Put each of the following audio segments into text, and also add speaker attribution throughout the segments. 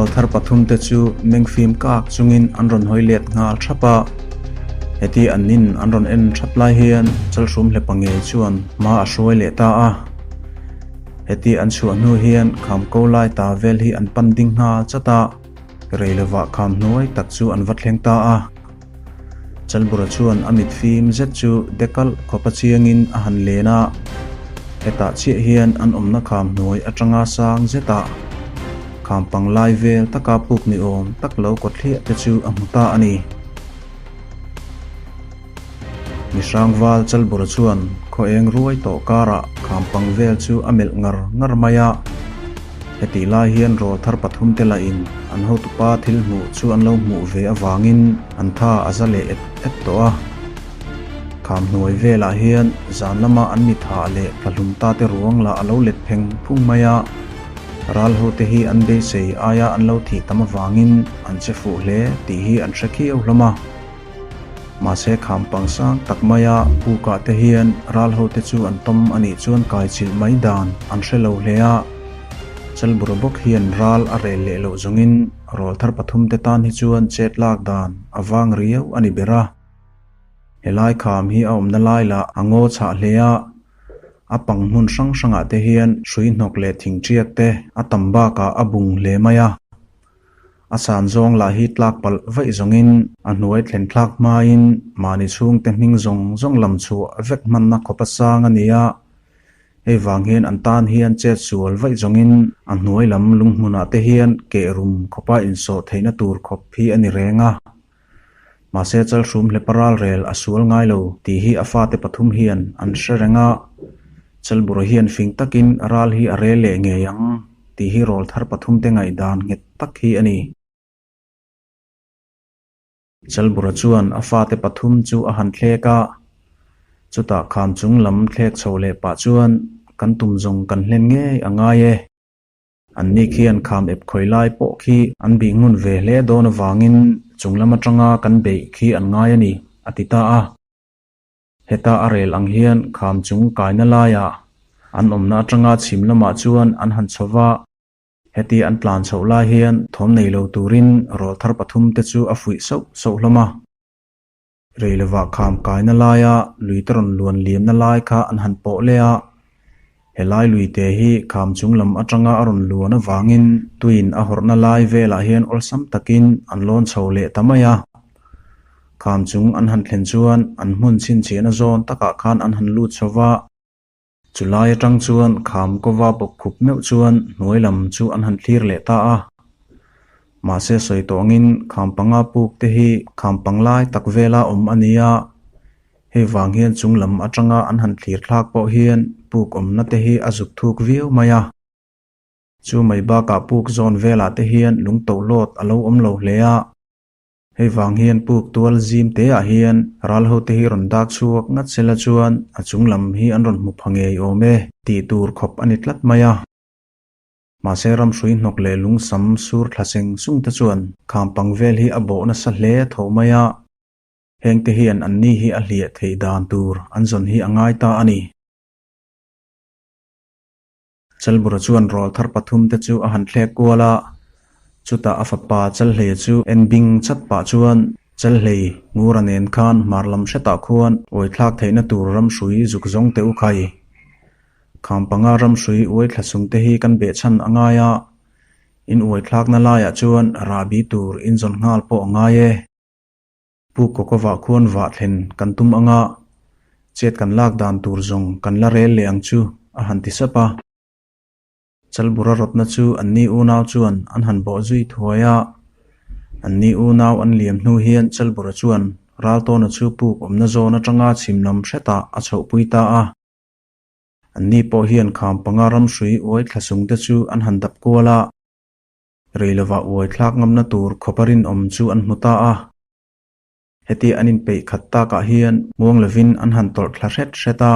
Speaker 1: Rawlthar pathumte chu mengfim kak chungin an rawn hawi let nghal thap a. Heti an nin an rawn en thap lai hian Chalhrum hlepa ngei chuan hma a hruai leh ta a. Heti an chhuah hnu hian kham ko lai ta vel hi an pan ding nghal chat a, rei lovah kham hnuai tak chu an va thleng ta a. Chalbura chuan a mit fim zet chu dekalh khawpa chiangin a han len a, hetah chiah hian an awmna kham hnuai atanga sang zetah kham panglai vel taka puk ni awm tak lo kawthliah te chu a hmu ta a ni. Mi hrangval Chalbura chuan khaw eng ruai tawh karah kham pang vel chu a melh ngar ngar mai a. Hetih lai hian rawl thar pathum te lahin an hotupa thil hmuh chu an lo hmuh ve avangin an tha a za leh et et tawh a. Kham hnuai velah hian zan lama an mi thah leh thlahlum ta te ruang lah a lo let pheng phung mai a. Ral hote hi an beisei aia an lo thih tam avangin an che fuh hle tih hi an hre khiau hlawm a. Mahse kham pang sang tak maia pukah te hian ral hote chu an tawm a nih chuan kai chilh mai dan an hre lo hle a. Chalbura bawk hian ral a rel leh loh zawngin rawl thar pathum te tan hi chuan chet lak dan a vang riau a ni ber a. Helai kham hi a awmna lai lah a ngaw chhah hle a, a pang hmun hrang hrangah te hian hrui hnawk leh thing tiak te a tam bakah a bung hle mai a. A san zawng lah hi tlak palh vaih zawngin a hnuai thlen thlak hmain mahni chhungte hming zawng zawng lam chhuah vek hmanna khawp a sang a ni a. Hei vang hian an tan hian chet sual vaih zawngin a hnuai lam lunghmunah te hian keh rum khawpa insawh theihna tur khawp hi a ni reng a. Mahse Chalhrum hlepa ralrel a sual ngai lo tih hi a fate pathum hian an hre reng a, Chalbura hian fing takin ral hi a rel leh ngei ang tih hi rawl thar pathumte ngaihdan nghet tak hi a ni. Chalbura chuan a fate pathum chu a han thlek a, chutah kham chung lam thlek chho leh pah chuan kan tum zawng kan hlen ngei a ngai e. Anni khian kham ep khawi lai pawh khi an bih ngun ve hle dawn avangin chung lam atanga kan beih khi an ngai a ni, a ti ta a. Heta a rel ang hian kham chung kaina laiah an awmna atanga chhim lamah chuan an han chho va, heti an tlan chhoh lai hian thawm nei lo turin rawl thar pathum te chu a fuih sauh sauh hlawm a. Rei lovah kham kaina laia lui te rawn luan liamna lai kha an han pawh leh a, helai lui te hi kham chung lam atanga a rawn luan avangin tuiin a hawrhna lai velah hian awlsam takin an lawn chho leh ta mai a. Kham chung an han thlen chuan an hmun chhinchhiahna zawn takah khan an han lut chho va. Chulai atang chuan kham kova bawk khup meuh chuan hnuai lam chu an han thlir leh ta a. Mahse sawi tawh angin kham panga puk te hi kham pang lai tak vela awm a ni a, hei vang hian chung lam atanga an han thlir thlak pawh hian puk awmna te hi a zuk thuk viau mai a. Chu mai bakah puk zawn velah te hian lung tohlawt a lo awm lo hle a. Hei vang hian puk tual zim te ah hian ral ho te hi rawn dak chhuak ngat sela chuan a chung lam hi an rawn hmu pha ngei awm e tih tur khawp a ni tlat mai a. Mahse ramhrui hnawk leh lungsam sur thla seng sung te chuan kham pang vel hi a bawh nasa hle tho mai a. Heng te hian an ni hi a hliah theih dan tur an zawn hi a ngai ta a ni. Chalbura chuan rawl thar pathum te chu a han thlek kual a, chutah a fapa Chalhleia chu en bing chat pah chuan Chalhlei Ngura nen khan hmar lam hretah khuan uai thlak theihna tur ramhrui zuk zawng teh u khai. Kham panga ramhrui uai thla chung te hi kan behchhan a ngai a, in uai thlakna laiah chuan rahbi tur in zawn nghal pawh a ngai e. Pu Kawkawah khuan vah thlen kan tum anga chet kan lak dan tur zawng kan la rel leh ang chu, a han ti sap a. Chalbura rawtna chu anni unau chuan an han bawh zui thuai a. Anni unau an liam hnu hian Chalbura chuan Raltawna chu puk awmna zawn atanga chhim lam hretah a chhohpui ta a. Anni pawh hian kham panga ramhrui uai thla sung te chu an han dap kual a. Rei lovah uai thlak ngamna tur khawpa rinawm chu an hmu ta a. Heti an inpeih khat takah hian muang lovin an han tawlh thla hret hret a.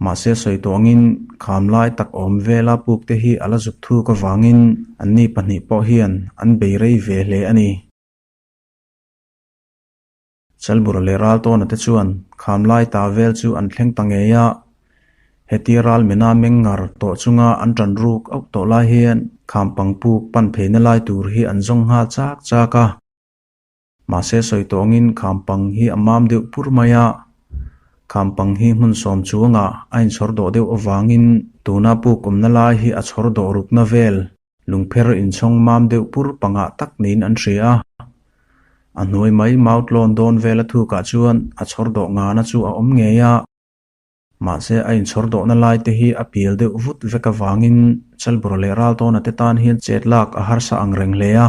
Speaker 1: Mahse sawi tawngin kham lai tak awm vela puk te hi a la zuk thuk avangin anni pahnih pawh hian an bei rei ve hle a ni. Chalbura leh Raltawna te chuan kham lai ta vel chu an thleng ta ngei a. Hetia ral mina meng ngar tawh chunga an tan ruk auh tawh lai hian Khampang puk pan pheina lai tur hi an zawng nghal chak chak a. Mahse sawi tawngin khampang hi a mam deuh pur mai a. Khampang hi hmun sawm chuangah a inchhawr dawh deuh avangin tuna puk awmna lai hi a chhawr dawh rukna vel lungpher inchhawng mam deuh pur pangah tak niin an hria a. A hnuai mai mautlawn dawn vela thukah chuan a chhawr dawh ngana chu a awm ngei a. Mahse, a inchhawr dawhna lai te hi a pial deuh vut vek avangin Chalbura leh Raltawna te tan hian chet lak a harsa ang reng hle a.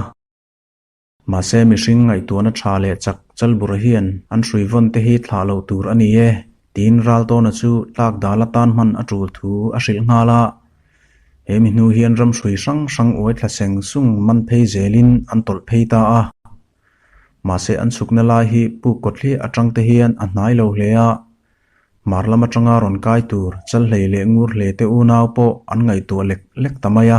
Speaker 1: Mahse, mihring ngaihtuahna tha leh chak Chalbura hian an hrui vawn te hi thlah loh tur a ni e, tiin Raltawna chu tlak dal atan hman a tul thu a hrilh nghal a. He mi hnu hian ram hrui hrang hrang uai thla seng sung man phei zelin an tawlh phei ta a. Mahse, an chhukna lai hi puk kawthliah atang te hian a hnai lo hle a. Hmar lam atanga rawn kai tur Chalhlei leh Ngurhlei te unau pawh an ngaihtuah lek lek ta mai a.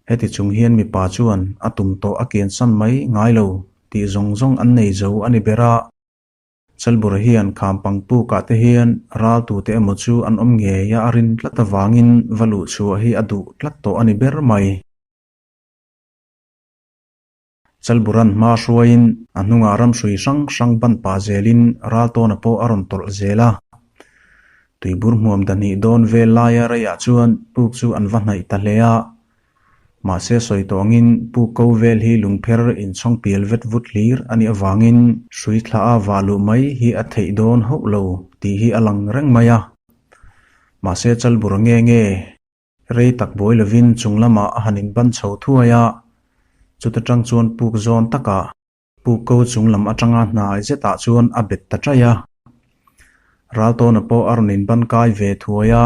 Speaker 1: Heti chung hian mipa chuan a tum tawh a kiansan mai ngai lo tih zawng zawng an nei zo a ni ber a. Chalbura hian Khampang pukah te hian raltute emaw chu an awm ngei a a rin tlat avangin va luh chhuah hi a duh tlat tawh a ni ber mai. Chalburan hma hruaiin a hnungah ramhrui hrang hrang ban pah zelin Raltawna pawh a rawn tawlh zel a. Tuibur hmuam dahnih dawn vel laia reiah chuan puk chu an va hnaih ta hle a. Mahse sawi tawh angin puk ko vel hi lungpher inchhawng pial vet vut hlir a nih avangin hrui thla a vah luh mai hi a theih dawn hauh lo tih hi a lang reng mai a. Mahse Chalbura nge nge Rei tak buai lovin chung lamah a han inban chho thuai a, chuta tang chuan puk zawn takah puk ko chung lam atanga hnai zetah chuan a bet ta chaih a. Raltawna pawh a rawn inban kai ve thuai a,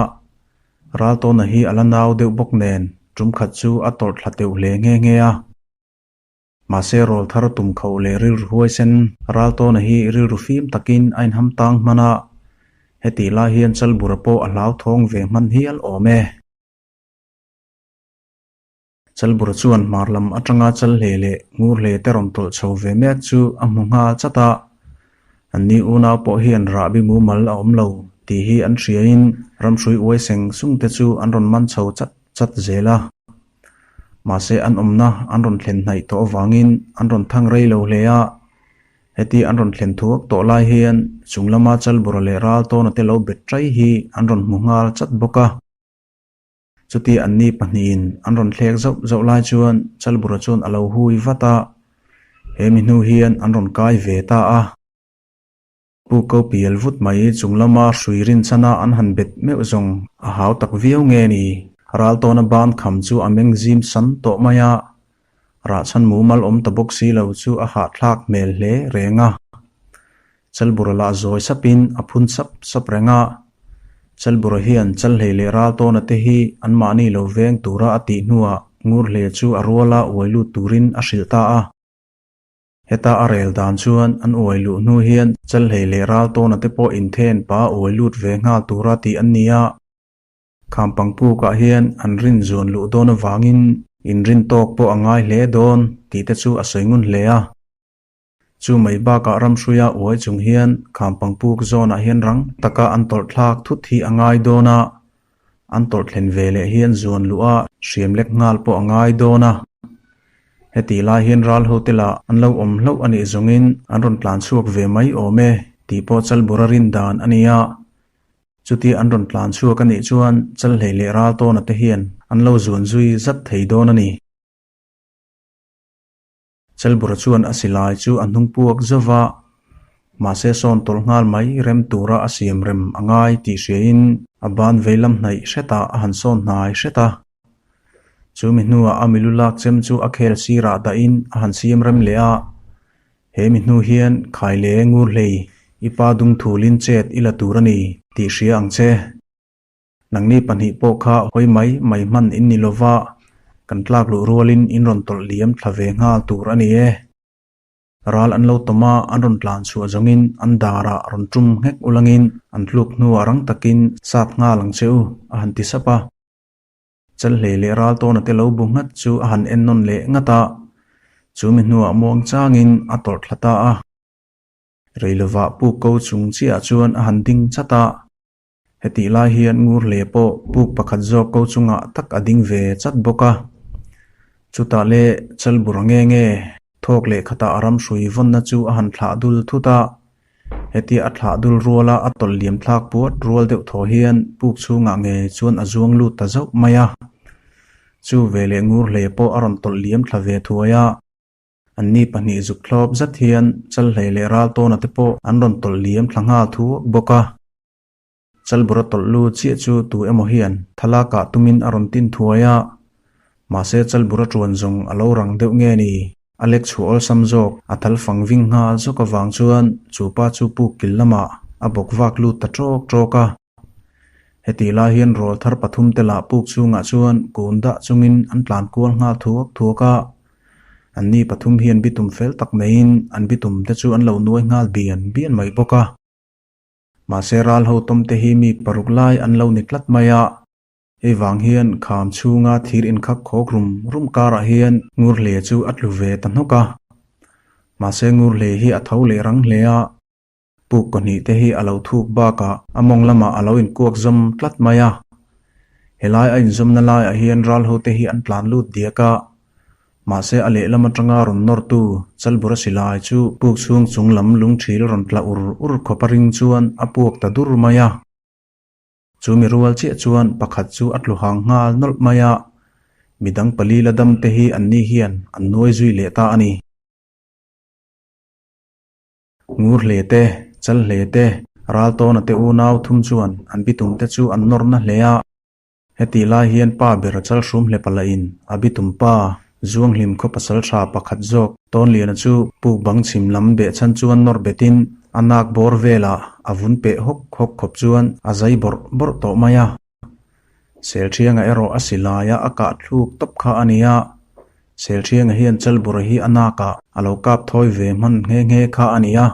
Speaker 1: Raltawna hi a la nau deuh bawk nen tum khat chu a tawrh thla teuh hle nghe nghe a. Mahse rawl thar tum kho leh rilru huaisen Raltawna hi rilru fim takin a inham tang hman a, hetih lai hian Chalbura pawh a hlauthawng ve hman hial awm e. Chalbura chuan hmar lam atanga Chalhle leh Ngurhle te rawn tawlh chho ve mek chu a hmu nghal chat a, anni unau pawh hian rahbi mumal a awm lo tih hi an hriain ramhrui uai seng sung te chu an rawn man chho chat chat zel a. Mahse an awmna an rawn thlen hnaih tawh avangin an rawn thang rei lo hle a, heti an rawn thlen thuak tawh lai hian chung lama Chalbura leh Raltawna te lo bet ṭai hi an rawn hmu nghal chat bawk a. Chuti anni pahnihin an rawn thlek zauh zauh lai chuan Chalbura chuan a lo hui vat a, he mi hnu hian an rawn kai ve ta a. Pu ko pial vut mai chung lama hrui rinchhana an han bet meuh zawng a hau tak viau nge ni? Raltawna ban kham chu a meng zim san tawh mai a, rahchhan mumal awm ta bawk si lo chu a hahthlak hmel hle reng a. Chalbura lah zawi sapin a phun sap sap reng a. Chalbura hian Chalhlei leh Raltawna te hi anmahni lo veng tura a tih hnuah Ngurhle chu a ruala uai lut turin a hrilh ta a. Heta a rel dan chuan an uai luh hnu hian Chalhlei leh Raltawna te pawh inthen pa uai lut ve nghal tura tih an ni a. Khampang pukah hian an rin zuan luh dawn avangin inrin tawk pawh a ngai hle dawn tih te chu a sawi ngun hle a. Chu mai bakah ramhruia uai chung hian Khampang puk zawnah hian rang taka an tawlh thlak thut hi a ngai dawn a, An tawrh thlen ve leh hian zuan luh a hriam lek nghal pawh a ngai dawn a. Hetih lai hian ral hotel ah an lo awm hlauh a nih zawngin an rawn tlan chhuak ve mai awm e tih pawh Chalbura rin dan a ni a. Chutia an rawn tlan chhuak a nih chuan Chalhlei leh Raltawna te hian an lo zuan zui zat thei dawn a ni. Chelbura chuan a silai chu a hnung puak zauh va, mahse sawn tawlh nghal mai rem tura a siam rem a ngai tih hriain a ban veilam hnaih hretah a han sawn hnai hret a. Chu mi hnuah a milu lak chem chu a khel sirah dahin a han siam rem leh a, He mi hnu hian khai le ngur hlei i pa dung thulin chet i la tur a ni tih hria ang che. Nangni pahnih pawh kha hawi mai mai hman in ni lova, kan tlak luh rualin in rawn tawlh liam thla ve nghal tur a ni e. Ral an lo tawm a, an rawn tlan chhuah zawngin an darah rawn tum nghek ulangin an tluk hnuah rang takin sat nghal ang che u, a han ti sap a. Chalhlei leh Raltawna te lo bu nghat chu a han en nawn leh ngat a, chu mi hnuah muang changin a tawlh thla ta a. Rei lovah puk ko chung chiah chuan a han ding chat a. Hetih lai hian ngur hle pawh puk pakhat zawk ko chungah tak a ding ve chat bawk a. Chutah le Chalbura nge nge thawk leh khatah a ram hrui vawnna chu a han thlah dul thut a. Hetia a thlah dul ruala a tawlh liam thlak puat rual deuh thaw hian puk chhungah nge chuan a zuang lut ta zauh mai a. Chu veleh ngur hle pawh a rawn tawlh liam thla ve thuai a. Anni pahnih zuk thlawp zat hian Chalhlei leh Raltawna te pawh an rawn tawlh liam thla nghal thuak bawk a. Chalbura tawlh lu chiah chu tu emaw hian thlalakah tumin a rawn tin thuai a, mahse Chalbura ṭuan zawng a lo rang deuh nge ni? A lek chhuah awlsam zawk, a thal fang ving nghal zawk avang chuan chu pa chu puk kil lamah a bawk vak lut ta ṭawk ṭawk a. Hetih lai hian rawl thar pathum te lah puk chhungah chuan kun dah chungin an tlan kual nghal thuak thuak a. Anni pathum hian bitum fel tak neiin an bitum te chu an lo nuai nghal bian bian mai bawk a. Mahse ral ho tawm te hi mi paruk lai an lo ni tlat mai a, hei vang hian kham chhunga thir inkhak khawk rum rum karah hian Ngurhle chu a tlu ve ta hnawk a. Mahse Ngurhle hi a tho leh rang hle a, puk pahnih te hi a lo thuk bakah a mawng lamah a lo inkuak zawm tlat mai a. Helai a inzawmna laiah hian ral ho te hi an tlan lut diak a, Mahse a lehlam atanga rawn nawrtu Chalbura silai chu puk chhung chung lam lungthil rawn tla ur ur khawp a ring chuan a puak ta dur mai a. Chu mi rual chiah chuan pakhat chu a tlu hang nghal nawlh mai a, midang pali la dam te hi anni hian an nuai zui leh ta a ni. Ngur hle te, Chal hle te, Raltawna te unau thum chuan an bitum te chu an nawr na hle a. Hetih lai hian pa ber a chal hrum hle pala in a bitum pa Zuanghlim khaw pasal tha pakhat zawk Tawnliana chu puk bang chhim lam beh chhan chuan nawr bet in a nak bawr velah a vun peh hawk hawk khawp chuan a zai bawrh bawrh tawh mai a. Selthianga erawh a silai a a kah thluk tawp kha a ni a, Selthianga hian Chalbura hi a nakah a lo kap thawi ve hman nghe nghe kha a ni a.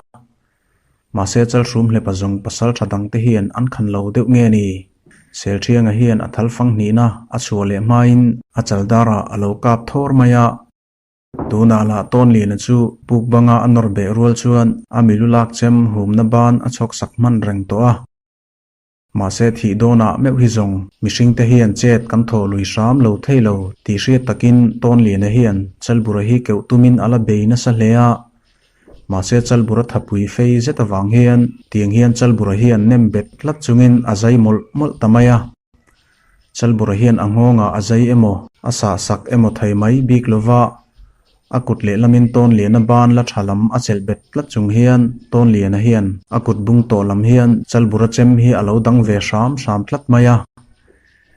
Speaker 1: Mahse Chalhrum hlepa zawng pasal tha dangte hian an khan lo deuh nge ni? Selthianga hian a thal fang hnihna a chhuah leh hmain a chaldarah a lo kap thawr mai a. Tunah lah Tawnliana chu puk banga a nawr beh rual chuan a milu lak chem humna ban a chhawk sak hman reng tawh a. Mahse thih dawnah meuh hi zawng mihringte hian chet kan thaw lui hram lo thei lo tih hriat takin Tawnliana hian Chalbura hi keuh tumin a la bei nasa hle a. Mahse Chalbura thapui fei zet avang hian tiang hian Chalbura hian nem bet tlat chungin a zai mawlh mawlh ta mai a. Chalbura hian a nghawngah a zai emaw, a sah sak emaw thei mai bik lova, a kut lehlamin Tawnliana ban la tha lam a chelh bet tlat chung hian Tawnliana hian a kut bung tawh lam hian Chalbura chem hi a lo dang ve hram hram tlat mai a.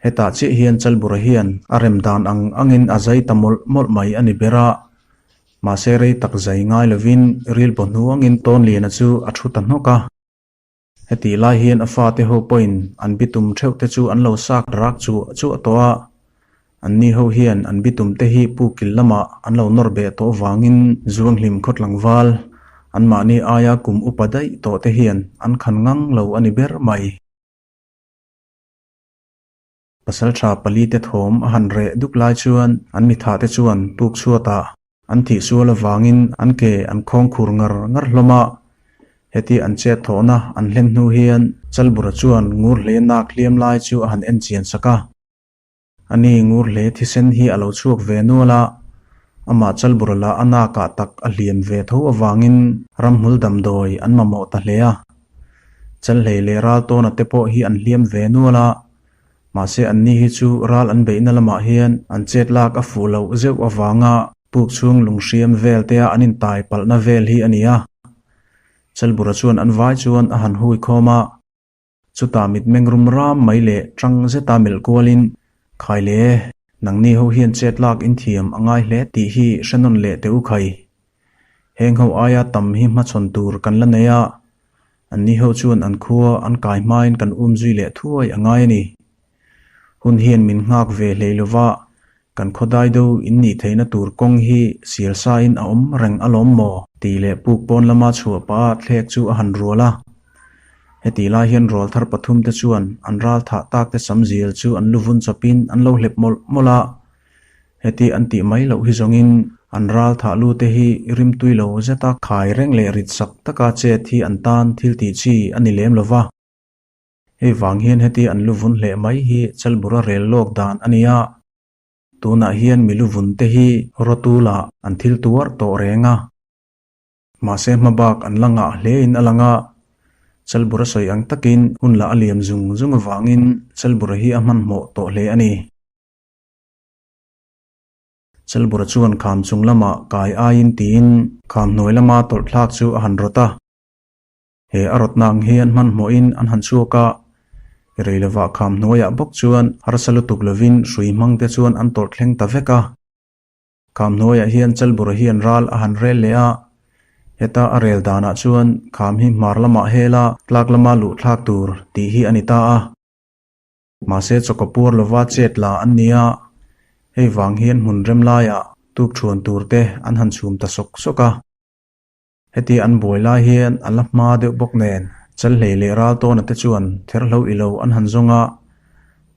Speaker 1: Hetah chiah hian Chalbura hian a rem dan ang angin a zai ta mawlh mawlh mai a ni ber a. Mahse rei tak zai ngai lovin rilbaw hnuangin Tawnliana chu a thu ta hnawk a. Hetih lai hian a fate ho pawhin an bitum theuh te chu an lo sak rak chuah chuah tawh a, anni ho hian an bitum te hi pu kil lamah an lo nawr beh tawh vangin Zuanghlim khaw tlangval anmahni aia kum upa daih tawh te hian an khan ngang lo a ni ber mai. Pasalṭha pali te thawm a han reh duk lai chuan an mitha te chuan puk chhuatah an thih sual avangin an ke an khawng khur ngar ngar hlawm a. Heti an chet thawhna an hlen hnu hian Chalbura chuan ngur hle nak hliam lai chu a han en chian sak a. Ani ngur hle thisen hi a lo chhuak ve nual a, amah Chalbura lah a nakah tak a hliam ve tho avangin ramhmul damdawi an mamawh ta hle a. Chalhlei leh Raltawna te pawh hi an hliam ve nual a, mahse anni hi chu ral an beihna lamah hian an chet lak a fuh loh zeuh avanga puk chhung lunghriam vel tea an intai palhna vel hi a ni a. Chalbura chuan an vai chuan a han hui khawm a, chutah mitmeng rum ram mai leh tang zeta melh kualin, Khai le, nangni ho hian chet lak inthiam a ngai hle tih hi hre nawn leh teh u khai. Heng ho aia tam hi hmachhawn tur kan la nei a, anni ho chuan an khua an kai hmain kan um zui leh thuai a ngai a ni. Hun hian min nghak ve hlei lova, kan khawdai do in nih theihna tur kawng hi sial sain a awm reng alawm maw? Tih leh puk pawn lama chhuah pah a thlek chu a han rual a. Hetih lai hian rual thar pathum te chuan an ral thah tak te sam zial chu an lu vun chawpin an lo hlep mawlh mawlh a. Heti an tih mai loh hi zawngin an ral thah lu te hi rimtui lo zeta khai reng leh rit sak taka chet hi an tan thil tih chi a ni lem lo va. Hei vang hian heti an lu vun hleh mai hi Chalbura rel lawk dan a ni a. Tunah hian mi luvun te hi rawtulah an thil tuar tawh reng a. Mahse hmabak an la ngah hlein a lang a, Chalbura sawi ang takin hun lah a liam zung zung avangin Chalbura hi a hmanhmawh tawh hle a ni. Chalbura chuan kham chung lamah kai aiin tiin kham hnuai lama tawlh thlak chu a han rawt a. He a rawtna ang hian hmanhmawhin an han chhuak a, rei lovah kham hnuaiah bawk chuan harsa lutuk lovin hrui hmang te chuan an tawlh thleng ta vek a. Kham hnuaiah hian Chalbura hian ral a han rel leh a, heta a rel danah chuan kham hi hmar lamah hel a, tlak lama luh thlak tur tih hi a ni ta a. Mahse chawkaw puar lova chet la an ni a, hei vang hian hmun rem laiah tuk thuan tur te an han chhum ta sawk sawk a. Heti an buai lai hian a la hma deuh bawk nen Chalhlei leh Raltawna te chuan therhlo ilo an han zawng a,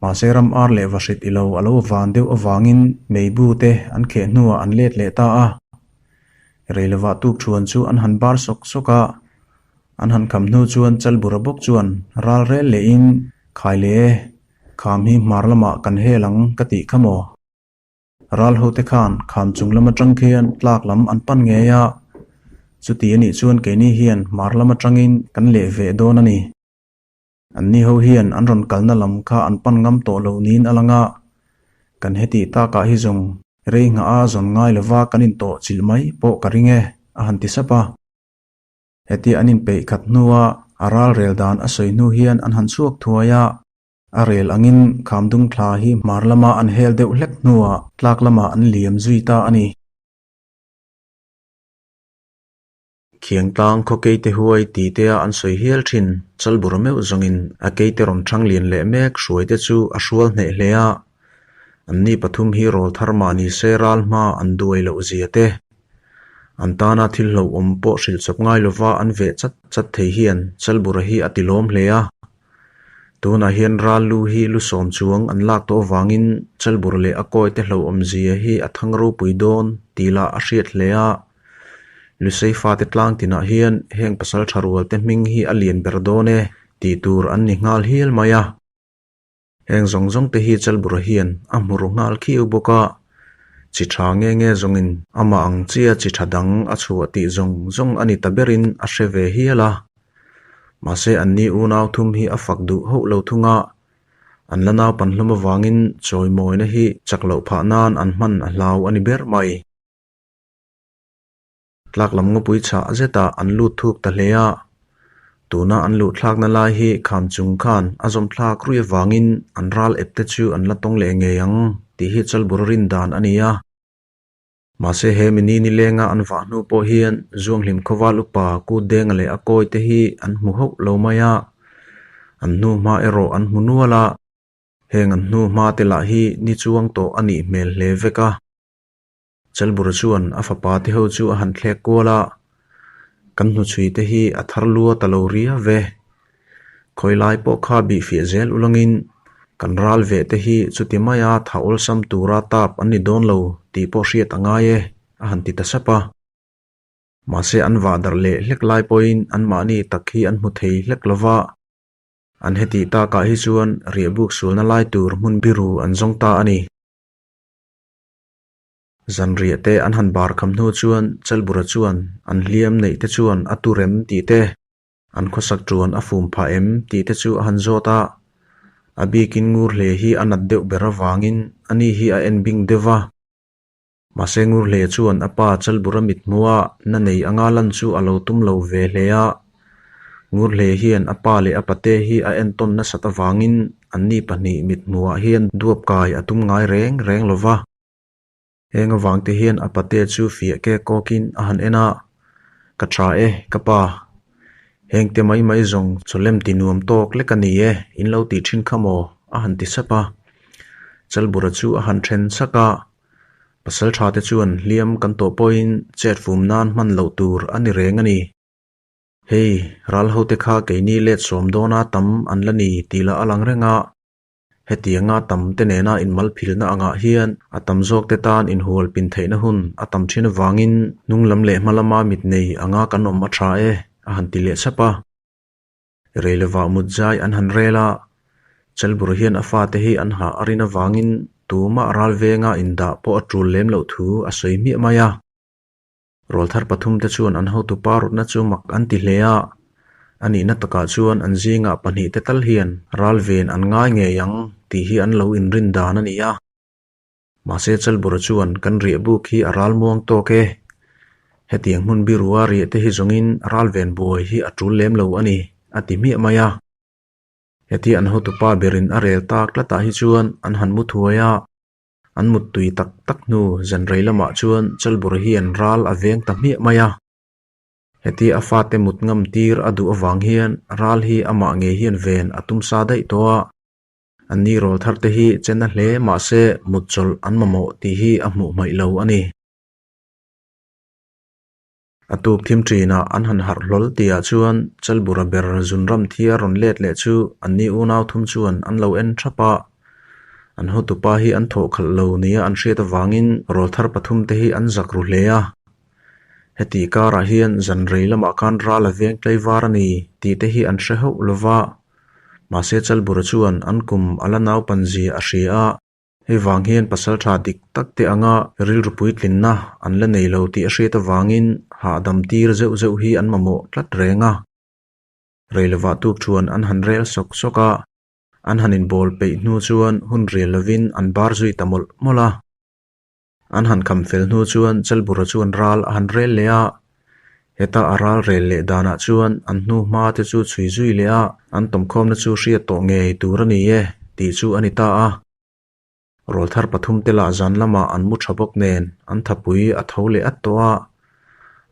Speaker 1: mahse ram ar leh vahrit ilo a lo van deuh avangin meibu te an kheh hnuah an let leh ta a. Reilovah tuk thuan chu an han bar sawk sawk a, an han kham hnu chuan Chalbura bawk chuan ral rel lehin Khai le e, kham hi hmar lamah kan hel ang ka tih kha maw? Ral hote khan kham chung lam atang khian tlak lam an pan ngei a, chuti a nih chuan keini hian hmar lam atangin kan leh ve dawn a ni. Anni ho hian an rawn kalna lam kha an pan ngam tawh lo niin a lang a, kan hetih takah hi zawng rei nghah a zawn ngai lova kan intawh chilh mai pawh ka ring e, a han ti sap a. Hetia an inpeih khat hnua a ral rel dan a sawi hnu hian an han chhuak thuai a. A rel angin Khamdung thla hi hmar lama an hel deuh hlek hnuah tlak lamah an liam zui ta a ni. Khiangtlang khaw keite huai ti tea an sawi hial thin Chalbura meuh zawngin a keite rawn thang lian leh mek hruaite chu a hrual hneh hle a. Anni pathum hi rawl thar mah ni se ral hma an duai loh zia te, an tana thil hlauhawm pawh hrilh chawp ngai lova an veh chat chat thei hian Chalbura hi a tilawm hle a. Tunah hian ral lu hi lu sawm chuang an lak tawh avangin Chalbur leh a kawi te hlauhawmzia hi a thang ropui dawn tih lah a hriat hle a. Lusei fate tlang tinah hian heng pasal tha rual te hming hi a lian ber dawn e tih tur an ni nghal hial mai a. Heng zawng zawng te hi Chalbura hian a hmu ru nghal khiau bawk a, chi tha nge nge zawngin amah ang chia chi tha dang a chhuah tih zawng zawng a ni ta berin a hre ve hial a. Mahse anni unau thum hi a fak duh hauh lo thung a, an la naupan hlawm avangin chawimawina hi chak loh phah nan an hman a hlau a ni ber mai. Tlak lam ngawpui chhah zetah an lut thuk ta hle a, tuna an luh thlakna lai hi kham chung khan a zawm thlak rui avangin an ral ep te chu an la tawng leh ngei ang tih hi Chalbura rin dan a ni a. Mahse he mini nilenga an vah hnu pawh hian Zuanghlim khawval upa Kut Denga leh a kawi te hi an hmu hauh lo mai a, an hnu hma erawh an hmu nual a, heng an hnu hma te lah hi ni chuang tawh a nih hmel hle vek a. Chalbura chuan a fapa te ho chu a han thlek kual a, Kan hnuchhui te hi a thar lua ta lo ria ve. Khawi lai pawh kha bih fiah zel ulangin kan ral veh te hi chuti maia tha awlsam tura tap an ni dawn lo tih pawh hriat a ngai e, a han ti ta sap a. Mahse an vah darh leh hlek lai pawhin anmahni tak hi an hmu thei hlek lo va. An hetih takah hi chuan riahbuk sualna lai tur hmun biru an zawng ta a ni. Zanriah te an han bar kham hnu chuan Chalbura chuan an hliam neih te chuan a tu rem tih te, an khawsak ṭuan a fum phah em tih te chu a han zawt a. A bikin ngur hle hi a nat deuh ber avangin ani hi a en bing deuh va. Mahse ngur hle chuan a pa Chalbura mithmuha na nei anga lan chu a lo tum lo ve hle a. Ngur hle hian a pa leh a pate hi a entawn nasat avangin anni pahnih mithmuhah hian duap kai a tum ngai reng reng lo va. Heng avang te hian a pate chu fiah kek kawkin a han en a, Ka tha e, ka pa. Heng te mai mai zawng chawlem ti nuam tawk lek a ni e, in lo tih thin kha maw? a han ti sap a. Chalbura chu a han then sak a, Pasal tha te chuan hliam kan tawh pawhin chet fum nan hman loh tur a ni reng a ni. Hei, ral hote kha keini let sawm dawna tam an la ni tih lah a lang reng a. Hetianga tam te nena inmalphilna angah hian a tam zawk te tan inhual pin theihna hun a tam thin avangin hnung lam leh hma lama mit nei anga kan awm a tha e, a han ti leh sap a. Rei lovah mut zai an han rel a, Chalbur hian a fate hi an hah a rin avangin tumah ral venga indah pawh a tul lem loh thu a sawi hmiah mai a. Rawlthar pathumte chuan an hotupa rawtna chu mak an ti hle a, a nihna takah chuan an zingah pahnihte tal hian ral ven an ngai ngei ang tih hi an lo inrin dan a ni a. Mahse Chalbura chuan kan riah buk hi a ral muang tawk e, hetiang hmun birua riah te hi zawngin ral ven buai hi a tul lem lo a ni, a ti hmiah mai a. Hetia an hotupa berin a rel tak tlatah hi chuan an han mu thuai a. An muttui tak tak hnu zan rei lamah chuan Chalbura hian ral a veng ta hmiah mai a. Hetia a fate mut ngam tir a duh avang hian ral hi amah ngei hian ven a tum sa daih tawh a. An ni rawl thar te hi chen a hle mahse mut chawlh an mamawh tih hi a hmuh hmaih lo a ni. A tuk thim thinah an han harh hlawl tihah chuan Chalbura ber zunram thia rawn let leh chu an ni unau thum chuan an lo en thap a. An hotupa hi an thawh khalh lo nia an hriat avangin rawlthar pathum te hi an zak ru hle a. Heti karah hian zan rei lamah khan ral a veng tlaivar a ni tih te hi an hre hauh lova. Mahse Chalbura chuan an kum a la naupan zia a hria a. Hei vang hian pasal tha dik tak te anga rilru puitlinna an la nei lo tih a hriat avangin hahdam tir zeuh zeuh hi an mamawh tlat reng a. Rei lovah tuk chuan an han rel sawk sawk a, an han inbawl peih hnu chuan hun rial lovin an bar zui ta mawlh mawlh a. An han kham fel hnu chuan Chalbura chuan ral a han rel leh a, heta a ral rel leh danah chuan an hnu hma te chu chhui zui leh a, an tawmkhawmna chu hriat tawh ngei tur a ni e tih chu a ni ta a. Rawlthar pathum te lah zan lamah an mu tha bawk nen an thapui a tho leh at tawh a,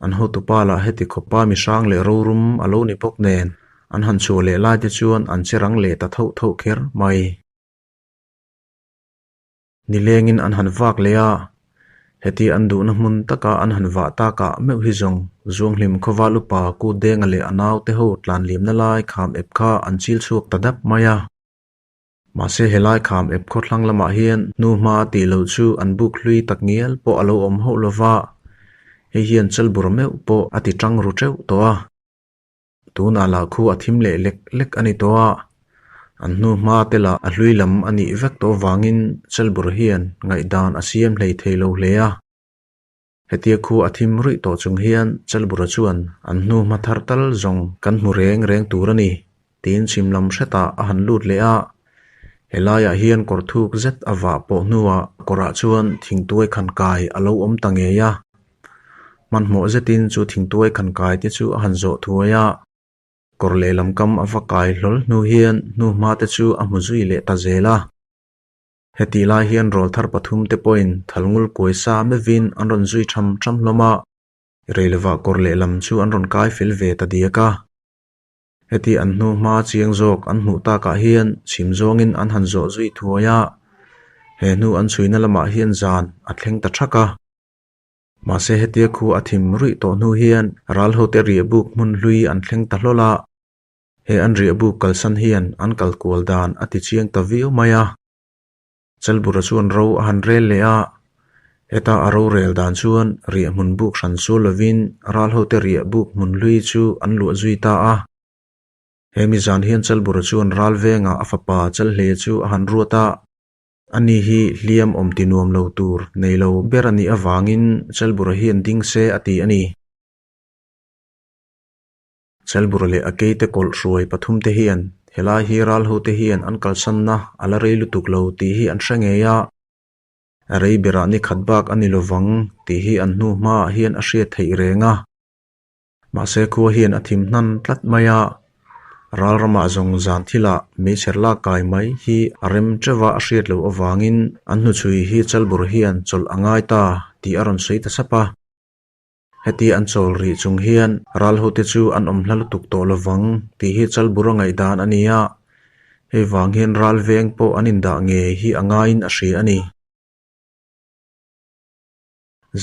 Speaker 1: an hotupa lah heti khawpa mihrang leh rorum a lo ni bawk nen an han chhuah leh lai te chuan an che rang leh ta thoh thoh kher mai. Nilengin an han vak leh a, heti an duhna hmun taka an han vah takah meuh hi zawng Zuanghlim khawval upa Kut Denga leh a naute ho tlan liamna lai kham ep kha an chil chhuak ta dap mai a. Mahse helai kham ep khawthlang lamah hian hnu hma tih loh chu an buk hlui tak ngial pawh a lo awm hauh lova, hei hian Chalbur meuh pawh a ti tang ru teuh tawh a. Tunah lah khu a thim leh lek lek a ni tawh a, an hnu hma te lah a hlui lam a nih vek tawh avangin Chalbur hian ngaihdan a siam hlei thei lo hle a. Hetia khu a thim ruih tawh chung hian Chalbura chuan an hnu hma thar tal zawng kan hmu reng reng tur a ni tiin chhim lam hretah a han lut leh a. Helaiah hian kawr thuk zet a vah pawh hnuah kawrah chuan thingtuai khan kai a lo awm ta ngei a. Hmanhmawh zetin chu thingtuai khan kai te chu a han zawh thuai a. Kawr lehlam kam a va kai hlawl hnu hian hnuhma te chu a hmu zui leh ta zel a. Hetih lai hian rawlthar pathum te pawhin thalngul kuai sa mevin an rawn zui tham tham hlawm a, reilovah kawr lehlam chu an rawn kai fel ve ta diak a. Heti an hnu hma chiang zawk an hmuh takah hian chhim zawngin an han zawh zui thuai a, he hnu an chhuina lamah hian zan a thleng ta thak a. Mahse hetia khu a thim ruih tawh hnu hian ral hote riahbuk hmun hlui an thleng ta hlawl a, He an riahbuk kalsan hian an kal kual dan a ti chiang ta viau mai a. Chalbura chuan ro a han rel leh a, heta a rorel dan chuan riah hmun buk hran sual lovin ralhote riah buk hmun hlui chu an luah zui ta a. He mi zan hian Chalbura chuan ral vengah a fapa Chalhle chu a han ruat a, ani hi hliam awm ti nuam lo tur nei lo ber a nih avangin Chalbura hian ding se a ti a ni. Chelbur leh a keite kawlh hruai pathumte hian helai hi ralhote hian an kalsanna a la rei lutuk lo tih hi an hre ngei a, a rei berah ni khat bak a ni lovang tih hi an hnu hmaah hian a hriat theih reng a. Mahse khua hian a thim hnan tlat mai a, ral ramah zawng zan thilah meichher lak kai mai hi a rem teuh a a hriat loh avangin an hnuchhui hi Chalbur hian chawlh a ngai ta tih a rawn sawi ta sap a. Heti an chawl rih chung hian ralhote chu an awm hla lutuk tawh lovang tih hi Chalbura ngaihdan a ni a, hei vang hian ral veng pawh an indah ngei hi a ngaiin a hria a ni.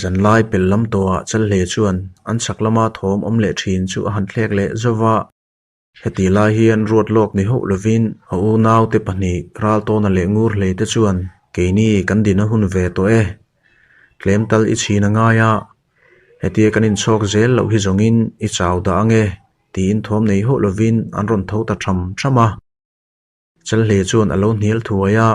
Speaker 1: Zanlai pel lam tawhah Chalhle chuan an chhak lama thawm awm leh thin chu a han thlek leh zauh va. Hetih lai hian ruat lawk ni hauh lovin a unaute pahnih Raltawna leh Ngurhlei te chuan keini kan din a hun ve tawh e. Tlem tal i chhin a ngai a, hetia kan inchhawk zel loh hi zawngin i chau dah ange tiin thawm nei hauh lovin an rawn tho ta tham tham a. Chalhle chuan a lo hnial thuai a,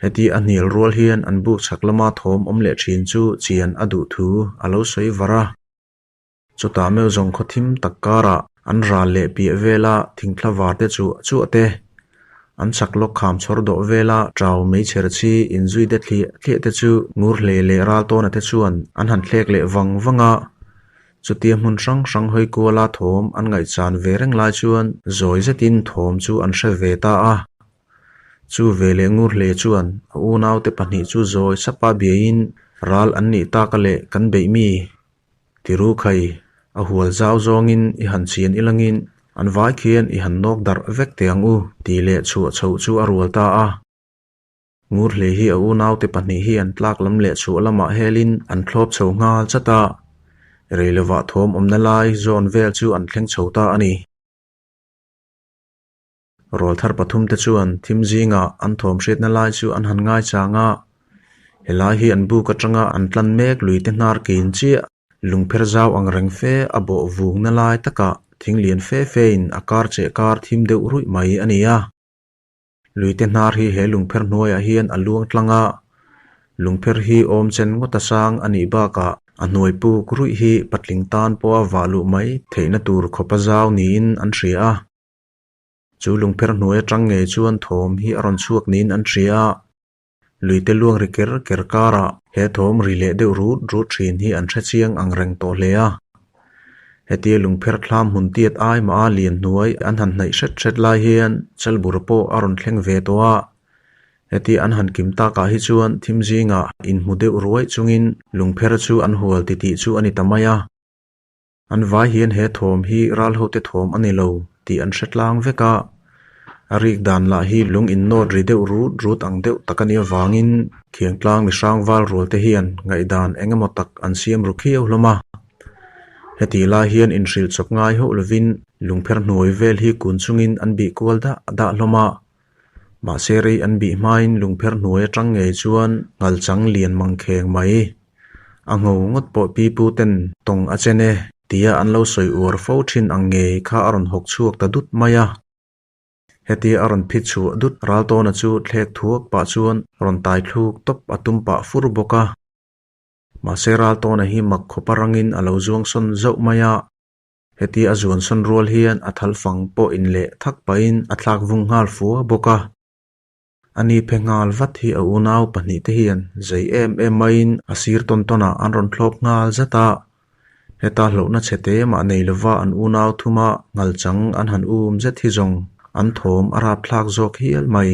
Speaker 1: Heti a hnial rual hian an buk chhak lama thawm awm leh thin chu chian a duh thu a lo sawi var a. Chutah meuh zawng khaw thim tak karah an ral leh piah vela thingthla var te chuah chuah te, an chhak lawk kham chhawr dawh vela tau meichher chhi inzui te thliah thliah te chu ngur hle leh ral tawna te chuan an han thlek leh vang vang a. Chutia hmun hrang hrang hawi kuala thawm an ngaihchan ve reng lai chuan zawi zetin thawm chu an hre ve ta a. Chu ve leh ngur hle chuan a unaute pahnih chu zawi sapa biain ral an nih tak a leh kan beih mi Tiru khai, a hual zau zawngin i han chian ilangin an vai khian i han nawk darh vek teh ang u tih leh chhuah chhoh chu a rual ta a. Ngur hlei hi a unaute pahnih hi an tlak lam leh chhuah lamah helin an thlawp chho nghal chat a, rei lovah thawm awmna lai zawn vel chu an thleng chho ta a ni. Rawlthar pathumte chuan thim zingah an thawm hriatna lai chu an han ngaichang a, helai hi an buk atanga an tlan mek luite hnar kin chiah lungpher zau ang reng fe a bawh vungna lai takah thing lian fe fein a kar cheh kar thim deuh ruih mai a ni a. Luite hnar hi he lungpher hnuaiah hian a luang tlang a, lungpher hi awm chen ngawt a sang a nih bakah a hnuai puk ruih hi patling tan pawha vah luh mai theihna tur khawpa zau niin an hria a. Chu lungpher hnuai atang ngei chuan thawm hi a rawn chhuak niin an hria a, luite luang ri ker ker karah he thawm ri leh deuh rut rut thin hi an hre chiang ang reng tawh hle a. Hetia lungpher thlam hmun tiat ai mah a lian hnuai an han hnaih hret hret lai hian Chalbura pawh a rawn thleng ve tawh a, hetia an han kim takah hi chuan thim zingah inhmu deuh ruai chungin lungpher chu an hual titih chu a ni ta mai a. An vai hian he thawm hi ralhote thawm a ni lo tih an hre tlang vek a, a rik dan lah hi lung innawt ri deuh rut rut ang deuh tak a nih avangin Khiangtlang mihrang val rualte hian ngaihdan eng emaw tak an siam ru khiau hlawm a. Hetih lai hian inhrilh chawp ngai hauh lovin lungpher hnuai vel hi kun chungin an bih kual dah dah hlawm a, mahse rei an bih hmain lungpher hnuai atang ngei chuan ngalchang lian mangkheng mai. A ngho ngawt pawh pipu ten tawng a chen e tia an lo sawi uar fo thin ang ngei kha a rawn hawk chhuak ta dut mai a. Hetia a rawn phit chhuah dut Raltawna chu thlek thuak pah chuan rawn tai thluk tawp a tum pah fur bawk a. Mahse Raltawna hi mak khawpa rangin a lo zuang sawn zauh mai a. Hetia a zuan sawn rual hian a thal fang pawh inleh thak pahin a thlak vung nghal fua bawk a. A ni phe nghal vat hi a unau pahnihte hian zei em em maiin a sir tawn tawnah an rawn thlawp nghal zat a. Heta hlauhna chhe te mah nei lova an unau thuma ngalchang an han um zet hi zawng an thawm a rapthlak zawk hial mai.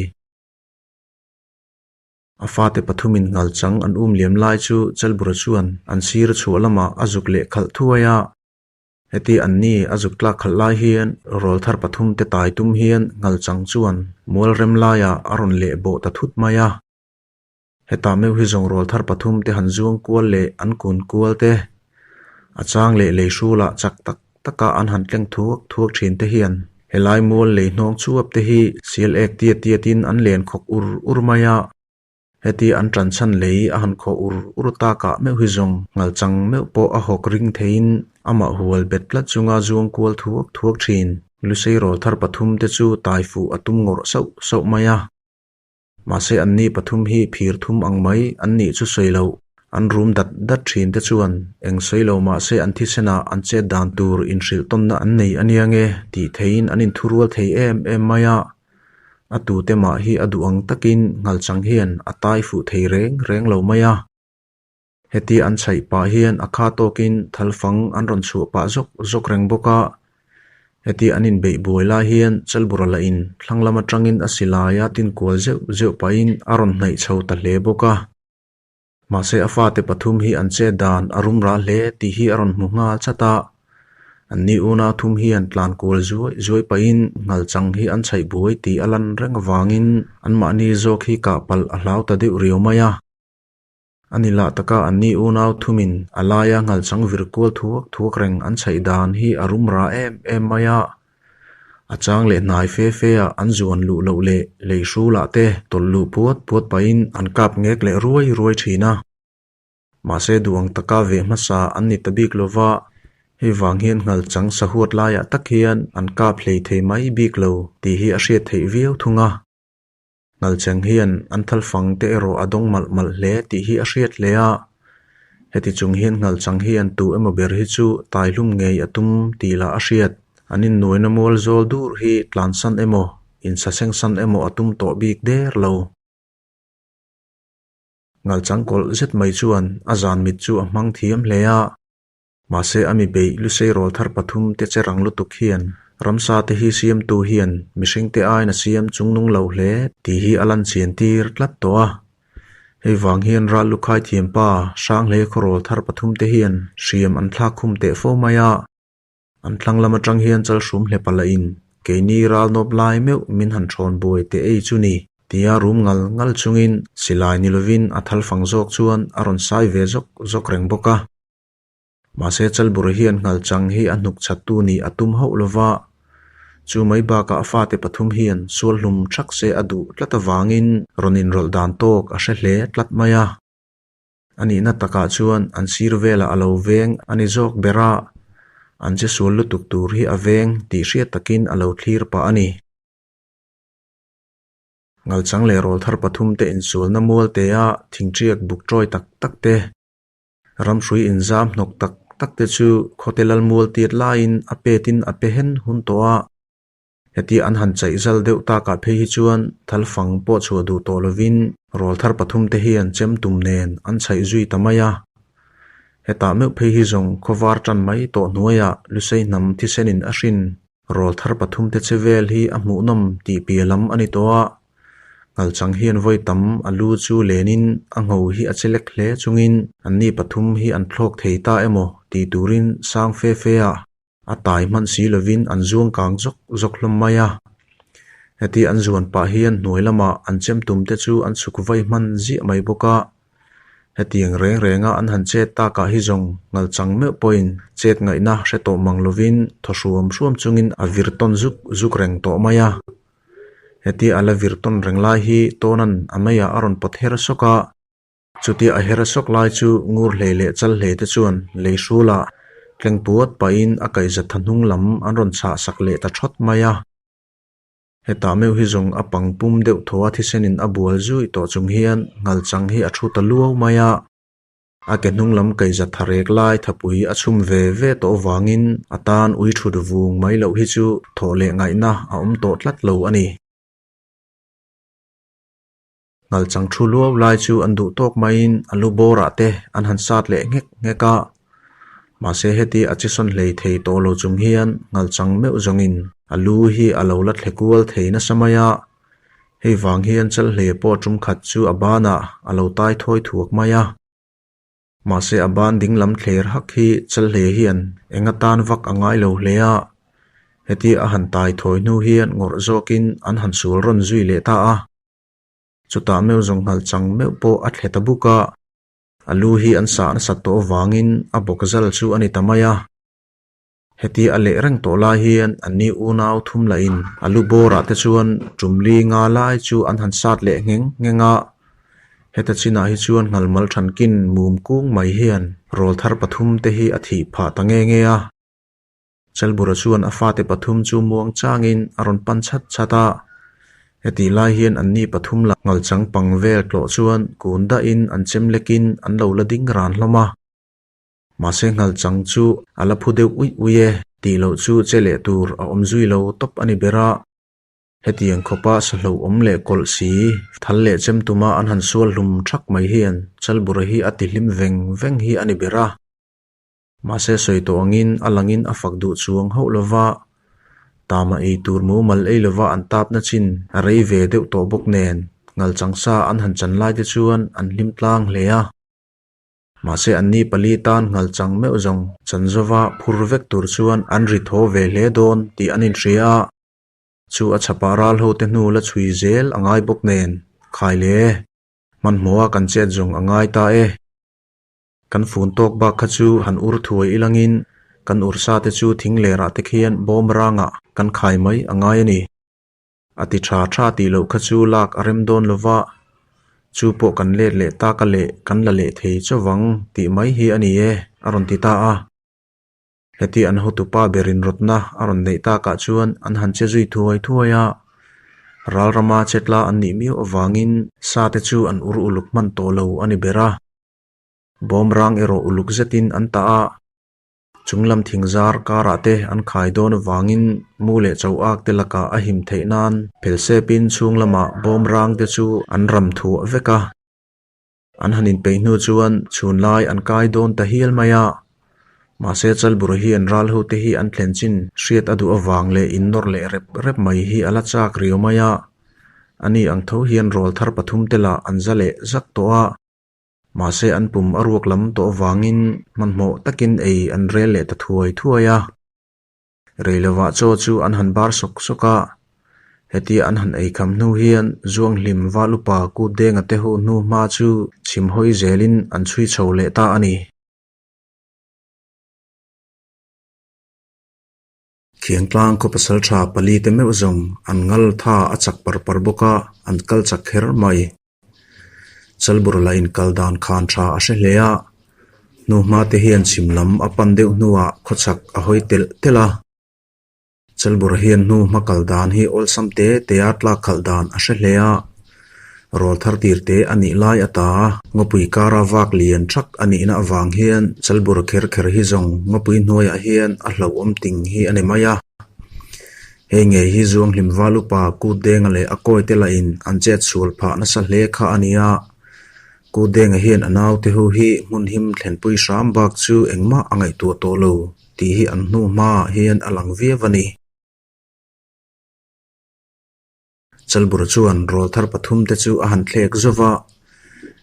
Speaker 1: A fate pathumin ngalchang an um liam lai chu Chalbura chuan an sir chhuah lamah a zuk leh khalh thuai a. Heti an ni a zuk tlak khalh lai hian rawlthar pathum te tai tum hian ngalchang chuan mual rem laiah a rawn leh bawh ta thut mai a. Hetah meuh hi zawng rawlthar pathum te han zuang kual leh an kun kual te, a chang leh lei hrulah chak tak taka an han tleng thuak thuak thin te hian helai mual lei hnawng chuap te hi sial ek tiat tiatin an len khawk ur ur mai a. Heti an ṭan chhan lei a han khawh ur ur takah meuh hi zawng ngalchang meuh pawh a hawk ring theiin amah hual bet tlat chunga zuang kual thuak thuak ṭhin. Lusei rawl thar pathum te chu tai fuh a tum ngawrh sauh sauh mai a. Mahse anni pathum hi phir thum ang mai an nih chu sawi loh. An rum dat dat ṭhin te chuan eng sawi lo mahse an thisenah an chet dan tur inhrilh tawnna an nei a nia nge tih theiin an inthurual thei em em mai a. A tute mah hi a duh ang takin ngalchang hian a tai fuh thei reng reng lo mai a. Heti an chhaih pah hian a kha tawkin thalfang an rawn chhuah pah zawk zawk reng bawk a. Heti an inbeih buai lai hian Chalbura lahin thlang lam atangin a silai a tinkual zeuh zeuh pahin a rawn hnaih chho ta hle bawk a. Mahse a fate pathum hi an chet dan a rum rah hle tih hi a rawn hmu nghal chat a. Anni unau thum hian tlan kual zuai zuai pahin ngalchang hi an chhaih buai tih a lan reng avangin anmahni zawk hi kah palh a hlau ta deuh riau mai a. A ni lah taka anni unau thumin a laia ngalchang vir kual thuak thuak reng an chhaih dan hi a rum rah em em mai a. A chang leh hnai fe fe ah an zuan luh loh leh lei hrulah te tawlh luh puat puat pahin an kap ngek leh ruai ruai thin a. Mahse duh ang taka veh hmasa an ni ta bik lo va, hei vang hian ngalchang sahuat laiah tak hian an kap hlei thei mai bik lo tih hi a hriat theih viau thung a. Ngalcheng hian an thalfang te erawh a dawng malh malh hle tih hi a hriat hle a. Heti chung hian Ngalchang hian tu emaw ber hi chu taihlum ngei a tum tih lah a hriat. An innuaina mual zawl dur hi tlansan emaw, insasengsan emaw a tum tawh bik der lo. Ngalchang kawlh zet mai chuan a zan mit chu a hmang thiam hle a. Mahse a mi beih lusei rawl thar pathum te che rang lutuk hian ramsa te hi siamtu hian mihring te aiin a siam chungnung lo hle tih hi a lan chian tir tlat tawh a. Hei vang hian ral lukhai thiampa Hranghle khaw rawl thar pathum te hian hriam an thlak khum teh fo mai a. An thlang lam atang hian chalhrum hlepa la in keini ral nawp lai meuh min han thawn buai teh ei chu ni tia rum ngal ngal chungin silai ni lovin a thal fang zawk chuan a rawn sai ve zawk zawk reng bawk a. Mahse Chalbura hian Nghalchang hi a hnuk chhattu nih a tum hauh lova, chu mai bakah a fate pathum hian sual hlum thak se a duh tlat avangin rawn inrawlh dan tawk a hre hle tlat mai a. A nihna takah chuan an sir velah a lo veng a ni zawk ber a, an che sual lutuk tur hi a veng tih hriat takin a lo thlir pah a ni. Nghalchang leh rawlthar pathum te insualna mualtea thingṭiak buk ṭawi tak tak te, Ramhrui inzam hnawk tak tak te chu khawte lal mual tiat laiin a petin a pe hen hun tawh a. Heti an han chaih zal deuh takah phei hi chuan thalfang pawh chhuah duh tawh lovin rawl thar pathum te hian chem tum nen an chhaih zui ta mai a. Hetah meuh phei hi zawng khawvar tan mai tawh hnuaiah Lusei hnam thisenin a hrin rawl thar pathum te che vel hi a hmuhnawm tih piah lam a ni tawh a. Ngalchang hian vawi tam a lu chu lenin a ngho hi a che lek hle chungin anni pathum hi an thlawk thei ta emaw tih turin sang fe fe a a tai hman si lovin an zuang kang zawk zawk hlawm mai a. Heti an zuan pah hian hnuai lamah an chem tum te chu an chhuk vai hman ziah mai bawk a. Hetiang reng renga an han chet takah hi zawng ngalchang meuh pawhin chet ngaihna hre tawh mang lovin thaw hruam hruam chungin a vir tawn zuk zuk reng tawh mai a. Hetia a la vir tawn reng lai hi Tawna'n a meiah a rawn pawt her sawk a, chutia a her sawk lai chu ngur hlei leh chal hlei te chuan lei hrulah tleng puat pahin a kaihza tha hnung lam an rawn chhah sak leh ta thawt mai a. Hetah meuh hi zawng a pang pum deuh thaw a thisenin a bual zui tawh chung hian ngalchang hi a thu ta luau mai a. A ke hnung lam kaihza tha rek lai thapui a chhum ve ve tawh avangin a tan ui thut vung mai loh hi chu thawh leh ngaihna a awm tawh tlat lo a ni. Ngalchang thu luau lai chu an duh tawk maiin a lu bawrah te an han sat leh nghek nghek a. Mahse heti a che sawn hlei thei tawh lo chung hian ngalchang meuh zawngin a lu hi a lo la thle kual thei nasa mai a. Hei vang hian Chalhlei pawh tum khat chu a banah a lo tai thawi thuak mai a. Mahse a ban ding lam thler hak hi Chalhlei hian eng atan vak a ngai lo hle a. Heti a han tai thawi hnu hian ngawrh zawkin an han sual rawn zui leh ta a. Chutah meuh zawng nghal chang meuh pawh a thle ta buk a. A lu hi an sah nasat tawh avangin a bawk zal chu a ni ta mai a. Heti a leh reng tawh lai hian anni unau thum lahin a lu bawrah te chuan tum li nga lai chu an han sat leh ngheng ngheng a. Heta chinah hi chuan nghalmal thankin mum kung mai hian rawl thar pathum te hi a thih phah ta nge nge a. Chalbura chuan a fate pathum chu muang changin a rawn pan chhat chhat a. Hetih lai hian anni pathum lah nghalchang pang vel tlawh chuan kun dahin an chem lekin an lo la ding ran hlawm a. Mahse nghalchang chu a la phu deuh uih uih e tih loh chu che leh tur a awm zui lo tawp a ni ber a. Hetiang khawpa sahlo awm leh kawlh si, thal leh chem tuma an han sual hlum thak mai hian Chalbura hi a ti hlim veng veng hi a ni ber a. Mahse sawi tawh angin a langin a fak duh chuang hauh lova, tama ei tur mumal ei lova an tapna chin a rei ve deuh tawh bawk nen nghalchang sa an han chan lai te chuan an hlim tlang hle a. Mahse anni pali tan nghalchang meuh zawng chan zova phur vek tur chuan an ri thaw ve hle dawn tih an inhria a. Chu a chhapah ral ho te hnu la chhui zel a ngai bawk nen, khai le, hmanhmawha kan chet zawng a ngai ta e. Kan fun tawk bak kha chu han ur thuai ilangin kan ursa te chu thing lerah te khian bawm rangah kan khai mai a ngai a ni. A ti tha tha tih loh kha chu lak a rem dawn lo va, chu pawh kan let leh tak a leh kan la leh thei chauh tih mai hi a ni e, a rawn ti ta a. Heti an hotupa berin rawtna a rawn neih takah chuan an han che zui thuai thuai a. Ralrama chetla an nih miau avangin sa te chu an ur uluk hman tawh lo a ni ber a. Bawmrang erawh uluk zetin an tah a. Chunglam thingzar karah te an khai dawn avangin mu leh cho ak te lakah a him theih nan phelsepin chhung lamah bawmrang te chu an ram thuah vek a. An han inpeih hnu chuan chhun lai an kai dawn ta hial mai a. Mahse Chalbura hian ral ho te hi an thlen chin hriat a duh avang leh innawr leh rep rep mai hi a la chak riau mai a. Ani ang tho hian rawl thar pathum te lah an za leh zak tawh a. Mahse an pum a ruak lam tawh avangin hmanhmawh takin ei an rel leh ta thuai thuai a. Rei lovah chaw chu an han bar sawk sawk a, hetia an han ei kham hnu hian Zuanghlim val upa Kut Denga te hu hnu hma chu chhim hawi zelin an chhui chho leh ta a ni. Khiangtlang khaw pasal tha pali te meuh zawng an ngal tha a chak par par bawk a, an kal chak kher mai. Chalbur la inkal dan khan tha a hre hle a, hnuhma te hian chhim lam a pan deuh hnuah khawchhak a hawi telh telh a. Chalbur hian hnuhma kal dan hi awlsam te te a tlak khalh dan a hre hle a, rawl thar tir te a nih lai ata ngawpui kara vak lian thak a nihna avang hian Chalbur kher kher hi zawng ngawpui hnuaiah hian a hlauhawm ting hi a ni mai a. Hei ngei hi Zuanghlim val upa Kut Denga leh a kawi te lahin an chet sual phah nasa hle kha a ni a. Kut Denga hian a naute ho hi hmun him thlenpui hram bak chu engmah a ngaihtuah tawh lo tih hi an hnu hmaah hian a lang viau a ni. Chalbura chuan rawl thar pathum te chu a han thlek zauh va,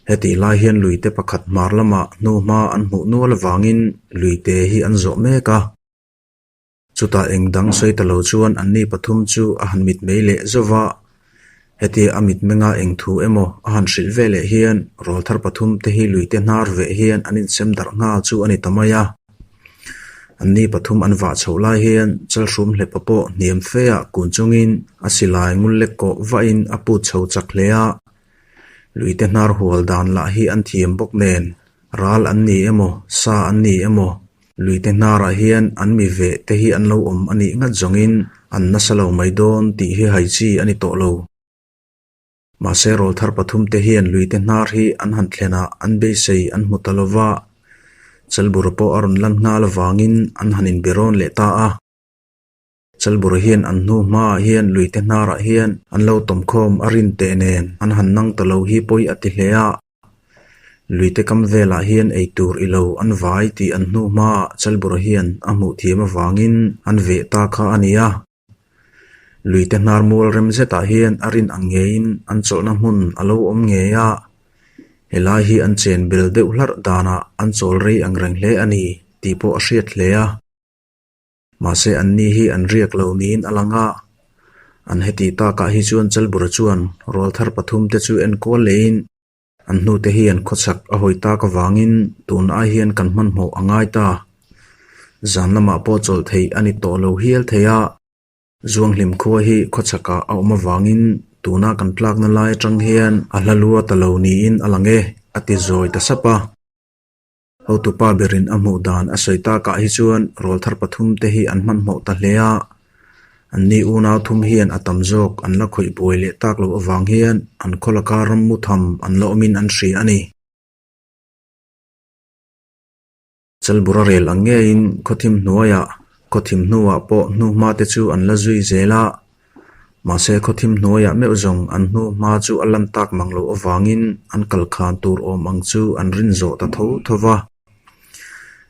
Speaker 1: hetih lai hian luite pakhat hmar lamah hnu hma an hmuh nual avangin luite hi an zawh mek a. Chutah eng dang sawi ta lo chuan anni pathum chu a han mitmei leh zauh va, hetia a mitmenga eng thu emaw a han hrilh ve leh hian rawl thar pathum te hi luite hnar veh hian an insem darh nghal chu a ni ta mai a. Anni pathum an vah chhoh lai hian Chalhrum hlepa pawh hniam feah kun chungin a silai ngul lek kawh vahin a put chho chak hle a. Luite hnar hual dan lah hi an thiam bawk nen ral an ni emaw sa an ni emaw Luite hnarah hian an mi veh te hi an lo awm a nih ngat zawngin an nasa lo mai dawn tih hi hai chi a ni tawh lo. Mahse rawl thar pathum te hian luite hnar hi an han thlenah an beisei an hmu ta lo va, Chalbura pawh a rawn lan nghal avangin an han inberawn leh ta a. Chalbura hian an hnu hmaah hian luite hnarah hian an lo tawmkhawm a rin teh nen an han nang ta lo hi pawi a ti hle a. Luite kam velah hian ei tur i lo an vai tih an hnu hmaah Chalbura hian a hmuh thiam avangin an veh ta kha a ni a. Luite hnar mual rem zetah hian a rin ang ngeiin an chawlhna hmun a lo awm ngei a. Helai hi an chen bel deuh hlarh danah an chawl rei ang reng hle a ni tih pawh a hriat hle a. Mahse anni hi an riak lo niin a lang a, an heti takah hi chuan Chalbura chuan rawl thar pathum te chu enkual lehin an hnute hi an khawchhak a hawi tak avangin tun ai hian kan hmanhmawh a ngai ta. Zan lamah pawh chawlh theih a ni tawh lo hial thei a, Zuanghlim khua hi khawchhakah a awm avangin tuna kan tlakna lai atang hian a hla lua ta lo niin a lang e, a ti zawi ta sap a. Hotupa berin a hmuh dan a sawi takah hi chuan rawl thar pathum te hi an hmanhmawh ta hle a, anni unau thum hian a tam zawk an la khawih buai leh tak loh avang hian an khaw laka rammu tham an la awmin an hria a ni. Chalbura rel ang ngeiin khawthim hnuaiah khawthim hnuah pawh hnuhma te chu an la zui zel a, Mahse khawthim hnuaiah meuh zawng an hnu hma chu a lan tak mang loh avangin an kal khan tur awm ang chu an rin zawh ta tho tho va.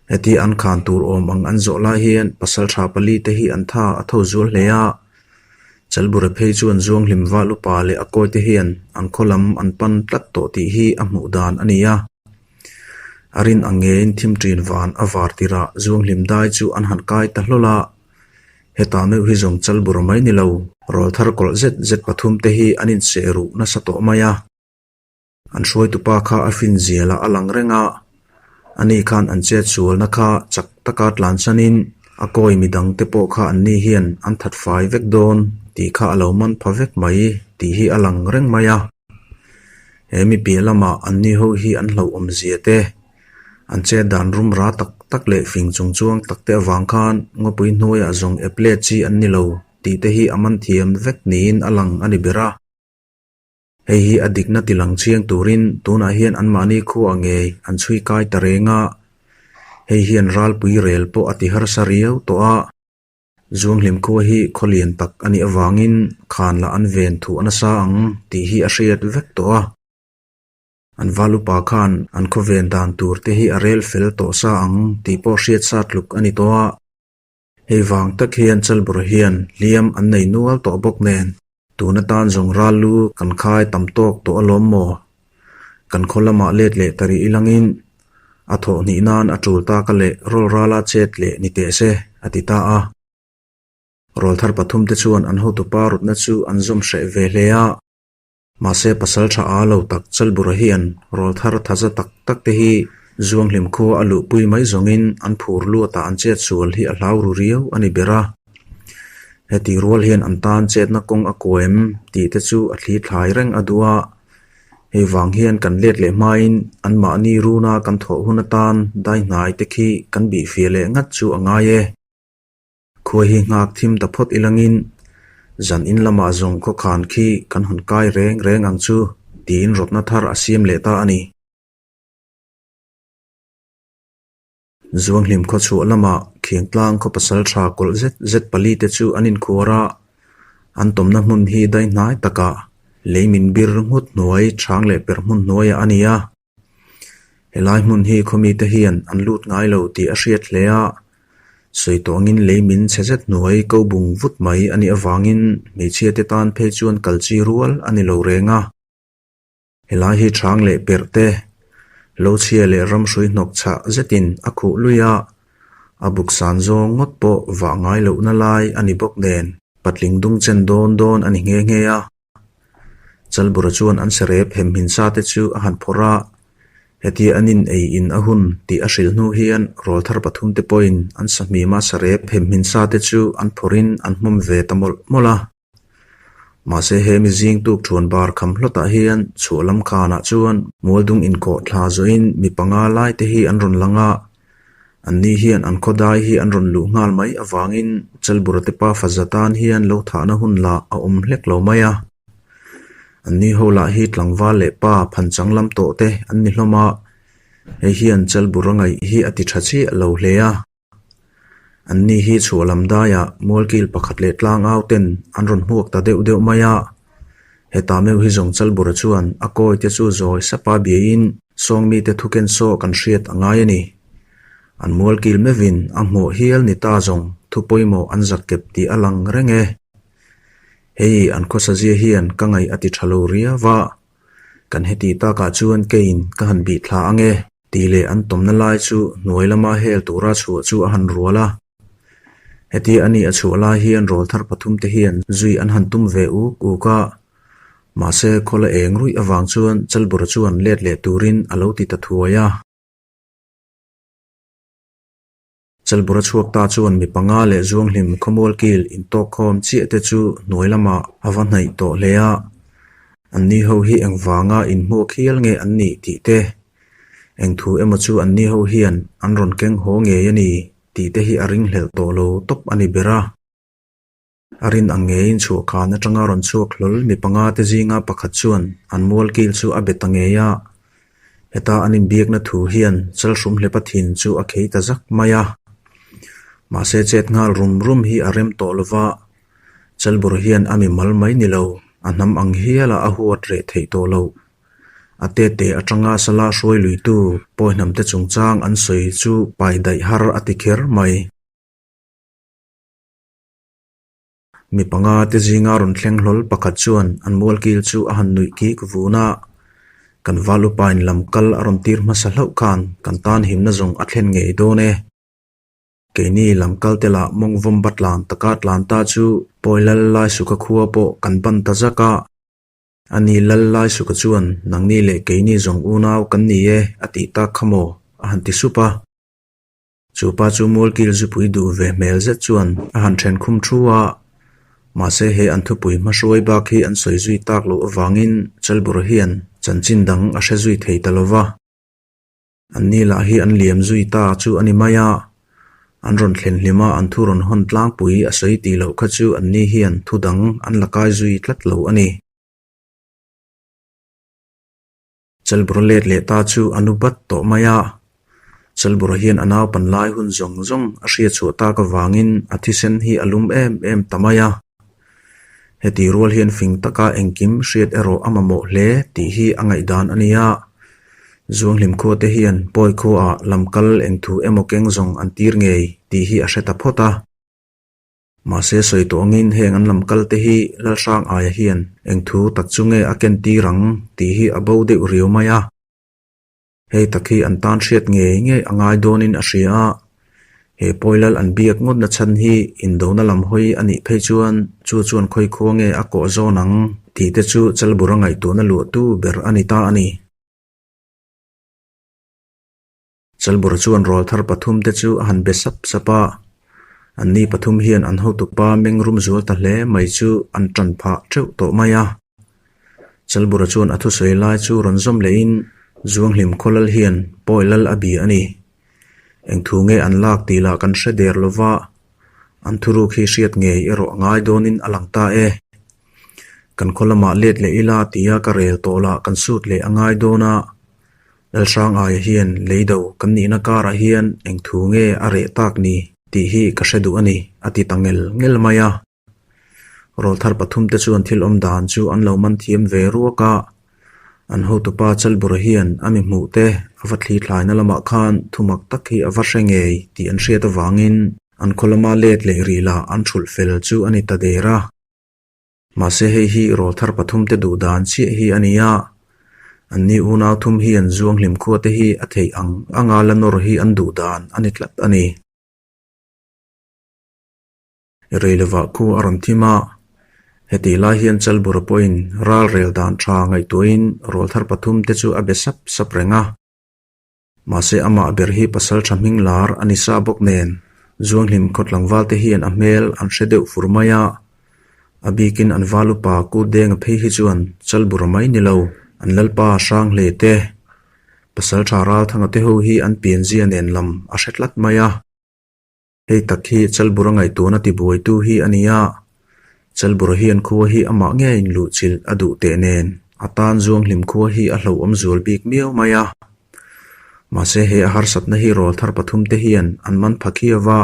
Speaker 1: Heti an khan tur awm ang an zawh lai hian pasal tha pali te hi an tha a tho zual hle a. Chalbura phei chuan Zuanghlim val upa leh a kawi te hian an khaw lam an pan tlat tawh tih hi a hmuh dan a ni a. A rin ang ngeiin thim ṭin van a var tirah Zuanghlim dai chu an han kai ta hlawl a. Hetah meuh hi zawng chal bur mai ni lo, rawl thar kawlh zet zet pathum te hi an inseh ruh nasa tawh mai a. An hruaitupa kha a fin zialah a lang reng a, ani khan an chet sualna kha chak taka tlansanin a kawi midang te pawh kha anni hian an that fai vek dawn tih kha a lo man pha vek mai tih hi a lang reng mai a. He mi piah lamah anni ho hi an hlauhawm zia te An chet dan rum ra tak tak leh fing chung chuang tak te avang khan ngawpui hnuaiah zawng ep let chi an ni lo tih te hi a man thiam vek niin a lang a ni ber a. Hei hi a dikna ti lang chiang turin tunah hian anmahni khuaah ngei an chhui kai ta reng a, hei hian ralpui rel pawh a ti harsa riau tawh a. Zuanghlim khua hi khaw lian tak a nih avangin khan lah an ven thuah nasa ang tih hi a hriat vek tawh a. An val upa khan an khaw ven dan tur te hi a rel fel tawh sa ang tih pawh hriat sa tluk a ni tawh a. Hei vang tak hian Chalbura hian hliam an nei nual tawh bawk nen tun atan zawng ral lu kan khai tam tawk tawh alawm maw? Kan khaw lamah let leh ta rih ilangin a thawh hnih nan a tul taka leh rawl rala chet leh ni teh se a ti ta a. Rawlthar pathumte chuan an hotupa rutna chu an zawm hreh ve hle a. Mahse pasal tha a lo tak Chalbura hian rawlthar thaza tak tak te hi Zuanghlim khua a luhpui mai zawngin an phur luatah an chet sual hi a hlau ru riau a ni ber a. Heti rual hian an tan chetna kawng a kuaim tih te chu a thli thlai reng a duh a. Hei vang hian kan let leh hmain anmahni runa kan thawh hun atan dai hnai te khi kan bih fiah leh ngat chu a ngai e. Khuai hi nghak thim ta phawt ilangin zan in lamah zawng khawkhan khi kan hawn kai reng reng ang chu tiin rawtna thar a siam leh ta a ni. Zuanghlim khawchhuah lamah Khiangtlang khaw pasal tha kawlh zet zet pali te chu an inkhuar a, an tawmna hmun hi dai hnai takah lei min bir nghut hnuai chhang leh per hmun hnuaiah a ni a. Helai hmun hi khawmite hian an lut ngai lo tih a hriat hle a, sawi tawh angin lei min chhe zet hnuai ko bung vut mai a nih avangin hmeichhia te tan phei chuan kal chi rual a ni lo reng a. Helai hi chhang leh perh te, lo chhia leh ramhrui hnawk chhah zetin a khuh lui a, a buk san zawng ngawt pawh vah ngai lohna lai a ni bawk nen patling dung chen dawn dawn a ni nghe nghe a. Chalbura chuan an serep hem hmin sa te chu a han phawrh a, hetia an in ei in a hun tih a hrilh hnu hian rawlthar pathum te pawhin an sahmima sarep hem hmin sa te chu an phawrhin an hmawm ve ta mawlh mawlh a. Mahse he mi zing tuk thuan bar kham hlawtah hian chhuah lam khanah chuan mualdung inkawh thla zawhin mi panga lai te hi an rawn lang a, Anni hian an khawdai hi an rawn luh nghal mai avangin Chalbura te pa Faza tan hian lo thahna hun lah a awm hlek lo mai a. Anni ho lah hi tlangval leh pa phanchang lam tawh te an ni hlawm a, hei hian Chalbura ngaih hi a ti tha chiah lo hle a. Anni hi chhuah lam daiah mualkil pakhat leh tlangau ten an rawn hmuak ta deuh deuh mai a. Heta meuh hi zawng Chalbura chuan a kawi te chu zawi sapa biain Sawngmite thuken saw kan hriat a ngai a ni. An mualkil meuhin a hmuh hial ni ta zawng thu pawimawh an zak kep tih a lang reng e. Hei an khawsazia hian ka ngaih a ti tha lo riau a, kan heti takah chuan keiin ka han bih thla ang e tih leh an tawmna lai chu hnuai lama hel tura chhuah chu a han rual a. Heti a nih a chhuah lai hian rawlthar pathum te hian zui an han tum ve uk uk a, mahse khawla eng ruih avang chuan Chalbura chuan let leh turin a lo ti ta thuai a. Chalbura chhuak ta chuan mi panga leh Zuanghlim khawmual kil intawkkhawm chiah te chu hnuai lamah a va hnaih tawh hle a, anni ho hi engvanga inhmuak hial nge an nih tih te, eng thu emaw chu anni ho hian an rawn keng haw ngei a ni. Tih te hi a ringhlelh tawh lo tawp a ni ber a. A rin ang ngeiin chhuahkhan atanga rawn chhuak hlawl mi panga te zinga pakhat chuan an mualkil chu a be ta ngei a. Heta an inbiakna thu hian Chalhrum hlepa thin chu a khei ta zak mai a. Mahse chet nghal rum rum hi a rem tawh lova, Chalbur hian a mi mal mai ni lo, a hnam ang hiala a huat reh theih tawh loh. A tete atanga sala hruai luitu pawihnamte chungchang an sawi chu pai daih har a ti kher mai. Mi panga te zinga rawn thleng hlawl pakhat chuan an mualkil chu a han nuih kik vun a, kan val upain lam kal a rawn tir hmasa hlauh khan kan tan himna zawng a thlen ngei dawn e. Keini lam kal te lah mawngvawm ba tlan taka tlan ta chu pawi lal lai suka khua pawh kan ban ta zak a. Ani lal lai suka chuan, Nangni leh keini zawng unau kan ni e, a tih tak kha maw? a han ti sup a. Chu pa chu mualkil zupui duh ve hmel zet chuan a han then khum thu a. Mahse he an thupui hmahruai bak hi an sawi zui tak loh avangin Chalbura hian chanchin dang a hre zui thei ta lo va. Anni lah hi an liam zui ta chu a ni mai a. An rawn thlen hlim a, an thu rawn hawn tlangpui a sawi tih loh kha chu anni hian thu dang an la kai zui tlat lo a ni. Chalbura let leh ta chu a nu bat tawh mai a. Chalbura hian a naupan lai hun zawng zawng a hriat chhuah tak avangin a thisen hi a lum em em ta mai a. Heti rual hian fing taka engkim hriat erawh a mamawh hle tih hi a ngaihdan a ni a. Zuanghlim khua te hian pawi khuaah lam kal eng thu emaw keng zawng an tir ngei tih hi a hre ta phawt a. Mahse sawi tawh angin heng an lam kal te hi Lalhrang aia hian eng thu tak chu nge a ken tir ang tih hi a bo deuh riau mai a. Hei tak hi an tan hriat ngei ngei a ngai dawnin a hria a, he pawilal an biak ngawtna chhan hi indona lam hawi a nih phei chuan chu chuan khawi khua nge a kawh zawn ang tih te chu Chalbura ngaihtuahna luahtu ber a ni ta a ni. Chalbura chuan rawlthar pathum te chu a han be sap sap a, anni pathum hian an hotupa mengrum zual ta hle mai chu an tan phah teuh tawh mai a. Chalbura chuan a thusawi lai chu rawn zawm lehin Zuanghlim Khawlal hian pawi lal a bia a ni. Eng thu nge an lak tih lah kan hre der lova, an thuruk hi hriat ngei erawh a ngai dawnin a lang ta e. Kan khaw lamah let leh ila tia ka rel tawh lah kan sut leh a ngai dawn a. Lalhrang aia hian leido kan nihna karah hian eng thu nge a reh tak ni tih hi ka hre duh a ni, a ti ta ngel ngel mai a. Rawlthar pathum te chuan thil awm dan chu an lo man thiam ve ruak a, an hotupa Chalbura hian a mi hmuh te a va thli thlaina lamah khan thumak tak hi a va hre ngei tih an hriat avangin an khaw lama let leh rih lah an thulh fel chu a ni ta der a. Mahse hei hi rawlthar pathum te duh dan chiah hi a ni a, anni unau thum hian Zuanghlim khua te hi a theih ang anga la nawr hi an duh dan a ni tlat a ni. Rei lovah khu a rawn thim a, hetih lai hian Chalbura pawhin ral rel dan tha ngaihtuahin rawlthar pathum te chu a be sap sap reng a. Mahse amah ber hi pasal tha hming lar a ni sa bawk nen Zuanghlim khaw tlangval te hian a hmel an hre deuh fur mai a, a bikin an val upa Kut Denga phei hi chuan Chalbura mai ni lo an lalpa Hranghle te, pasal tha Ralthanga te ho hi an pianzia nen lam a hre tlat mai a. Hei tak hi Chalbura ngaihtuahna tibuaitu hi a ni a, Chalbura hian khua hi amah ngeiin luhchilh a duh teh nen a tan Zuanghlim khua hi a hlauhawm zual bik miau mai a. Mahse he a harsatna hi rawlthar pathum te hian an man pha khiau va,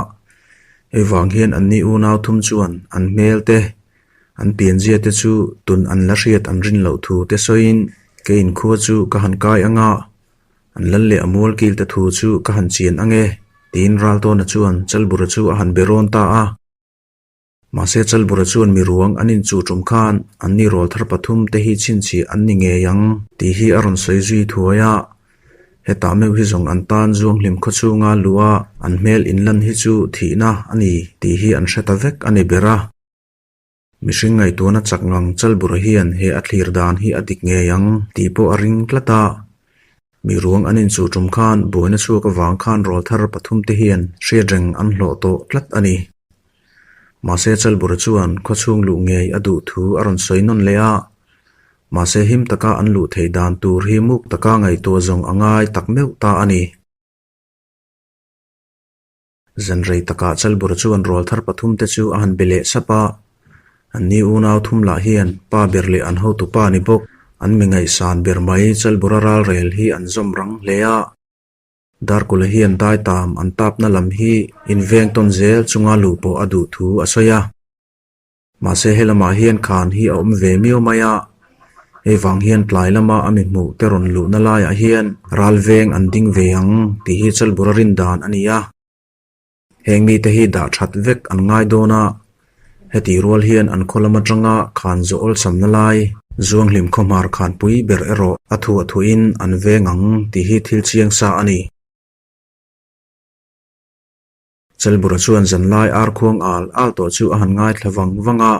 Speaker 1: hei vang hian anni unau thum chuan an hmel te, an pianzia te chu tun an la hriat an rin loh thu te sawiin keiin khua chu ka han kai ang a, An lal leh a mual kil ta thu chu ka han chian ang e, tiin Raltawna chuan Chalbura chu a han be rawn ta a. Mahse Chalbura chuan mi ruang an inchuh tum khan anni rawl thar pathum te hi chhinchhiah an ni ngei ang tih hi a rawn sawi zui thuai a. Hetah meuh hi zawng an tan Zuanghlim khaw chhunga luh a an hmel inlan hi chu thihna a ni tih hi an hre ta vek a ni ber a. Mihring ngaihtuahna chak ngang Chalbura hian he a thlir dan hi a dik ngei ang tih pawh a ring tlat a. Mi ruang an inchuh tum khan buaina chhuak avang khan rawlthar pathum te hian hriat reng an hlawh tawh tlat a ni. Mahse Chalbura chuan khawchhung luh ngei a duh thu a rawn sawi nawn leh a. Mahse him taka an luh theih dan tur hi muk taka ngaihtuah zawng a ngai tak meuh ta a ni. Zan rei takah Chalbura chuan rawlthar pathum te chu a han be leh sap a, anni unau thum lah hian pa ber leh an hotu pa ni bawk, an mi ngaihsan ber mai Chalbura ralrel hi an zawm rang hle a. Darkula hian daitam an tapna lam hi inveng tawn zel chunga luh pawh a duh thu a sawi a. Mahse he lamah hian khan hi a awm ve miau mai a, hei vang hian tlai lama a mi hmuh te rawn luhna laiah hian ral veng an ding ve ang tih hi Chalbura rin dan a ni a. Heng mite hi dah that vek an ngai dawn a, hetih rual hian an khaw lam atanga khan zawh awlsamna lai Zuanghlim khawhmar khanpui ber erawh a thuah thuin an veng ang tih hi thil chiang sa a ni. Chelbura chuan zanlai ar khuang al al tawh chu a han ngaithla vang vang a.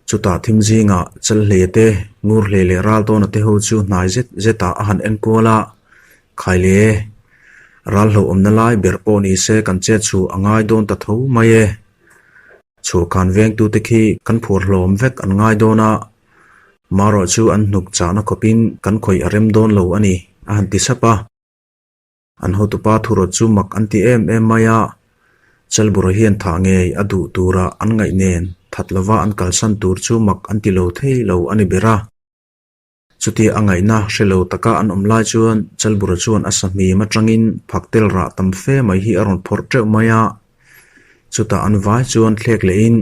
Speaker 1: Chutah thim zingah Chelhle te, Ngurhle leh Raltawna te ho chu hnai zet zetah a han enkual a, Khaile, ral hlauhawmna lai ber pawh ni se kan chet chu a ngai dawn ta tho mai e. Chhuahkhan vengtute khi kan phuar hlawm vek an ngai dawn a, marawh chu an hnuk chahna khawpin kan khawih a rem dawn lo a ni, a han ti sap a. An hotupa thurawt chu mak an ti em em mai a. Chalbura hian thah ngei a duh tura an ngaih nen that lova an kalsan tur chu mak an ti lo thei lo a ni ber a. Chutia a ngaihna hre lo taka an awm lai chuan Chalbura chuan a sahmim atangin phaktel rah tam fe mai hi a rawn phawrh teuh mai a. Chutah an vai chuan thlek lehin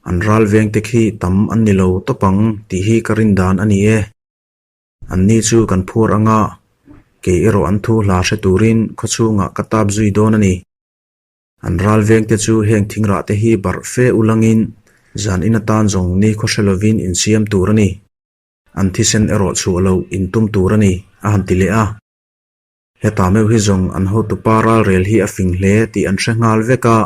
Speaker 1: an ral vengte khi tam an ni lo tawp ang tih hi ka rin dan a ni e. Anni chu kan phuar anga kei erawh an thu hla hre turin khawchhungah ka tap zui dawn a ni. An ral vengte chu heng thingrah te hi barh fe ulangin zan in atan zawng ni khaw hre lovin insiam tur a ni. An thisen erawh chhuah loh intum tur a ni, a han ti leh a. Hetah meuh hi zawng an hotupa ralrel hi a fing hle tih an hre nghal vek a.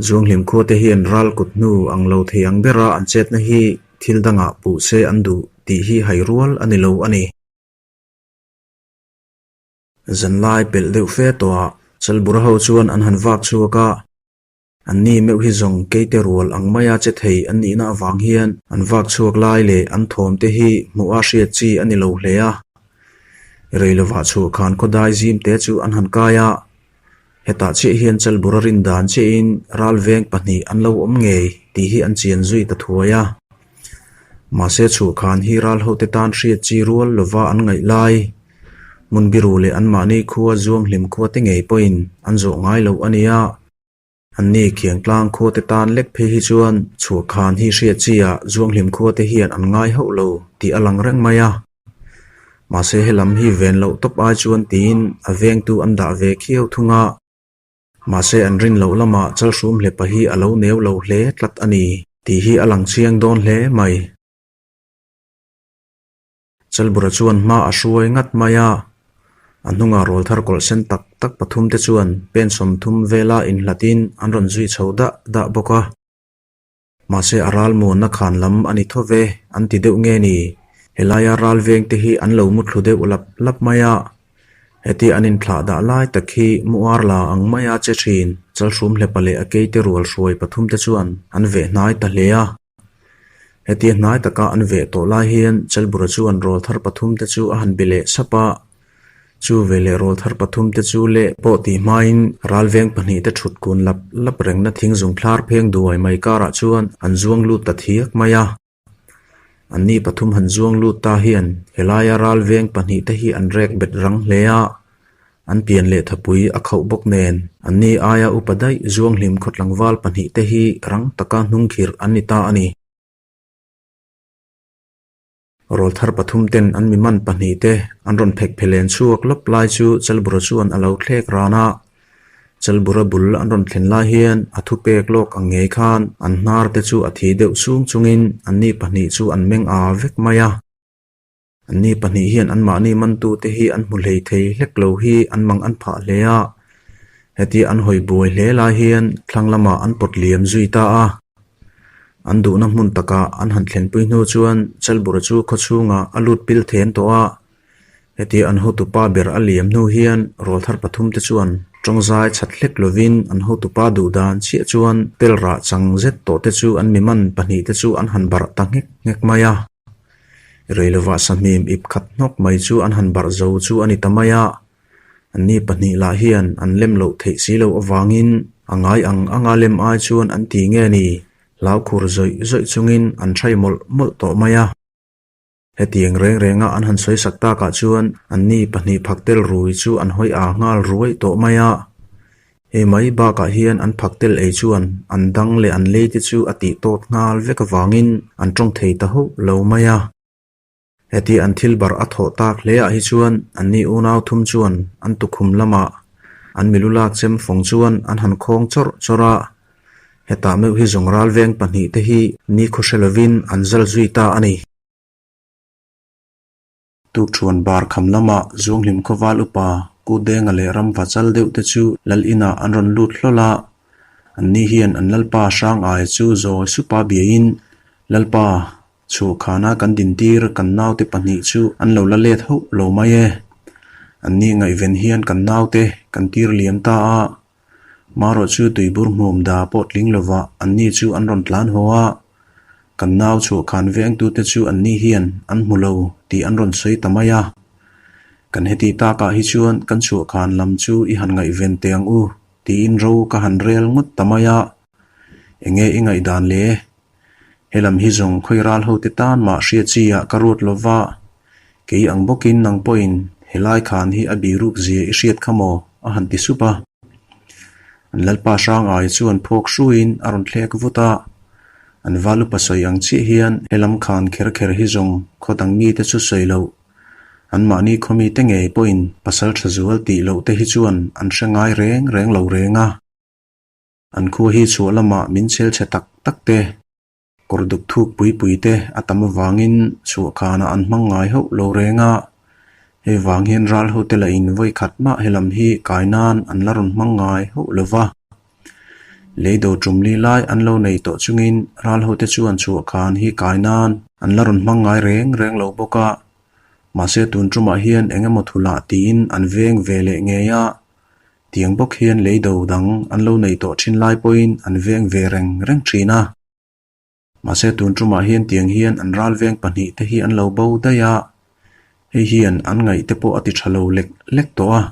Speaker 1: Zuanghlim khuate hian ral kut hnu ang lo thei ang bera an chetna hi thil dangah puh se an duh tih hi hai rual a ni lo a ni. Zanlai pelh deuh fe tawhah Chalbura ho chuan an han vak chhuak a. Anni meuh hi zawng keite rual ang maia che thei an nihna avang hian an vak chhuak lai leh an thawm te hi hmuh a hriat chi a ni lo hle a. Rei lovah chhuah khan khawdai zim te chu an han kai a. Hetah chiah hian Chalbura rin dan chiahin ralveng pahnih an lo awm ngei tih hi an chian zui ta thuai a. Mahse chhuah khan hi ral hote tan hriat chi rual lova an ngaih lai. Hmun biru leh anmahni khua zuanghlim khua te ngei pawhin an zawh ngai loh a nia. Anni Khiangtlang khua te tan lek phei hi chuan chhuah khan hi hriat chi ah zuanghlim khua te hian an ngai hauh lo tih a lang reng mai a. Mahse helam hi ven loh tawp ai chuan tiin a vengtu an dah ve khiau thung a. Mahse an rin loh lamah Chalhrum hlepa hi a lo neu lo hle tlat a ni tih hi a lang chiang dawn hle mai. Chalbura chuan hma a hruai ngat mai a, a hnungah rawlthar kawlh sen tak tak pathum te chuan pen 30 vela inhlatin an rawn zui chho dah dah bawk a. Mahse a ral muanna khan lam a ni tho ve an ti deuh nge ni? Helaia ral veng te hi an lo muthlu deuh lap lap mai a. Heti an inthlah dah lai tak hi muar la ang maia che thin Chalhrum hlepa leh a keite rual hruai pathum te chuan an veh hnai ta hle a. Hetia hnai taka an veh tawh lai hian Chalbura chuan rawl thar pathum te chu a han bi leh sap a. Chu veleh rawl thar pathum te chu leh pawh tih hmain ralveng pahnih te thut kun lap lap rengna thing zung thlar pheng duai mai karah chuan an zuang lut ta thiak mai a. Anni pathum han zuang lut ta hian helaia ralveng pahnih te hi an rek bet rang hle a. An pian leh thapui a khauh bawk nen anni aia upa daih zuanghlim khawtlangval pahnih te hi rang taka hnungkhirh an ni ta a ni. Rawlthar pathum ten an mi man pahnih te an rawn phek phelen chhuak lawp lai chu Chalbura chuan a lo thlek ran a. Chalbura bul an rawn thlen lai hian a thupek lawk ang ngei khan an hnar te chu a thi deuh chung chungin anni pahnih chu an meng aa vek mai a. Anni pahnih hian anmahni mantute hi an hmu hlei thei hlek lo hi an mang an phah hle a. Hetia an hawi buai hle lai hian thlang lamah an pawt liam zui ta a. An duhna hmun takah an han thlenpui hnu chuan Chalbura chu khaw chhungah a lut pil then tawh a. Hetia an hotupa ber a liam hnu hian rawlthar pathumte chuan tawngzai chhat hlek lovin an hotupa duh dan chiah chuan tel rah chang zet tawh te chu an mi man pahnihte chu an han barh ta nghek nghek mai a. Rei lovah sahmim ip khat hnawk mai chu an han barh zo chu a ni ta mai a. Anni pahnih lah hian an lem loh theih si loh avangin a ngai ang anga lem ai chuan an ti nge ni, hlau khur zawih zawih chungin an thai mawlh mawlh tawh mai a. Hetiang reng renga an han sawi sak takah chuan anni pahnih phak tel rui chu an hawi aa nghal ruai tawh mai a. Hei mai bakah hian an phak tel ei chuan an dang leh an lei te chu a tih tawt nghal vek avangin an tawng thei ta hauh lo mai a. Heti an thil barh a thawh tak hle ah hi chuan anni unau thum chuan an tukhum lamah an milu lak chem fawng chuan an han khawng chawrh chawrh a. Hetah meuh hi zawng ral veng pahnih te hi nikhaw hre lovin an zal zui ta a ni. Tukṭhuan bar kham lamah Zuanghlim khawval upa Kudenga leh ramva chal deuh te chu lal inah an rawn lut hlawl a. Anni hian an lalpa hrang aia chu zawi supa biain, Lalpa, chhuahkhana kan dintir kan naute pahnih chu an lo la let hauh lo mai e. Anni ngaihven hian kan naute kan tir liam ta a. Marawh chu tuibur hmum da pawh tling lovah anni chu an rawn tlan haw a. Kan nau chhuahkhan vengtute chu anni hian an hmu lo tih an rawn sawi ta mai a. Kan heti takah hi chuan kan chhuahkhan lam chu i han ngaihven teh ang u. tiin ro ka han rel ngawt ta mai a. Enge i ngaihdan le? Helam hi zawng khawi ral hote tan mah hria chi ah ka ruat lo va, kei ang bawkin nang pawhin helai khan hi a biruk zia i hriat kha maw? a han ti sup a. An Lalpa Hrangai chuan phawk hruiin a rawn thlek vut a, an val upa sawi ang chiah hian helam khan kher kher hi zawng khaw dang mite chu sawi loh, anmahni khaw mite ngei pawhin pasal tha zual tih loh te hi chuan an hre ngai reng reng lo reng a. An khua hi chhuah lamah min chel chhe tak tak te, kawr duk thuk pui pui te a tam avangin chhuah khanah an hmang ngai hauh lo reng a, hei vang hian ral hote lah in vawi khat mah helam hi kai nan an la rawn hmang ngai hauh lo va. Lei do tum li lai an lo nei tawh chungin ral hote chuan chhuah khan hi kai nan an la rawn hmang ngai reng reng lo bawk a, mahse tun tumah hian eng emaw thu lah tiin an veng ve leh ngei a, Tiang bawk hian lei do dang an lo nei tawh thin lai pawhin an veng ve reng reng thin a. Mahse tun tumah hian tiang hian an ral veng pahnih te hi an lo bo daih a, hei hian an ngaih te pawh a ti tha lo lek lek tawh a.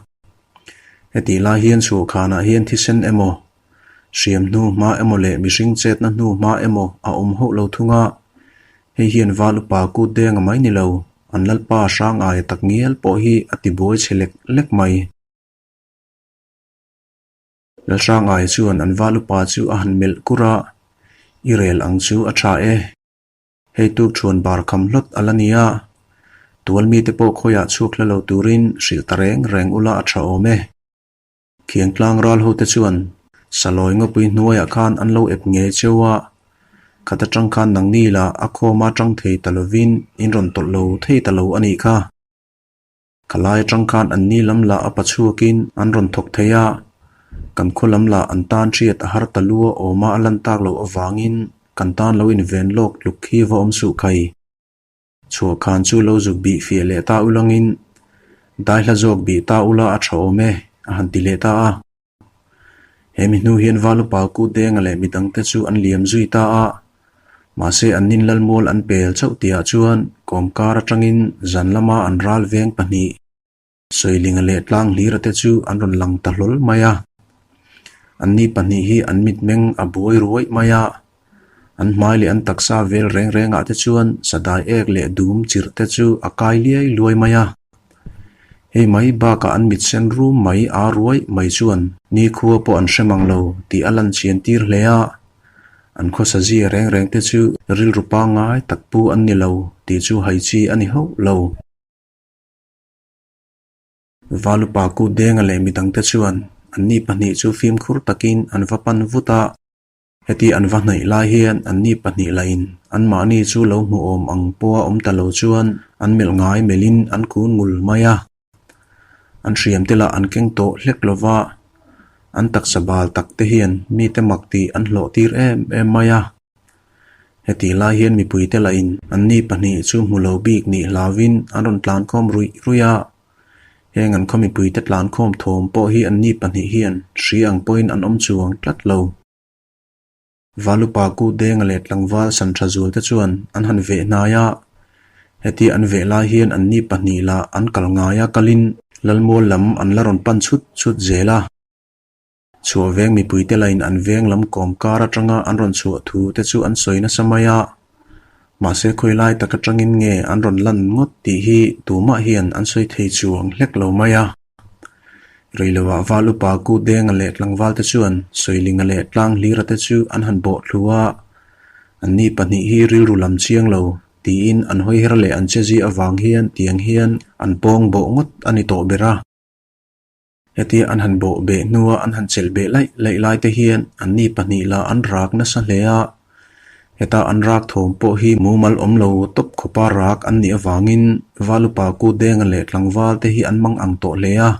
Speaker 1: Hetih lai hian chhuahkhanah hian thisen emaw, hriam hnu hma emaw leh mihring chetna hnu hma emaw a awm hauh lo thung a, hei hian val upa kut denga mai ni lo, an lalpa hrang aia tak ngial pawh hi a ti buai chhe lek lek mai. Lalhrangai chuan an val upa chu a han melh kur a, I rel ang chu a tha e. Hei tuk thuan bar kham hlawt a la ni a, tual mite pawh khawiah chhuak hla lo turin hrilh ta reng reng ula a tha awm e. Khiang tlang ral hote chuan Salawi ngawpui hnuaiah khan an lo ep ngei cheu a, khat atang khan nangni lah a khawma tang thei ta lovin in rawn tawlh lo thei ta lo a nih kha. Khalai atang khan an ni lam lah a pa chhuakin an rawn thawk thei a, kan khaw lam lah an tan hriat a har ta lua awma a lan tak loh avangin kan tan lo inven lawk tluk hi va awm suh khai. Chhuah khan chu lo zuk bih fiah leh ta ulangin daihla zawk bih ta ula a tha awm e, a han ti leh ta a. He mi hnu hian Valupa Kut Denga leh midangte chu an liam zui ta a, mahse an nin Lalmual an pel chauh tihah chuan kawmkar atangin zan lama an ral veng pahnih, Sawilinga leh Tlanglira te chu an rawn lang ta hlawl mai a. Anni pahnih hi an mitmeng a buai ruai mai a, an hmai leh an taksa vel reng rengah te chuan sadai ek leh dum chirh te chu a kai liai luai mai a. Hei mai bakah an mit sen rum mai a ruai mai chuan nikhua pawh an hre mang lo tih a lan chian tir hle a, an khawsa zia reng reng te chu rilru pangngai tak pu an ni lo tih chu hai chi a ni hauh lo. Valupa Kut Denga leh midangte chuan anni pahnih chu fimkhur takin an va pan vut a. Heti an va hnaih lai hian anni pahnih lahin anmahni chu lo hmuhawm ang pawha awm ta lo chuan an melh ngai melhin an kun ngul mai a. An hriam te lah an keng tawh hlek lo va, an taksa bal tak te hian mite mak tih an hlawh tir em em mai a. Heti lai hian mipuite lahin anni pahnih chu hmu lo bik nih hlauvin an rawn tlankhawm ruih ruih a. Heng an khaw mipuite tlankhawm thawm pawh hi anni pahnih hian hri ang pawhin an awm chuang tlat lo. Valupa Kut Denga leh tlangval san tha zual te chuan an han veh hnai a, heti an veh lai hian anni pahnih lah an kal ngaia kalin Lalmual lam an la rawn pan chhut chhut zel a. Chhuah veng mipuite lain an veng lam kawm kar atanga an rawn chhuah thu te chu an sawi nasa mai a, mahse khawi lai tak atangin nge an rawn lan ngawt tih hi tumah hian an sawi thei chuang hlek lo mai a. Reiloah Val upa Kut Denga leh tlangval te chuan Sawilinga leh Tlanghlira te chu an han bawh thlu a, anni pahnih hi rilru lam chiang lo tiin an hawi her leh an che zi avang hian tiang hian an pawng bawh ngawt a ni tawh ber a. Hetia an han bawh beh hnua an han chelh beh laih laih lai te hian anni pahnih lah an rak nasa hle a, heta an rak thawm pawh hi mumal awm lo tawp khawpa rak an nih avangin Valupa Kut Denga leh tlangval te hi an mang ang tawh hle a.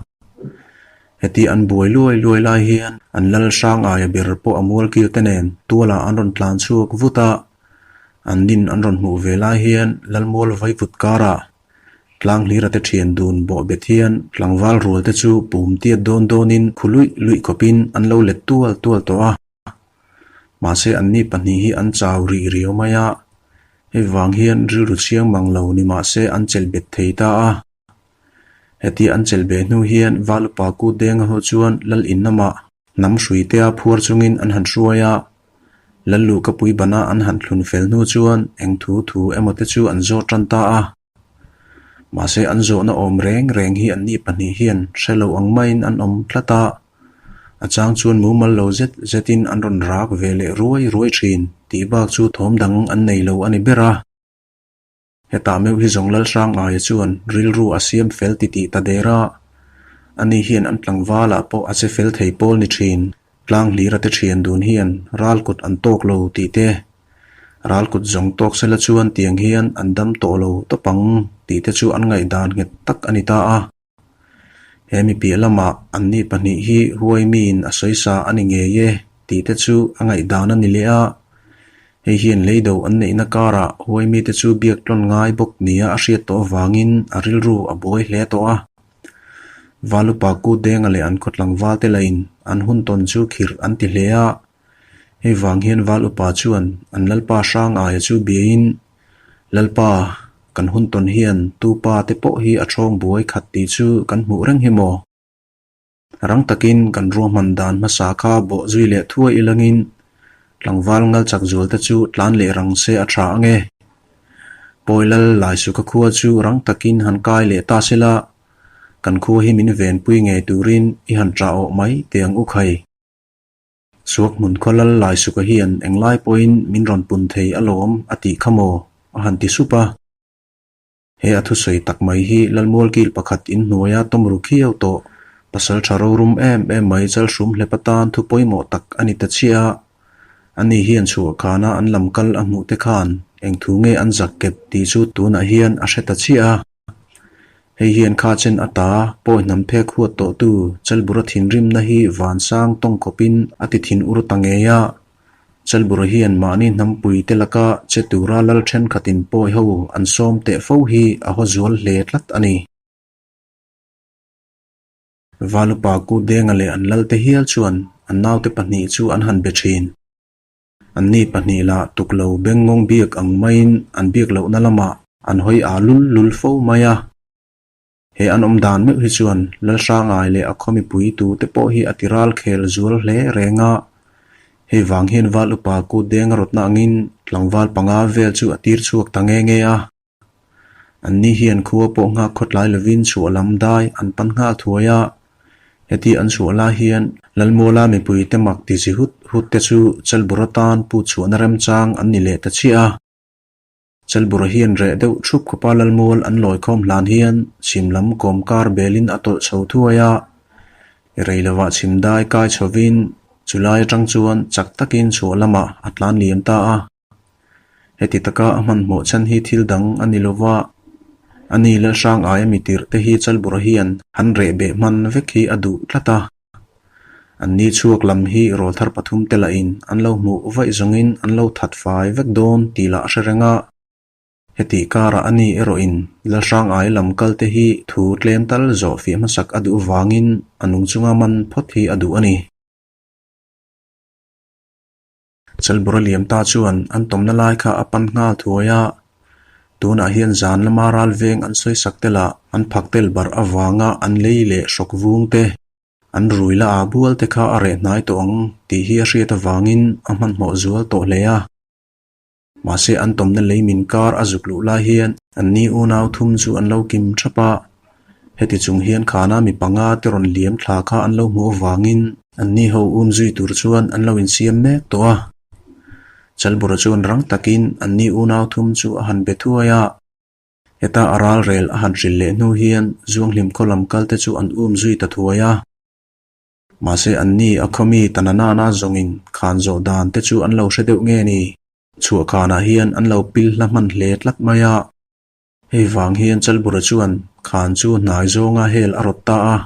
Speaker 1: Hetia an buai luai luai lai hian an lal hrang aia ber pawh a mualkil te nen tualah an rawn tlan chhuak vut a, an nin an rawn hmuh ve lai hian Lalmual vaivut karah Tlanglira te thian dun bawh bet hian tlangval rual te chu pum tiat dawn dawnin khu luih luih khawpin an lo let tual tual tawh a. Mahse anni pahnih hi an chau rih riau mai a, hei vang hian rilru chhiang mang lo ni mahse an chelh bet thei ta a. Hetia an chelh beh hnu hian Valupa Kut Denga ho chuan Lal in lamah. Hnam hruitea phuar chungin an han hruai a, Lalluhkapui bana an han thlun fel hnu chuan eng thu thu emaw te chu an zawt tan ta a. Mahse an zawhna awm reng reng hi anni pahnih hian hre lo ang maiin an awm tlat a, a chang chuan mumal lo zet zetin an rawn rak ve leh ruai ruai thin tih bak chu thawm dang an nei lo a ni ber a. Hetah meuh hi zawng Lalhrangaia chuan rilru a siam fel titih ta der a, ani hian an tlangvalah pawh a che fel thei pawl ni thin. Tlang hlira te thian dun hian ral kut an tawk lo tih te, ral kut zawng tawk sela chuan tiang hian an dam tawh lo tawp ang tih te chu an ngaihdan nghet tak a ni ta a. He mi piah lamah anni pahnih hi huai miin a sawisa a ni ngei e tih te chu a ngaihdan a ni leh a. Hei hian leido an neihna karah huai mite chu biak tlawn ngai bawk nia a hriat tawh avangin a rilru a buai hle tawh a. Valupa Kut Denga leh an khaw tlangval te lahin an hun tawn chu khirh an ti hle a. Hei vang hian Val upa chuan an Lalpa hrang aia chu biain, Lalpa, kan hun tawn hian tu pa te pawh hi a thawng buai khat tih chu kan hmuh reng hi maw? Rang takin kan ruahman dan hmasa kha bawh zui leh thuai ilangin tlangval ngal chak zual te chu tlan leh rang se a tha ang e. Pawi lal Laisuka khua chu rang takin han kai leh ta sela, kan khua hi min venpui ngei turin i han ṭah awh mai teh ang u khai. Suak hmun khaw lal Laisuka hian englai pawhin min rawn pun thei alawm a tih kha maw? a han ti sup a. He a thusawi tak mai hi Lalmualkil pakhat inhnuaia tawmru khiau tawh pasal tha rorum em em mai chalhrum hlep atan thu pawimawh tak a ni ta chiah a. Ani hian chhuahkhana an lam kal a hmuh te khan eng thu nge an zak kep tih chu tunah hian a hre ta chiah a. Hei hian kha chen ata pawi hnam phek huat tawhtu Chalbura thinrimna hi vansang tawng khawpin a ti thin ur ta ngei a. Chalbura hian mahni hnampui te laka che tura lal thenkhatin pawi ho an sawm teh fo hi a haw zual hle tlat a ni. Valupa Kutdenga leh an lalte hial chuan an naute pahnih chu an han be thin. Anni pahnih lah tuk lo bengngawng biak ang maiin an biak lohna lamah an hawi aa lul lul fo mai a. He an awm dan meuh hi chuan Lalhrangai leh a khaw mipui tute pawh hi a ti ral khel zual hle reng a. Hei vang hian Val upa kut deng a rawtna angin tlangval panga vel chu a tir chhuak ta nge nge a. Anni hian khua pawh nghak khawtlai lovin chhuah lam dai an pan nghal thuai a. Heti an chhuah lai hian Lalmuala mipuite mak ti chi hut hut te chu Chalbur atan put chhuahna remchang an ni leh ta chiah a. Chalbura hian reh deuh thup khawpa Lalmual an lawi khawm hlan hian chhim lam kawm kar belin a tawlh chho thuai a, rei lovah chhim dai kai chhovin chulai atang chuan chak takin chhuah lamah a tlan liam ta a. Heti taka a hmanhmawh chhan hi thil dang a ni lova, ani Lalhrang aia mi tirh te hi Chalbura hian han reh beh hman vek hi a duh tlat a. Anni chhuak lam hi rawlthar pathum te lahin an lo hmuh vaih zawngin an lo that fai vek dawn tih lah a hre reng a. Heti karah ani erawhin Lalhrangai lam kal te hi thu tlem tal zawh fiah hmasak a duh vangin a nung chunga man phawt hi a duh a ni. Chalbura liam ta chuan an tawmna lai kha a pan nghal thuai a, tunah hian zan lama ral veng an sawisak te lah an phak tel barh avanga an lei leh hrawk vung te, an rui la ah bual te kha a reh hnai tawh ang tih hi a hriat avangin a hmanhmawh zual tawh hle a. Mahse an tawmna lei min kar a zuk luh lai hian anni unau thum chu an lo kim thap a, heti chung hian khana mi panga te rawn liam thla kha an lo hmuh avangin anni ho um zui tur chuan an lo insiam mek tawh a. Chalbura chuan rang takin anni unau thum chu a han be thuai a, heta a ralrel a han hrilh leh hnu hian Zuanghlim khaw lam kal te chu an um zui ta thuai a. Mahse anni a khawmi Tananana zawngin khan zawh dan te chu an lo hre deuh nge ni? Chhuah khanah hian an lo pil hla hman hle tlat mai a. Hei vang hian Chalbura chuan khan chu hnai zawnga hel a rawt ta a.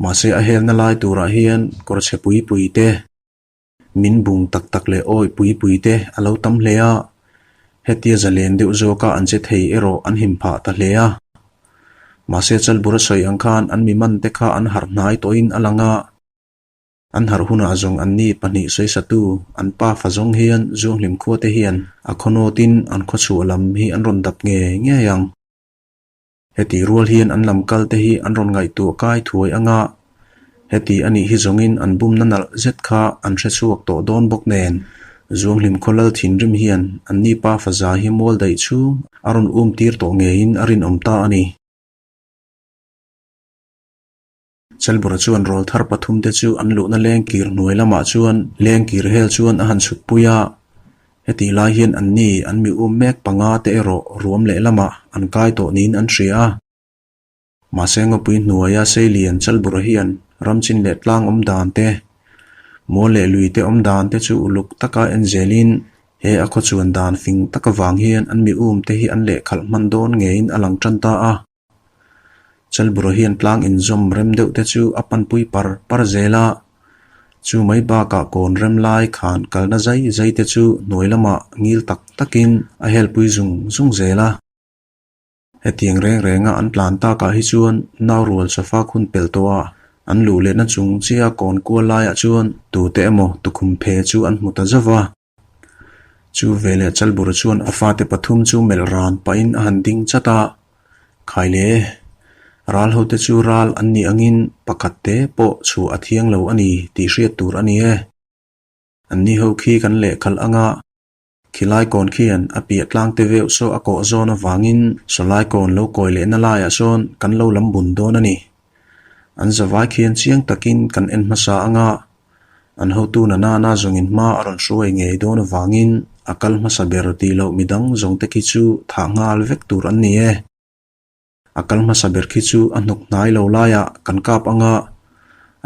Speaker 1: Mahse a helna lai turah hian kawr chhe pui pui te, min bung tak tak leh awi pui pui te a lo tam hle a. Hetia zalen deuh zawka an che thei erawh an him phah ta hle a. Mahse Chalbura sawi ang khan an mi man te kha an harh hnai tawhin a lang a. An harh hunah zawng anni pahnih sawisatu an pa fa zawng hian Zuanghlim khua te hian a khaw nawtin an khaw chhuah lam hi an rawn dap ngei ngei ang. Heti rual hian an lam kal te hi an rawn ngaihtuah kai thuai anga. Heti a nih hi zawngin an bumna nalh zet kha an hre chhuak tawh dawn bawk nen, Zuanghlim khaw lal thinrim hian anni pa faza hi mual daih chhung a rawn um tir tawh ngeiin a rinawm ta a ni. Chelbura chuan rawlthar pathumte chu an luhna lengkir hnuai lamah chuan lengkir hel chuan a han chhukpui a. Hetih lai hian anni an mi um mek panga te erawh ruam lehlamah an kai tawh niin an hria a. Mahse ngawpui hnuaia Seilian Chelbura hian ramchin leh tlang awm dan te, mual leh lui te awm dan te chu uluk taka en zelin he a khaw chuan dan fing tak avang hian an mi um te hi an lehkhalh hman dawn ngeiin a lang tan ta a. Chelbura hian tlang inzawm rem deuh te chu a panpui par par zel a, chu mai bakah kawn rem lai khan kalna zai zai te chu hnuai lamah ngil tak takin a helpui zung zung zel a. Hetiang reng renga an tlan takah hi chuan nau rual sofa khun pel tawh a, an luh lehna chung chiah kawn kual laiah chuan tute emaw tukhum phe chu an hmu ta zauh va. Chu veleh Chalbura chuan a fate pathum chu melh ran pahin a han ding chat a, Khai le, ral hote chu ral an nih angin pakhat te pawh chhuah a thiang lo a ni tih hriat tur a ni e. Anni ho khi kan lehkhalh anga khilai kawn khian a piah tlang te veuh saw a kawh zawn avangin sawlai kawn lo kawi lehna laiah sawn kan lo lam bun dawn a ni. An zavai khian chiang takin kan en hmasa anga An hotu na nana zawngin hma a rawn hruai ngei dawn avangin a kal hmasa ber tih loh midang zawngte khi chu thah nghal vek tur an ni e. A kal hmasa ber khi chu a hnuk hnai lo laiah kan kap anga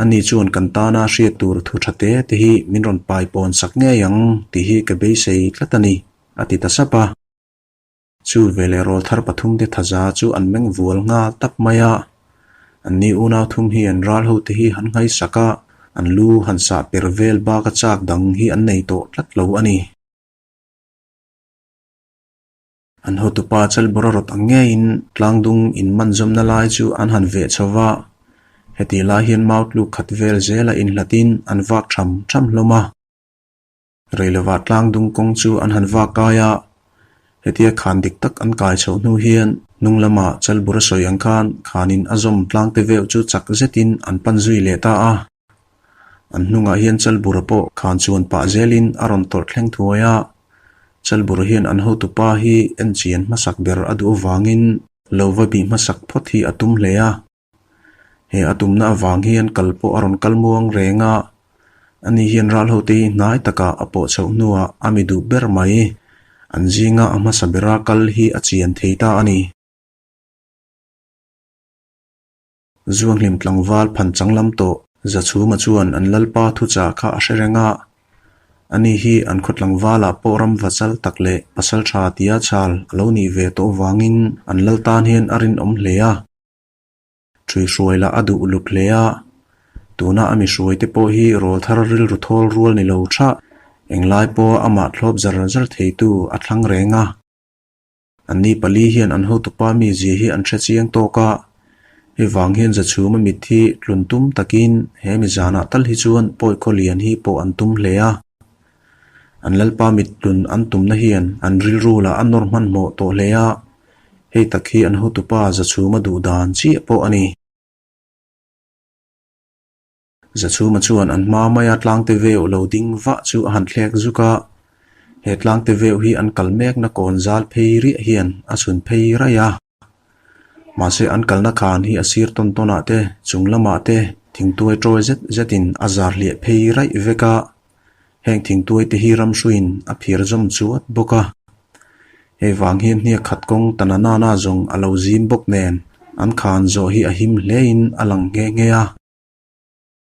Speaker 1: ani chuan kan tana hriat tur thu tha te te hi min rawn pai pawn sak ngei ang tih hi ka beisei tlat a ni, a ti ta sap a. Chu veleh rawlthar pathumte thaza chu an meng vual nghal tap mai a. Anni unau thum hi an ral hote hi han nghaisak a, an lu han sah per vel baka chak dang hi an nei tawh tlat lo a ni. An hotupa Chalbawra rawt ang ngeiin tlangdung in man zawmna lai chu an han veh chho va, hetih lai hian mau tluk khat vel zela inhlatin an vak tham tham hlawm a. Reilovah tlangdung kawng chu an han vak kai a, hetia khan dik tak an kai chhoh hnu hian hnung lamah Chalbura sawi ang khan khanin a zawm tlangte veuh chu chak zetin an pan zui leh ta a. An hnungah hian Chalbura pawh khan chuan pah zelin a rawn tawlh thleng thuai a, Chalbura hian an hotupa hi enchian hmasak ber a duh avangin lo va bih hmasak phawt hi a tum hle a. He a tumna avang hian kal pawh a rawn kal muang reng a, ani hian ral hote hi hnai takah a pawh chhoh hnuah a mi duh ber mai. An zinga a hmasa bera kal hi a chian thei ta a ni. Zuanghlim tlangval phan changlam tawh Zachhuma chuan an lalpa thuchah kha a hre reng a, ani hi an khaw tlangvalah pawh ram vachal tak leh pasal tha tia chhal a lo nih ve tawh avangin an lal tan hian a rinawm hle a. Ṭhui hruai lah a duh uluk hle a, tuna a mi hruaite pawh hi rawl thar rilru thawl rual ni lo thah, englai pawha amah thlawp zar zar theitu a thlang reng a. Anni pali hian an hotupa mizia hi an hre chiang tawk a, hei vang hian Zachhuma mit hi tlun tum takin he mi zanah tal hi chuan pawi khaw lian hi pawh an tum hle a. An lalpa mit tlun an tumna hian an rilru lah a nawr hmanhmawh tawh hle a, hei tak hi an hotupa Zachhuma duh dan chiah pawh a ni. Zachhuma chuan an hma maia tlangte veuh lo ding vah chu a han thlek zuk a, he tlangte veuh hi an kal mekna kawn zal phei riah hian a chhun phei raih a. Mahse an kalna khan hi a sir tawn tawnah te, chung lamah te thingtuai tawi zet zetin a zar hliah phei raih vek a, heng thingtuai te hi ramhruiin a phir zawm chuat bawk a. Hei vang hian hniak khat kawng ta na nana zawng a lo zim bawk nen an khan zawh hi a him hlein a lang nghe nghe a.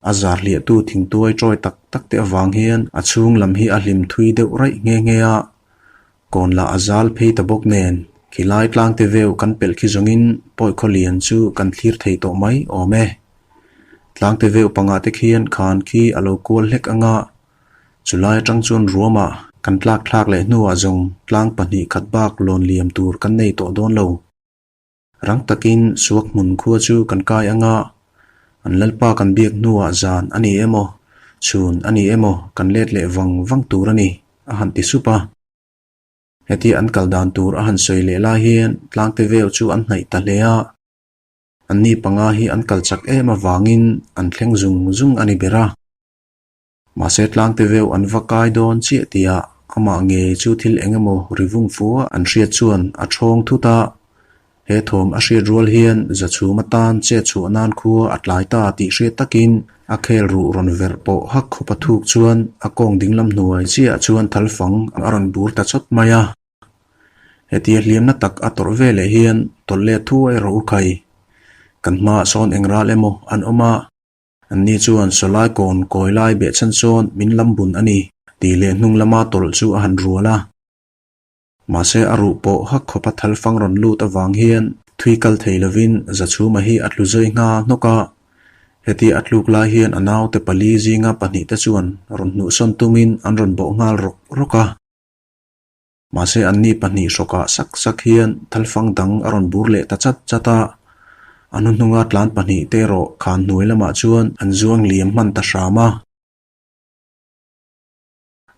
Speaker 1: A zar hliahtu thingtuai tawi tak tak te avang hian a chhung lam hi a hlim thui deuh raih nghe nghe a, kawn lah a zal phei ta bawk nen khilai tlangte veu kan pelh khi zawngin pawi khaw lian chu kan thlir thei tawh mai awm e. Tlangte veu pangah te khian khan khi a lo kual hlek anga, chulai atang chuan ruamah kan tlak thlak leh hnuah zawng tlang pahnih khat bak lawn liam tur kan nei tawh dawn lo. Rang takin suak hmun khua chu kan kai anga, an lalpa kan biak hnuah zan a ni emaw, chhun a ni emaw kan let leh vang vang tur a ni, a han ti sup a. Hetia an kal dan tur a han sawi leh lai hian tlangte veu chu an hnaih ta hle a. Anni panga hi an kal chak em avangin an thleng zung zung a ni ber a. Mahse tlangte veu an va kai dawn chiah tihah amah ngei chu thil eng emaw ri vung fua an hriat chuan a thawng thut a. He thawm a hriat rual hian Zachhum atan chet chhuah nan khua a tlai ta tih hriat takin a khel ruh rawn verh pawh hak khawp a thuk chuan a kawng dinglam hnuai chiah chuan thalfang a rawn bur ta chawt mai a. Hetia hliamna tak a tawrh ve leh hian tawlh let thuai rawh u khai. Kan hmaah sawn eng ral emaw an awm a. Anni chuan sawlai kawn kawi lai behchhan sawn min lam bun a ni tih leh hnung lama tawlh chu a han rual a. Mahse a ruh pawh hak khawpa thalfang rawn lut avang hian thui kal thei lovin Zachhuma hi a tlu zui ngha hnawk a. Hetia a tluk lai hian a naute pali zinga pahnihte chuan rawn hnuhsawn tumin an rawn bawh nghal rawk rawk a. Mahse anni pahnih hrawkah sak sak hian thalfang dang a rawn bur leh ta chat chat a. A hnuhnunga tlan pahnihte erawh khan hnuai lamah chuan an zuang liam hman ta hram a.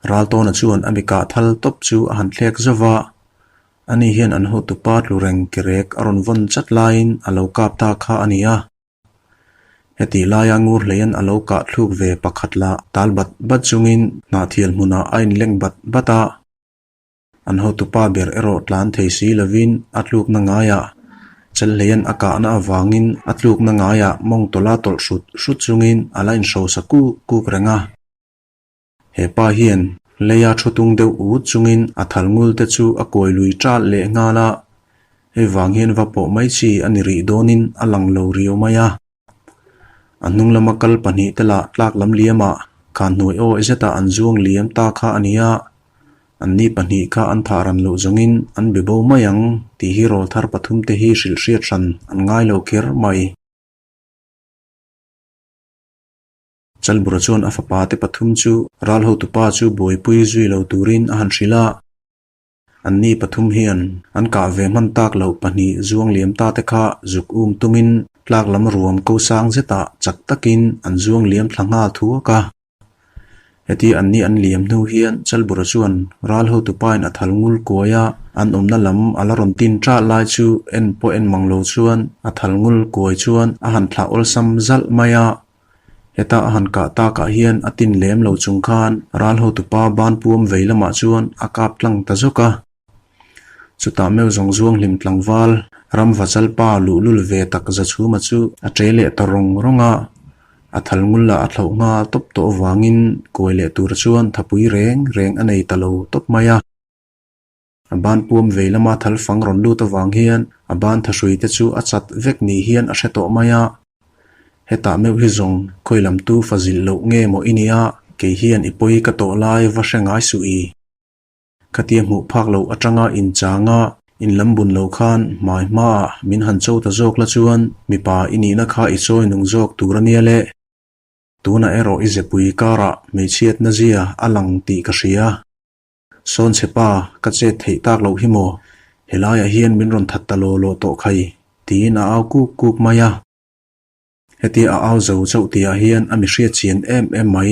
Speaker 1: Raltawna chuan a mikah thal tawp chu a han thlek zauh va, ani hian an hotupa tlu reng ki rek a rawn vawn chat laiin a lo kap ta kha a ni a. Hetih laia ngur hleiin a lo kah thluk ve pakhat lah tal bat bat chungin hnahthial hmunah a inleng bat bat a. An hotupa ber erawh tlan thei si lovin a tlukna ngaiah Chelhleian a kahna avangin a tlukna ngaiah mawng tawla tawlh hrut hrut chungin a la inhrosa kuk kuk reng a. He pa hian leia thu tung deuh ut chungin a thal ngul te chu a kawi lui ṭalh leh nghal a, hei vang hian va pawh mai chi a ni rih dawnin a lang lo riau mai a. A hnung lama kal pahnih te lah tlak lam liamah khan hnuai awi zetah an zuang liam ta kha a ni a, anni pahnih kha an thah ran loh zawngin an be bo mai ang tih hi rawlthar pathum te hi hrilh hriat hran an ngai lo kher mai. Chalbura chuan a fapa te pathum chu ral hotupa chu buaipui zui lo turin a han hrilh a. Anni pathum hian an kah ve hman tak loh pahnih zuang liam ta te kha zuk um tumin tlak lam ruam ko sang zetah chak takin an zuang liam thla nghal thuak a. Heti anni an liam hnu hian Chalbura chuan ral hotupain a thal ngul kuai a, an awmna lam a la rawn tin ṭah lai chu en pawh en mang lo chuan a thal ngul kuai chuan a han thlah awlsam zalh mai a. Heta a han kah takah hian a tin lem lo chung khan ral hotupa ban puam vei lamah chuan a kap tlang ta zawk a. Chutah meuh zawng zuang hlim tlangval ram vachalpa luhlul ve tak Zachhuma chu a ṭe leh ta rawng rawng a. A thal ngul lah a thlauh nghal tawp tawh avangin kuai leh tur chuan thapui reng reng a nei ta lo tawp mai a. A ban puam vei lama thal fang rawn lut avang hian a ban thahrui te chu a chat vek ni hian a hre tawh mai a. Hetah meuh hi zawng khawi lam tu fa zilh loh nge maw i nia, kei hian i pawi ka tawh lai va hre ngai suh i. Khatia hmuh phak loh atanga inchanga in lam bun lo khan hmai hmaah min han cho ta zawk la chuan mipa i nihna kha i chawi nung zawk tur a nia le. Tunah erawh i zepui karah hmeichhiatna zia a lang tih ka hria. Sawn che pa, ka chet theih tak loh hi maw? Helaiah hian min rawn that ta law law tawh khai, tiin a au kuk kuk mai a. Hetia a au zo chauh tihah hian a mi hriat chian em em mai.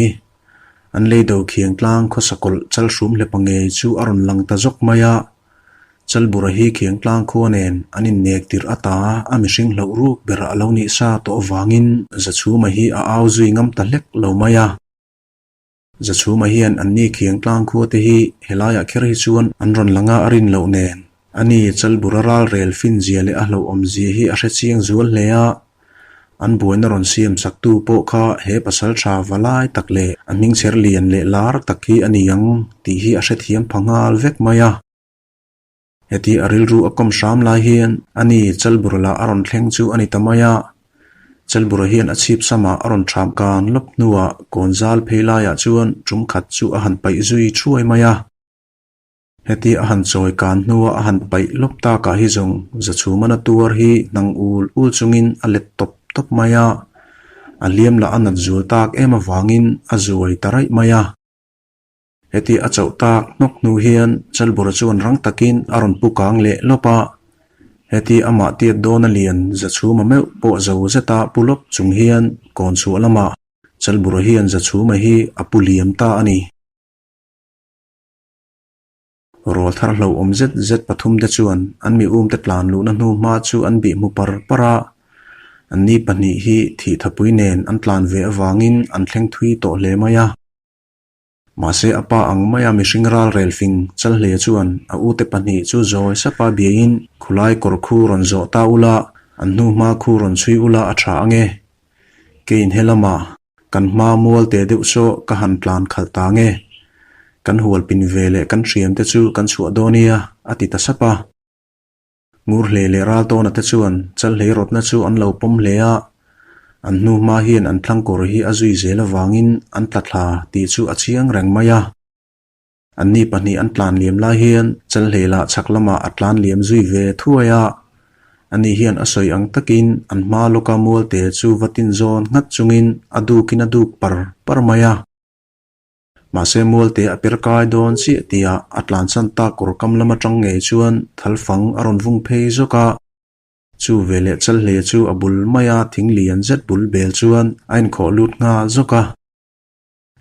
Speaker 1: An leido khiang tlang khawsa kawlh chal hrum hlepa ngei chu a rawn lang ta zawk mai a. Chalbura hi khiang tlang khua nen an innek tirh ata a mihring hlauh ruk ber a lo nih sa tawh avangin Zachhuma hi a au zui ngam ta hlek lo mai a. Zachhuma hian anni khiang tlang khua te hi helaiah kher hi chuan an rawn lang a, a rin loh nen. Ani Chalbura ral rel fin zia leh a hlauhawm zia hi a hre chiang zual hle a. An buaina rawn siam chaktu pawh kha he pasal tha va lai tak leh a hmingchher lian leh lar tak hi a ni ang tih hi a hrethiam pha nghal vek mai a. Heti a rilru a kawm hram lai hian ani Chalbura lah a rawn thleng chu a ni ta mai a. Chalbura hian a chhip samah a rawn ṭham kan lawp hnuah kawn zal phei laiah chuan ṭum khat chu a han paih zui thuai mai a. Heti a han chawi kan hnua a han paih lawp takah hi zawng Zachhumana tuar hi hnang ul ul chungin a let tawp tawp mai a. A hliam lah a nat zual tak em avangin a zuai ta raih mai a. Heti a chauh tak hnawk hnu hian Chalbura chuan rang takin a rawn pu kang leh lawp a. Heti amah tiat dawn a lian Zachhuma meuh pawh zo zeta pu lawp chung hian kawn chhuah lamah Chalbura hian Zachhuma hi a pu liam ta a ni. Rawl thar hlauhawm zet zet pathum te chuan an mi um te tlan luhna hnu hma chu an bih hmu par par a. Anni pahnih hi thihthapui nen an tlan ve avangin an thleng thui tawh hle mai a. Mahse a pa ang maia mihring ral rel fing Chalhleia chuan a ute pahnih chu zawi sapa biain khulai kawr khu rawn zawh ta ula, an hnu hma khu rawn chhui ula a tha ange. Keiin he lamah kan hma mual teh deuh saw ka han tlan khalh ta nge. Kan hual pin ve leh kan hriam te chu kan chhuah dawn nia, a ti ta sap a. Ngur hle leh ral tawna te chuan Chalhlei rawtna chu an lo pawm hle a, an hnu hma hian an thlang kawr hi a zui zel avangin an tla thla tih chu a chiang reng mai a. Anni pahnih an tlan liam lai hian Chalhlei lah chhak lamah a tlan liam zui ve thuai a, ani hian a sawi ang takin an hma lawka mualte chu va tin zawn nghat chungin a dukin a duk par par mai a. Mahse mualte a per kai dawn chiah tihah a tlansan tak kawr kam lam atang ngei chuan thal fang a rawn vung phei zawk a. Chu veleh Chalhle chu a bul maia thing lian zet bul bel chuan a inkhawh lut nghal zawk a.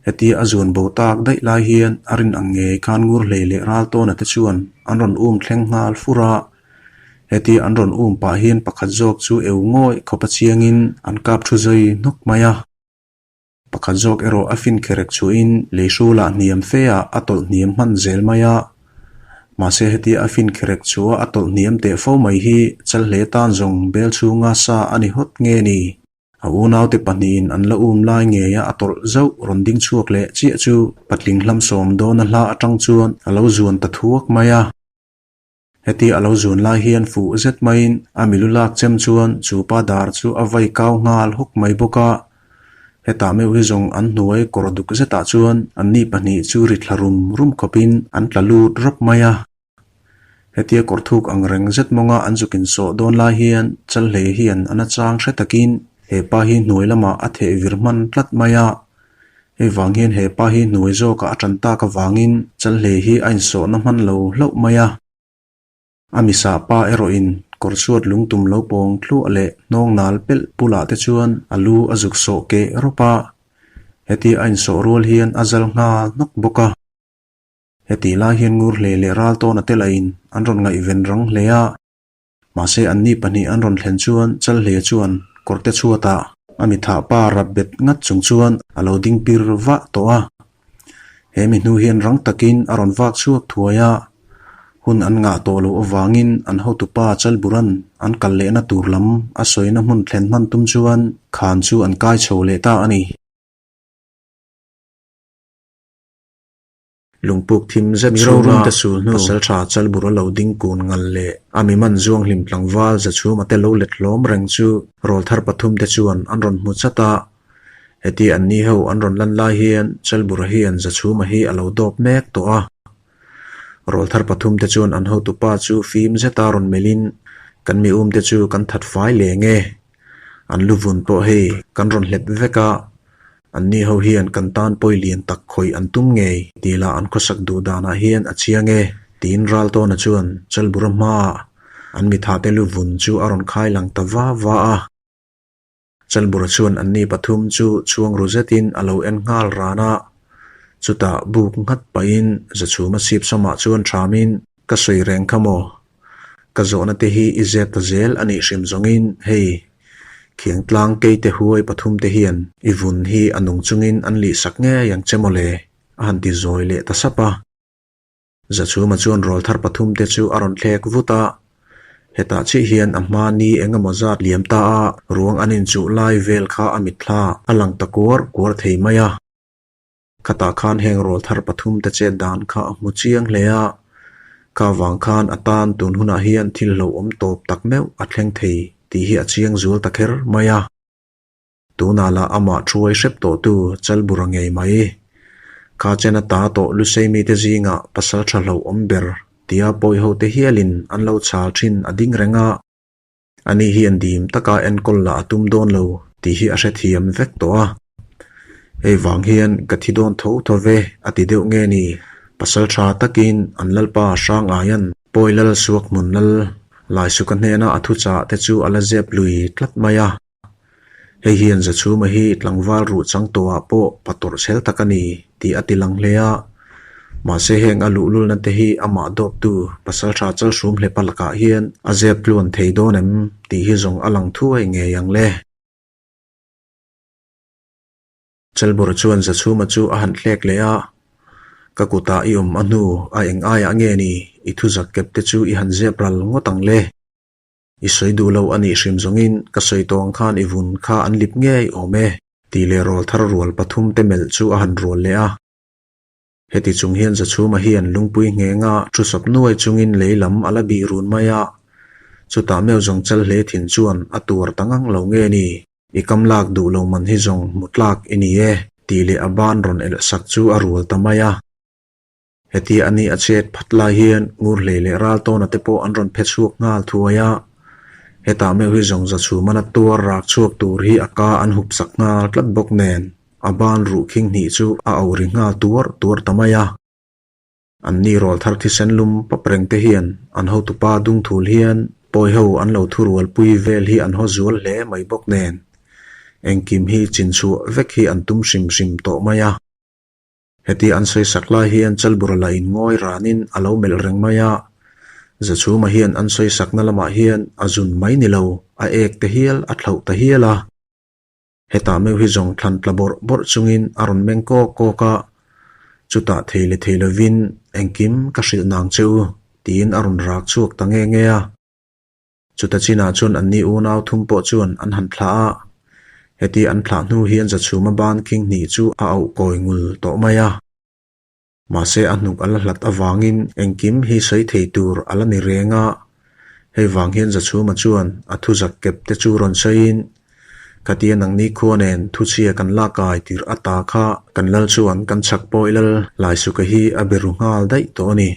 Speaker 1: Hetia a zuan bo tak daih lai hian a rin ang ngei khan ngur hlei leh ral tawna te chuan an rawn um thleng nghal fur a. Hetia an rawn um pah hian pakhat zawk chu eu ngawih khawpa chiangin an kap thu zui hnawk mai a. Pakhat zawk erawh a fin kherek chuhin lei hrulah hniam fe ah a tawlh hniam hman zel mai a. Mahse hetia a fin kherek chu a tawlh hniam teh fo mai hi Chalhle tan zawng bel chhunga sa a ni hawt nge ni? A unaute pahnihin an la um lai ngeia a tawlh zauh rawn ding chhuak leh chiah chu patling hlam sawm dawna hla atang chuan a lo zuan ta thuak mai a. Hetia a lo zun lai hian fuh zet maiin a milu lak chem chuan chu pa dar chu a vai kau nghal hawk mai bawk a. Hetah meuh hi zawng an hnuai kawr duk zetah chuan anni pahnih chu ri thla rum rum khawpin an tla lut rawp mai a. Hetia kawr thuk ang reng zet mawnga an zuk insawh dawn lai hian Chalhlei hian a nachang hre takin he pa hi hnuai lamah a theh vir hman tlat mai a. Hei vang hian he pa hi hnuai zawkah a tan tak avangin Chalhlei hi a insawhna hman lo hlauh mai a. A misah pa erawhin kawr chhuat lungtum lo pawng thluah leh hnawng nal pelh bulah te chuan a lu a zuk sawh keh rawp a. Hetia a insawh rual hian a zal nghal hnawk bawk a. Hetih lai hian ngur hlei leh ral tawn a tel aiin an rawn ngaihven rang hle a. Mahse anni pahnih an rawn thlen chuan Chalhleia chuan kawrte chhuatah a mithah pa rap bet ngat chung chuan a lo ding pir vah tawh a. He mi hnu hian rang takin a rawn vak chhuak thuai a, hun an ngah tawh loh avangin an hotupa Chalburan an kal lehna tur lam a sawina hmun thlen hman tum chuan khan chu an kai chho leh ta a ni. Lungpuk thim zet chhunga pasaltha Chalbur a lo ding kun ngal leh a mi man zuang hlim tlangval Zachhuma te lo let hlawm reng chu rawlthar pathum te chuan an rawn hmu chat a. Heti an ni ho an rawn lan lai hian Chalbura hian Zachhuma hi a lo dawp mek tawh a. Rawlthar pathum te chuan an hotupa chu fim zeta rawn melhin kan mi um te chu kan that fai leng e. An lu vun pawh hei kan rawn hlep vek a, anni ho hian kan tan pawi lian tak khawih an tum ngei tih lah an khawsak duh danah hian a chiang e, tiin Raltawna chuan Chalbura hmaah an mithate lu vun chu a rawn khai lang ta va va a. Chalbura chuan anni pathum chu chhuang ru zetin a lo en nghal ran a, chutah buk nghat pahin Zachhuma chhip samah chuan thamin, Ka sawi reng kha maw? Ka zawhna te hi i zep ta zel a nih hrim zawngin hei Khiangtlang keite huai pathum te hian i vun hi a nung chungin an lih sak ngei ang che mawle a han ti zawi leh ta sap a. Zachhuma chuan rawlthar pathum te chu a rawn thlek vut a, hetah chiah hian a hma ni eng emaw zat liam ta a ruang an inchuh lai vel kha a mitthla a lang ta kuar kuar thei mai a. Khatah khan heng rawl thar pathum te chet dan kha a hmu chiang hle a, kha vang khan a tan tun hunah hian thil hlauhawm tawp tak meuh a thleng thei tih hi a chiang zual ta kher mai a. Tunah lah amah thuai hrep tawhtu Chalbura ngei mai. Kha chen a ta tawh Lusei mite zingah pasal tha hlauhawm ber tia pawi hote hialin an lo chhal thin a ding reng a. Ani hian dim taka enkawl lah a tum dawn lo tih hi a hrethiam vek tawh a. Hei vang hian ka thi dawn tho tho ve a ti deuh nge ni? Pasal tha takin an lalpa hrang aian pawi lal suak hmun lal Laisuka hnena a thuchah te chu a la zep lui tlat mai a. Hei hian Zachhuma hi tlangval ruh chang tawhah pawh pa tawrh chhel tak a ni tih a ti lang hle a. Mahse heng a luhlulna te hi amah dawptu Pasaltha Chalhrum hlepa lakah hian a zep tluan thei dawn em tih hi zawng a lang thuai ngei ang le. Chalbura chuan Zachhuma chu a han thlek leh a, Ka kutah i awm a hnu a eng aiah nge ni i thuzak kep te chu i han zep ral ngawt ang le. I sawi duh lo a nih hrim zawngin ka sawi tawh ang khan i vun kha an lip ngei awm e, tih leh rawlthar rual pathum te melh chu a han rual leh a. Heti chung hian Zachhuma hian lungpui nghenga thu sawp nuai chungin lei lam a la bih run mai a, chutah meuh zawng chal hle thin chuan a tuar ta ngang lo nge ni, i kam lak duh lo man hi zawng hmu tlak i ni e, tih leh a ban rawn elh sak chu a rual ta mai a. Hetia a ni a chet phat lai hian Ngurhlei leh Raltawna te pawh an rawn phe chhuak nghal thuai a, hetah meuh hi zawng Zachhumana tuar rak chhuak tur hi a ka an hup sak nghal tlat bawk nen a ban ruh khing hnih chu a auh ri nghal tuar tuar ta mai a. An ni rawl thar thisen lum pap reng te hian an hotupa dungthul hian pawi ho an lo thurualpui vel hi an haw zual hle mai bawk nen engkim hi chinchhuah vek hi an tum hrim hrim tawh mai a. Heti an sawi sak lai hian Chalbura la in ngawi ranin a lo melh reng mai a, Zachhuma hian an sawi sakna lamah hian a zun mai ni lo, a ek te hial a thlauh ta hial a. Hetah meuh hi zawng thlan tla bawrh bawrh chungin a rawn meng kawk kawk a, chutah thei leh thei lovin engkim ka hrilh nang che u, tiin a rawn rak chhuak ta nge nge a. Chuta chinah chuan anni unau thum pawh chuan an han thlah a, heti an thlah hnu hian Zachhuma ban khing hnih chu a auh kawi ngul tawh mai a. Mahse a hnuk a la hlat avangin engkim hi sawi thei tur a la ni reng a, hei vang hian Zachhuma chuan a thu zak kep te chu rawn sawiin, Khatia nangni khua nen thuchhia kan lak kai tirh ata kha kan lal chuan kan chhak pawih lal Laisuka hi a be ru nghal daih tawh a ni.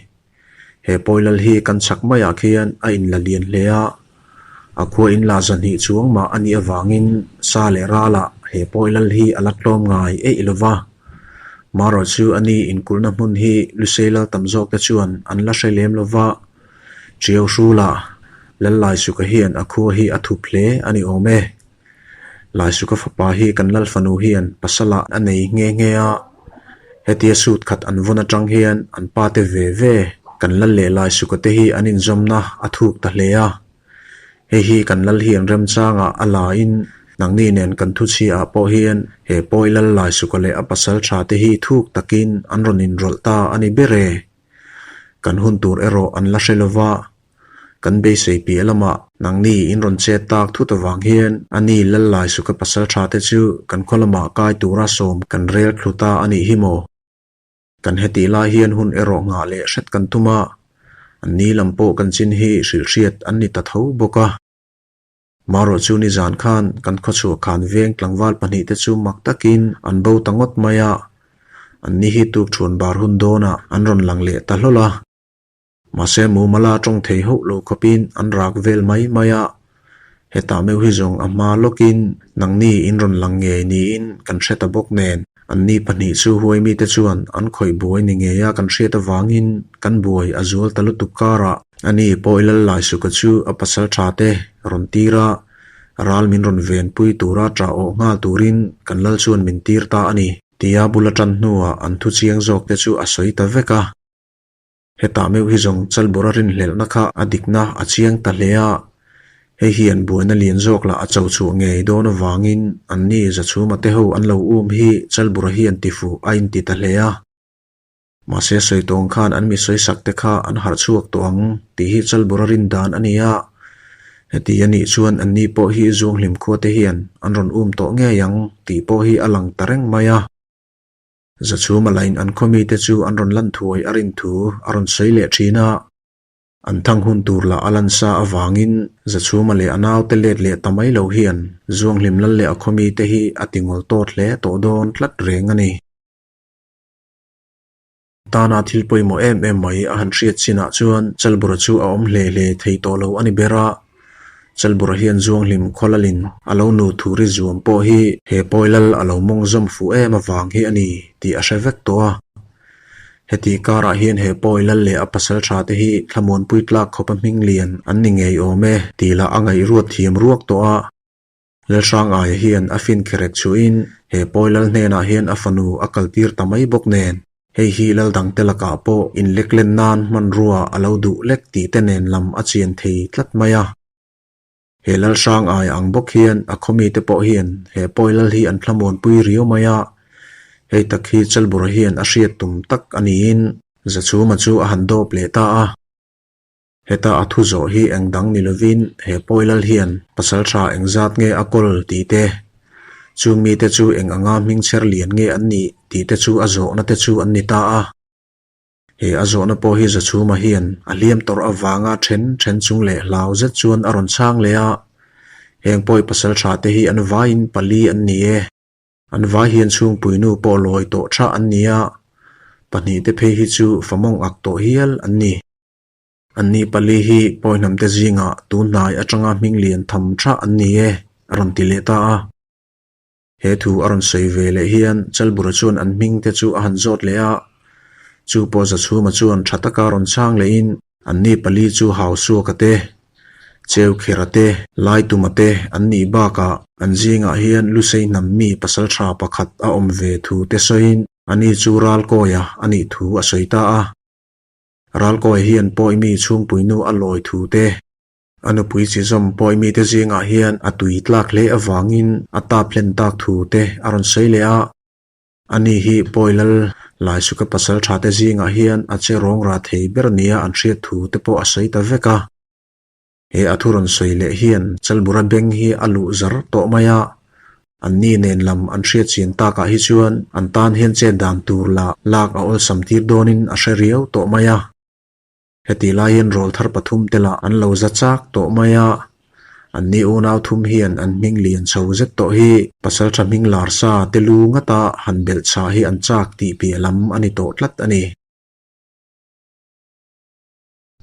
Speaker 1: He pawilal hi kan chhak maiah khian a inla lian hle a, a khua inla zahnih chuang mah a nih avangin sa leh ralah he pawilal hi a la tlawm ngai eih lo va. Marawh chu a ni inkulhna hmun hi Lusei lal tam zawkte chuan an la hre lem lo va, Ṭiau Hrula Lal Laisuka hian a khua hi a thup hle a ni awm e. Laisuka fapa hi kan lal fanu hian pasalah a nei nghe nghe a, hetia suit khat an vawn atang hian an pa te ve ve kan lal leh Laisuka te hi an inzawmna a thuk ta hle a. Hei hi kan lal hian remchangah a la in nangni nen kan thuchhia ah pawh hian he pawi lal Laisuka leh a pasal tha te hi thuk takin an rawn inrawlh ta a ni ber e. Kan hun tur erawh an la hre lova. Kan beisei piah lamah nangni in rawn chet tak thut avang hian a ni Lallai Suka pasal tha te chu kan khaw lamah kai tura sawm kan rel thlu ta a nih hi maw? Kan hetih lai hian hun erawh nghah leh hret kan tum a, an ni lam pawh kan chin hi hrilhhriat an ni ta tho bawk a. Marawh chu nizan khan kan khawchhuah khan veng tlangval pahnihte chu mak takin an bo ta ngawt mai a, an ni hi tuk thuan bar hun dawnah an rawn lang leh ta hlawl a. Mahse mumala tawng thei hauh lo khawpin an rak vel mai mai a, hetah meuh hi zawng a hma lawkin nangni in rawn lang ngei niin kan hre ta bawk nen, anni pahnih chu huaimite chuan an khawih buai ni ngeia kan hriat avangin kan buai a zual ta lutuk karah ani pawh i lal Laisuka chu a pasal tha te rawn tir a, ral min rawn venpui tura ṭah awh nghal turin kan lal chuan min tir ta a ni tia bula ṭan hnuah an thu chiang zawk te chu a sawi ta vek a. Hetah meuh hi zawng Chalbura rinhlelhna kha a dikna a chiang ta hle a, hei hian buaina lian zawk lah a cho chhuah ngei dawn avangin anni Zachhuma te ho an lo um hi Chalbura hian tifuh a inti ta hle a. Mahse sawi tawng khan an mi sawisak te kha an harh chhuak tawh ang tih hi Chalbura rin dan a ni a, heti a nih chuan anni pawh hi Zuanghlim khua te hian an rawn um tawh ngei ang tih pawh hi a lang ta reng mai a. Zachhuma lain an khaw mite chu an rawn lan thuai a rin thu a rawn sawi leh thin a. An thang hun tur lah a lan sa avangin Zachhuma leh a naute let leh ta mai lo hian Zuanghlim lal leh a khaw mite hi a ti ngawl tawt hle tawh dawn tlat reng a ni. Tana thil pawimawh em em mai a han hriat chinah chuan Chalbura chu a awm hle hle thei tawh lo a ni ber a. Chalbura hian Zuanghlim khawlalin a lo nu thuri zuam pawh hi he pawilal a lo mawng zawm fuh em avang hi a ni tih a hre vek tawh a. Heti karah hian he pawilal leh a pasal tha te hi thlamuanpui tlak khawpa hming lian an ni ngei awm e tih lah a ngaihruat thiam ruak tawh a. Lalhrangaia hian a fin kherek chuhin he pawilal hnenah hian a fanu a kaltir ta mai bawk nen. Hei hi lal dangte lakah pawh inleklen nan hmanrua a lo duh lek tih te nen lam a chian thei tlat mai a. He lal hrang ai ang bawk hian a khawmite pawh hian he pawi lal hi an thlamuanpui riau mai a, hei tak hi Chalbura hian a hriat tum tak a niin Zachhuma chu a han dawp leh ta a. Heta a thu zawh hi eng dang ni lovin he pawi lal hian pasal tha engzat nge a kawl tih te, chung mite chu eng anga hming chher lian nge an nih tih te chu a zawhna te chu an ni ta a. He a zawhna pawh hi Zachhuma hian a hliam tawrh avanga then then chung leh hlau zet chuan a rawn chhang leh a, heng pawi pasal tha te hi an vaiin pali an ni e. An vai hian chhungpuinu pawh lawi tawh tha an ni a, pahnihte phei hi chu famawng ak tawh hial an ni. Anni pali hi pawihnamte zingah tun hnai atanga hming lian tham tha an ni e, a rawn ti leh ta a. He thu a rawn sawi ve leh hian Chalbura chuan an hming te chu a han zawt leh a, chu pawh Zachhuma chuan tha taka rawn chhang lehin anni pali chu Hausuaka te, Cheukhera te, Laituma te an nih bakah an zingah hian Lusei hnam mi pasaltha pakhat a awm ve thu te sawiin ani chu Ralkawia a nih thu a sawi ta a. Ralkawia hian pawi mi chhungpuinu a lawi thu te, A nupui chi zawm pawi mite zingah hian a tui tlak hle avangin a tap hlen tak thu te a rawn sawi leh a. Ani hi pawi lal Laisuka pasal tha te zingah hian a che rawng rah thei ber nia an hriat thu te pawh a sawi ta vek a. He a thu rawn sawi leh hian Chalbura beng hi a luh zar tawh mai a. Anni nen lam an hriat chian takah hi chuan an tan hian chet dan tur lah lak a awlsam tir dawnin a hre riau tawh mai a. Heti lai hian rawl thar pathum te lah an lo za chak tawh mai a, anni unau thum hian an hming lian chho zet tawh hi pasaltha hming lar sa te lu ngata han belh chhah hi an chak tih piah lam a ni tawh tlat a ni.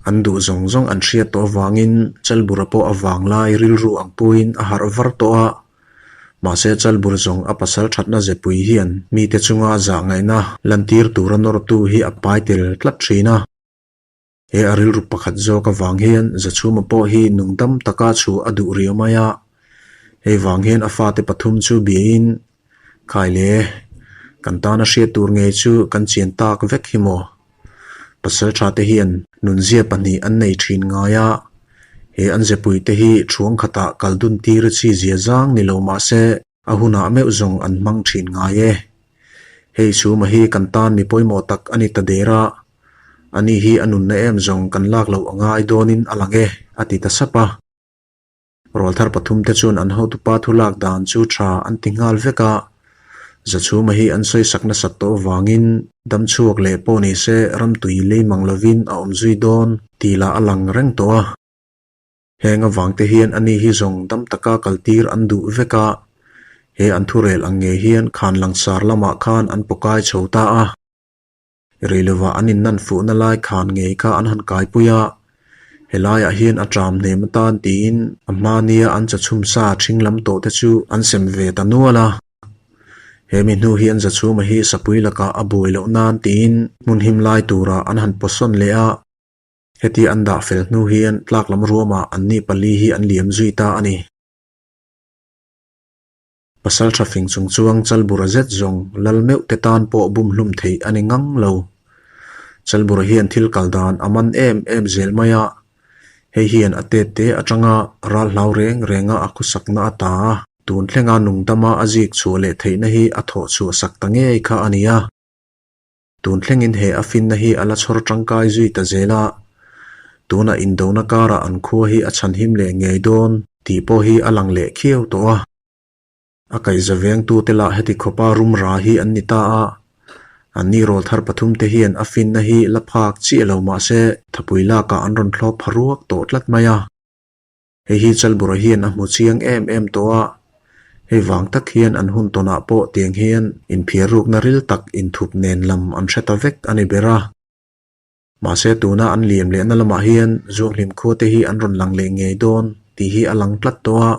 Speaker 1: An duh zawng zawng an hriat tawh avangin Chalbura pawh a vang lai rilru ang puiin a harh var tawh a, mahse Chalbur zawng a pasal thatna zepui hian mite chunga zahngaihna lantir tura nawrtu hi a pai tel tlat thin a. He a rilru pakhat zawk avang hian Zachhuma pawh hi nungdam taka chhuah a duh riau mai a, hei vang hian a fate pathum chu biain, Khai le, kan tana hriat tur ngei chu kan chian tak vek hi maw? Pasaltha te hian nunzia pahnih an nei thin ngai a, he an zepui te hi thuang khatah kal dun tir chi zia zang ni lo mah se, A hunah meuh zawng an hmang thin ngai e. Hei chhuma hi kan tan mi pawimawh tak a ni ta der a, ani hi a nunna em zawng kan lak loh a ngai dawnin a lang e, a ti ta sap a. Rawlthar pathumte chuan an hotupa thu lak dan chu tha an ti nghal vek a, Zachhuma hi an sawisak nasat tawh avangin damchhuak leh pawh ni se ramtui lei mang lovin a awm zui dawn tih lah a lang reng tawh a. Heng avangte hian ani hi zawng dam taka kaltir an duh vek a, he an thurel ang ngei hian khan langsar lamah khan an pawkai chho ta a. Rei lovah an innan fuhna lai khan ngei kha an han kaipui a, helaiah hian a ṭam hnem atan tiin a hma nia an chachhum sa ṭhing lam tawh te chu an sem ve ta nual a. He mi hnu hian Zachhuma hi sapui lakah a buai loh nan tiin hmun him lai turah an han pawsawn leh a. Heti an dah fel hnu hian tlak lam ruamah anni pali hi an liam zui ta a ni. Pasal tha fing chung chuang Chalbura zet zawng lal meuh te tan pawh bum hlum theih a ni ngang lo. Chalbura hian thil kal dan a man em em zel mai a, hei hian a tet te atanga ral hlau reng renga a khawsakna a ta a, tun thlenga nungdama a zik chhuah leh theihna hi a thawh chhuah sak ta ngei kha a ni a. Tun thlengin he a finna hi a la chhawr tangkai zui ta zel a, tunah indona karah an khua hi a chhanhim leh ngei dawn tih pawh hi a lang leh khiau tawh a. A kaihza vengtute lah heti khawpa rum ra hi an ni ta a, anni rawl thar pathumte hian a finna hi la phak chiah lo mah se thapui lakah an rawn thlawp pha ruak tawh tlat mai a. Hei hi Chalbura hian a hmu chiang em em tawh a, hei vang tak hian an hun tawnah pawh tiang hian inphiar rukna ril tak inthup nen lam an hre ta vek a ni ber a. Mahse tuna an liam lehna lamah hian Zuanghlim khua te hi an rawn lang leh ngei dawn tih hi a lang tlat tawh a.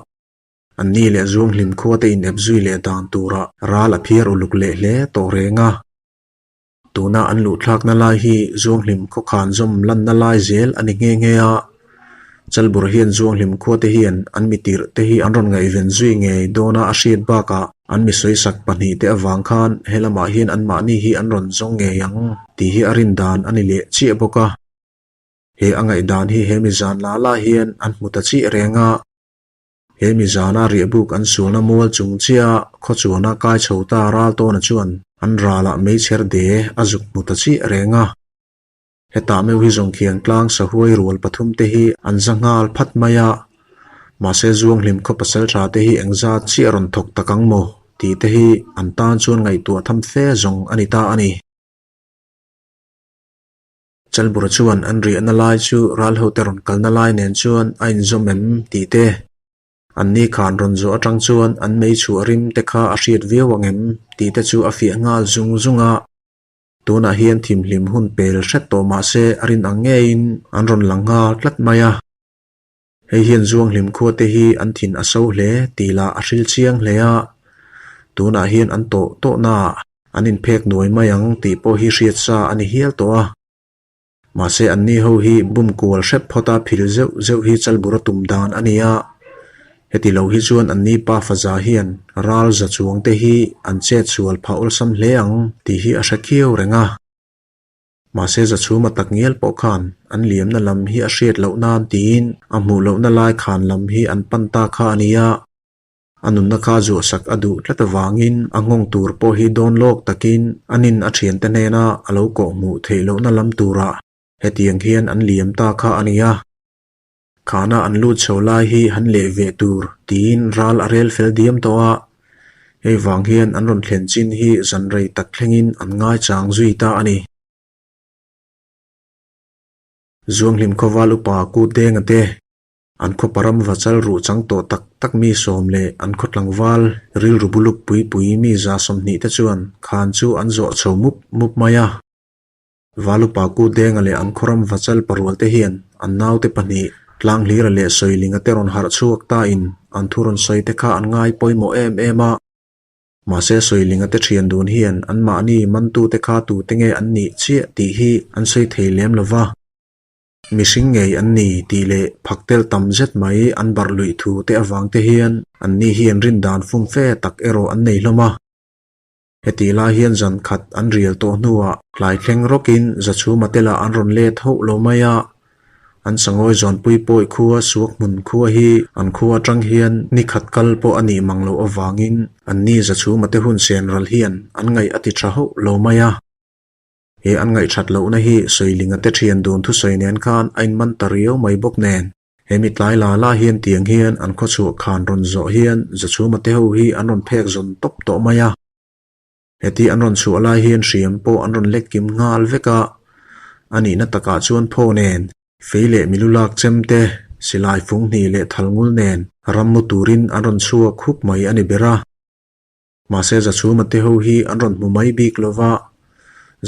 Speaker 1: Anni leh Zuanghlim khua te inep zui leh dan turah ral a phiar uluk leh hle tawh reng a. Tuna an luhthlakna lai hi Zuanghlim khawkhan zawm lanna lai zel a ni nghe nghe a, Chalbur hian Zuanghlim khuate hian an mi tirh te hi an rawn ngaihven zui ngei dawna a hriat bakah. An mi sawisak pahnihte avang khan he lamah hian anmahni hi an rawn zawng ngei ang tih hi a rin dan a ni leh chiah bawk a. He a ngaihdan hi he mi zan la la hian an hmu ta chiah reng a. He mi zana riahbuk an sualna mual chung chiah a khawchuana kai chho ta Raltawna chuan an ralah meichher de a zuk hmu ta chiah reng a. Hetah meuh hi zawng khian tlang sahuai rual pathum te hi an za nghal phat mai a, mahse Zuanghlim khaw pasal tha te hi engzat chiah rawn thawk tak ang maw tih te hi an tan chuan ngaihtuah tham fe zawng a ni ta a ni. Chalbura chuan an riahna lai chu ral hote rawn kalna lai nen chuan a inzawm em tih te, an ni khan rawn zawh atang chuan an mei chhuah rim te kha a hriat viau ang em tih te chu a fiah nghal zung zung a. Tunah hian thimhlim hun pel hret tawh mah se a rin ang ngeiin an rawn lang nghal tlat mai a. Hei hian Zuanghlim khua te hi an thin a so hle tih lah a hril chiang hle a. Tunah hian an tawh tawhnaah an inphek nuai mai ang tih pawh hi hriat sa a ni hial tawh a. Mahse anni ho hi bum kual hrep phawta phil zeuh zeuh hi Chalbura tum dan a ni a. Heti lo hi chuan anni pa faza hian ral za chuang te hi an chet sual phah awlsam hle ang tih hi a hre khiau reng a. Mahse Zachhuma tak ngial pawh khan an liamna lam hi a hriat loh nan tiin a hmuh lohna lai khan lam hi an pan ta kha a ni a. A nunna kha zuahsak a duh tlat avangin a nghawng tur pawh hi dawn lawk takin a nin a thiante hnena a lo kawh hmuh theih lohna lam turah hetiang hian an liam ta kha a ni a. Khana an lut chho lai hi han leh ve tur tiin ral a rel fel diam tawh a, hei vang hian an rawn thlen chin hi zan rei tak thlengin an ngaichang zui ta a ni. Zuanghlim khawval upa Kut Denga te An khaw param vachal ruh chang tawh tak tak mi sawm leh an khaw tlangval rilru buluk pui pui mi 20 te chuan khan chu an zawh chho mup mup mai a. Valupa Ku Denga leh an khawram vachal parual te hian an naute pahnih Tlanghlira leh Sawilinga te rawn harh chhuak ta in an thu rawn sawi te kha an ngai pawimawh em em a. Mahse Sawilinga te thian dun hian anmahni mantute kha tute nge an nih chiah tih hi an sawi thei lem lo va. Mihring ngei an ni tih leh phaktel tam zet mai an barh luih thu te avang te hian anni hian rindan fumfe tak erawh an nei hlawm a. Hetih lai hian zan khat an rial tawh hnuah tlai thleng rawkin Zachhuma te lah an rawn let hauh lo mai a. An sangawi zawnpui pawi khua suak hmun khua hi an khua atang hian ni khat kal pawh a nih mang loh avangin anni Zachhuma te hun sen ral hian an ngaih a ti tha hauh lo mai a. He an ngaihthat lohna hi Sawilinga te thian dun thusawi nen khan a inman ta riau mai bawk nen. He mi tlai la la hian tiang hian an khawchhuah khan rawn zawh hian Zachhuma te ho hi an rawn phek zawn tawp tawh mai a. Heti an rawn chhuah lai hian hriam pawh an rawn lek kim nghal vek a. A nihna takah chuan phaw nen, fei leh milu lak chem te, silai fung hnih leh thal ngul nen ram mu turin an rawn chhuak huk mai a ni ber a. Mahse Zachhuma te ho hi an rawn hmu mai bik lo va,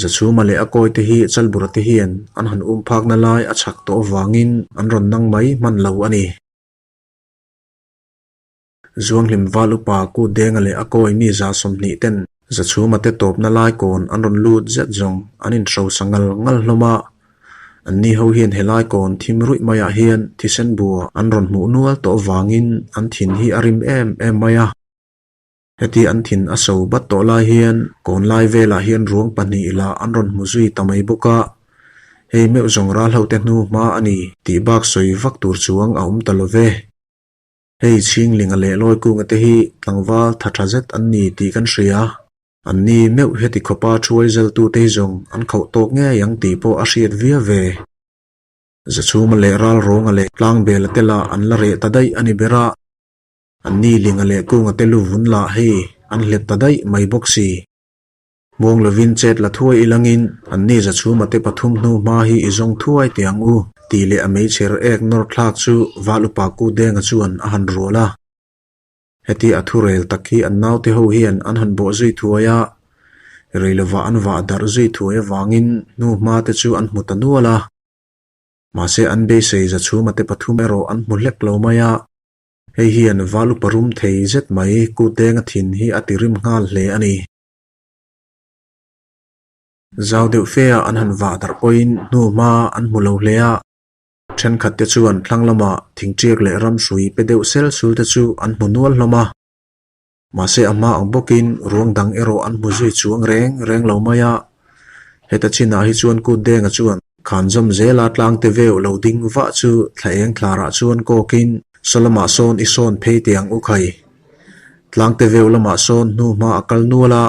Speaker 1: Zachhuma leh a kawi te hi Chalbura te hian an han um phakna lai a chhak tawh avangin an rawn nang mai hman lo a ni. Zuanghlim Val upa Kut Denga leh a kawi mi 20 ten Zachhuma te tawpna lai kawn an rawn lut zet zawng an inhrosa ngal ngal hlawm a. Anni ho hian helai kawn thim ruih maiah hian thisen bua an rawn hmuh nual tawh avangin an thin hi a rim em em mai a. Heti an thin a so bat tawh lai hian kawn lai velah hian ruang pahnih lah an rawn hmu zui ta mai bawk a, hei meuh zawng ral hote hnu hma a ni tih bak sawi vak tur chuang a awm ta lo ve. Hei Chhinglinga leh Lawikunga te hi tlangval tha tha zet an ni tih kan hria. An ni meuh heti khawpa thuai zaltute hi zawng an khauh tawk ngei ang tih pawh a hriat viau ve. Zachhuma leh Ralrawnga leh Tlangbela te lah an la reh ta daih a ni ber a. An ni Linga leh Kunga te lu vun lah hei an hlep ta daih mai bawk si. Muang lovin chet la thuai ilangin an ni Zachhuma te pathum hnu hma hi i zawng thuai teh ang u tih leh a meichher ek nawr thlak chu Val upa Ku Denga chuan a han rual a. Heti a thu rel tak hi an naute ho hian an han bawh zui thuai a, rei lovah an vah darh zui thuai avangin hnu hma te chu an hmu ta nual a. Mahse an beisei Zachhuma te pathum erawh an hmu hlek lo mai a. Hei hian val upa rum thei zet mai Kutdenga thin hi a ti rim nghal hle a ni. Zau deuh fe ah an han vah darh pawhin hnu hma an hmu lo hle a. Thenkhat te chuan thlang lamah thingtiak leh ramhrui pe deuh sel sul te chu an hmu nual hlawm a. Mahse a hma ang bawkin ruang dang erawh an hmu zui chuang reng reng lo mai a. Heta chinah hi chuan kut denga chuan khan zawm zela tlangte veu lo ding vah chu thla eng thlarah chuan kawkin saw lamah sawn i sawn phei teh ang u khai. Tlangte veu lamah sawn hnu hma a kal nual a.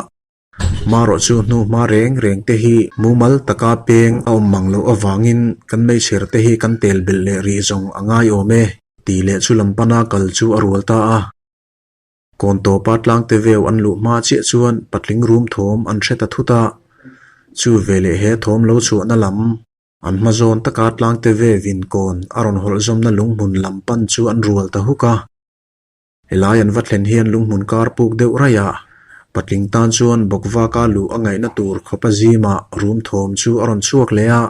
Speaker 1: Marawh chu hnu hma reng reng te hi mumal taka peng a awm mang loh avangin kan meichher te hi kan tel belh leh rih zawng a ngai awm e tih leh chu lam pana kal chu a rual ta a. Kawn tawpa tlangte veu an luh hma chiah chuan patling rum thawm an hre ta thut a, chu veleh he thawm lo chhuahna lam an hma zawn taka tlangte vevin kawn a rawn hawlh zawmna lunghmun lam pan chu an rual ta huk a. Helai an va thlen hian lunghmun kar puk deuh raih a, patling tan chuan bawkvaka luh a ngaihna tur khawpa zimah rum thawm chu a rawn chhuak leh a.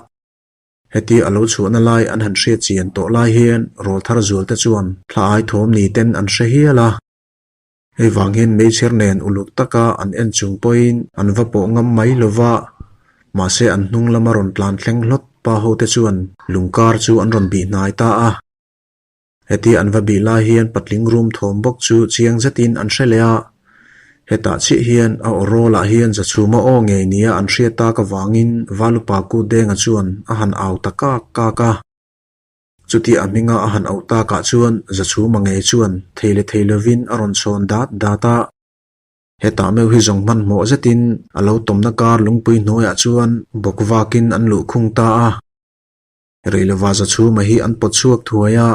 Speaker 1: Heti a lo chhuahna lai an han hriat chian tawh lai hian rawlthar zualte chuan thla ai thawm ni ten an hre hial a. Hei vang hian meichher nen uluk taka an en chung pawhin an va pawh ngam mai lo va, mahse an hnung lama rawn tlan thleng hlawt pa hote chuan lungkar chu an rawn bih hnai ta a. Heti an va bih lai hian patling rum thawm bawk chu chiang zetin an hre leh a, hetah chiah hian a aw rawlah hian Zachhuma aw ngei nia an hriat tak avangin Valupa Kutdenga chuan a han au ta kak kak a. Chutia a hminga a han auh takah chuan Zachhuma ngei chuan thei leh thei lovin a rawn chhawn dat dat a. Hetah meuh hi zawng hmanhmawh zetin a lo tawmna kar lungpui hnuaiah chuan bawk vakin an luhkhung ta a. Reilova Zachhuma hi an pawt chhuak thuai a,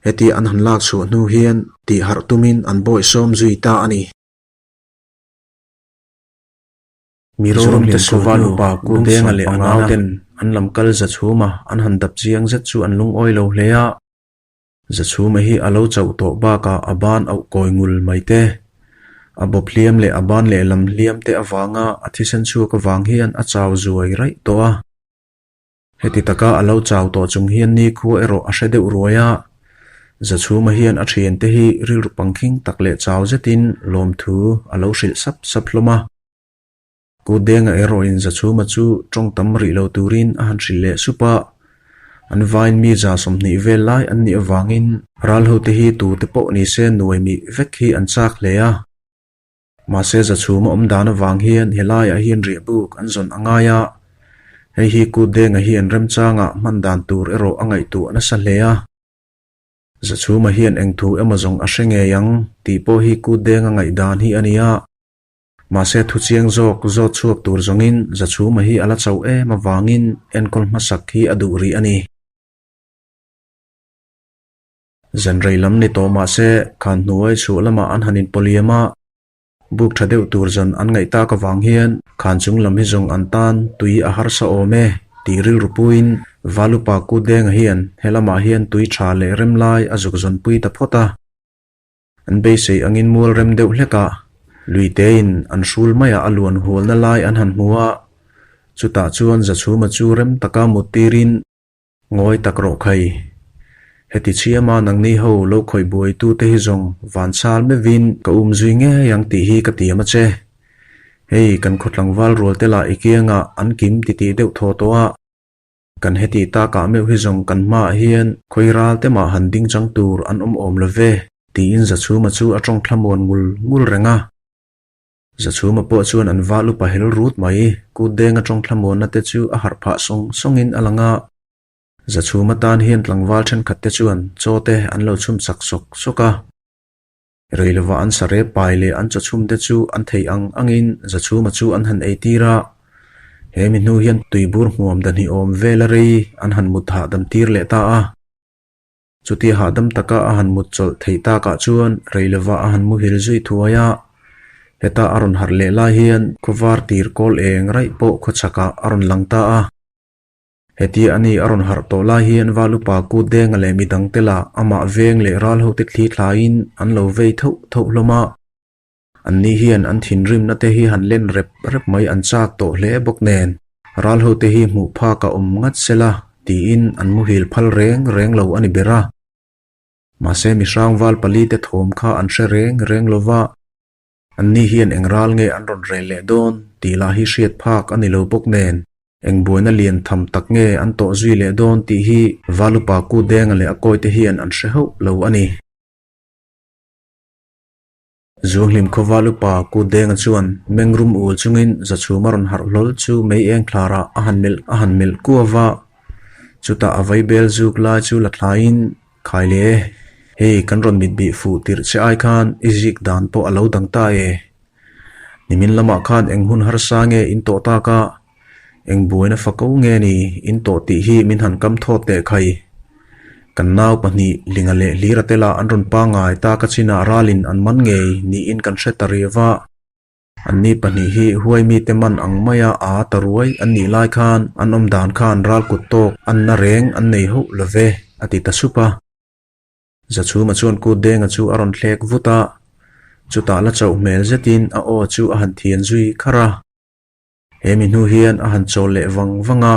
Speaker 1: heti an han lak chhuah hnu hian tih harh tumin an bawih sawm zui ta a ni. Mizoram te suva lupa Kudenga leh a nauten an lam kal Zachhuma an han dap chiang zet chu an lungawi lo hle a. Zachhuma hi a lo chauh tawh bakah a ban auh kawi ngul mai te, a bawp hliam leh a ban lehlam hliam te avanga a thisen chhuak avang hian a chau zuai raih tawh a. Heti taka a lo chau tawh chung hian nikhua erawh a hre deuh ruai a, Zachhuma hian a thiante hi rilru pangkhing tak leh chau zetin lawmthu a lo hrilh sap sap hlawm a. Kutdenga erawhin Zachhuma chu tawng tam rih lo turin a han hrilh leh sup a, an vain mi 120 vel lai an nih avangin ralhote hi tute pawh nise nuai mih vek hi an chak hle a. Mahse Zachhuma awm dan avang hian helaiah hian riahbuk an zawn a ngai a, hei hi Kutdenga hian remchangah hman dan tur erawh a ngaihtuah nasa hle a. Zachhuma hian eng thu emaw zawng a hre ngei ang tih pawh hi Kutdenga ngaihdan hi a ni a. Mahse thuchiang zawk zawt chhuak tur zawngin Zachhuma hi a la chauh em avangin enkawl hmasak hi a duh rih a ni. Zan rei lam ni tawh mah se, khan hnuai chhuah lamah an han inpawliam a, buk tha deuh tur zan an ngaih tak avang hian khan chung lam hi zawng an tan tui a harsa awm e tih rilru puiin Valupa Kutdenga hian he lamah hian tui tha leh rem lai a zuk zawnpui ta phawt a. An beisei angin mual rem deuh hlekah luitein an hrul maiah a luan hualna lai an han hmu a, chutah chuan Zachhuma chu rem taka mut tirin, Ngawi tak rawh khai. Heti chhiama nangni ho lo khawih buaitute hi zawng van chal meuhin ka um zui ngei ang tih hi ka tiam a che. Hei kan khaw tlangval rual te lah i kiangah an kim titih deuh thaw tawh a. Kan heti takah meuh hi zawng kan hmaah hian khawi ral te mah han ding chang tur an awm awm lo ve, tiin Zachhuma chu a tawng thlamuan ngul ngul reng a. Zachhuma pawh chuan an val upa hel rut mai, Kutdenga tawng thlamuanna te chu a harh phah sawng sawngin a lang a. Zachhuma tan hian tlangval thenkhat te chuan chaw te an lo chhum chak sawk sawk a. Rei lova an sarep pai leh an chaw chhum te chu an theih ang angin Zachhuma chu an han ei tir a. He mi hnu hian tuibur hmuam dahnih awm vela rei an han mut hahdam tir leh ta a. Chutia hahdam taka a han mut chawlh theih takah chuan rei lova a han muhil zui thuai a, heta a rawn harh leh lai hian khawvar tir kawl eng raih pawh khawchhakah a rawn lang ta a. Hetia a ni a rawn harh tawh lai hian Val upa Kutdenga leh midangte lah amah veng leh ral hote thli thlaiin an lo vei thauh thauh hlawm a. Anni hian an thinrimna te hi han len rep rep mai an chak tawh hle bawk nen, ral hote hi hmuh phak a awm ngat sela tiin an muhil phal reng reng lo a ni ber a. Mahse mi hrangval pali te thawm kha an hre reng reng lo va, anni hian eng ral nge an rawn rel leh dawn tih lah hi hriat phak a ni lo bawk nen, eng buaina lian tham tak nge an tawh zui leh dawn tih hi Valupa Kutdenga leh a kawite hian an hre hauh lo a ni. Zuanghlim khawval upa Kut Denga chuan meng rum ul chungin Zachhum a rawn harh hlawl chu mei eng thlarah a han melh a han melh kuau a. Chutah a vaibel zuk lai chu la thlaiin, Khai le, hei kan rawn mit bih fuh tirh che ai khan i zik dan pawh a lo dang ta e. Nimin lamah khan eng hun harsa nge in tawh tak a, Eng buaina fako nge ni in tawh tih hi min han kam thawt teh khai. Kan nau pahnih Linga leh Hlira te lah an rawn pangai ta ka chinah ralin an man ngei niin kan hre ta riau va. Anni pahnih hi huai mite man ang maia a ta ruai an nih lai khan an awm dan khan ral kut tawk an na reng an nei hauh lo ve, a ti ta sup a. Zachhuma chuan kut denga chu a rawn thlek vut a, chutah la chauh hmel zetin a aw chu a han thian zui kharh a. He mi hnu hian a han chawl leh vang vang a,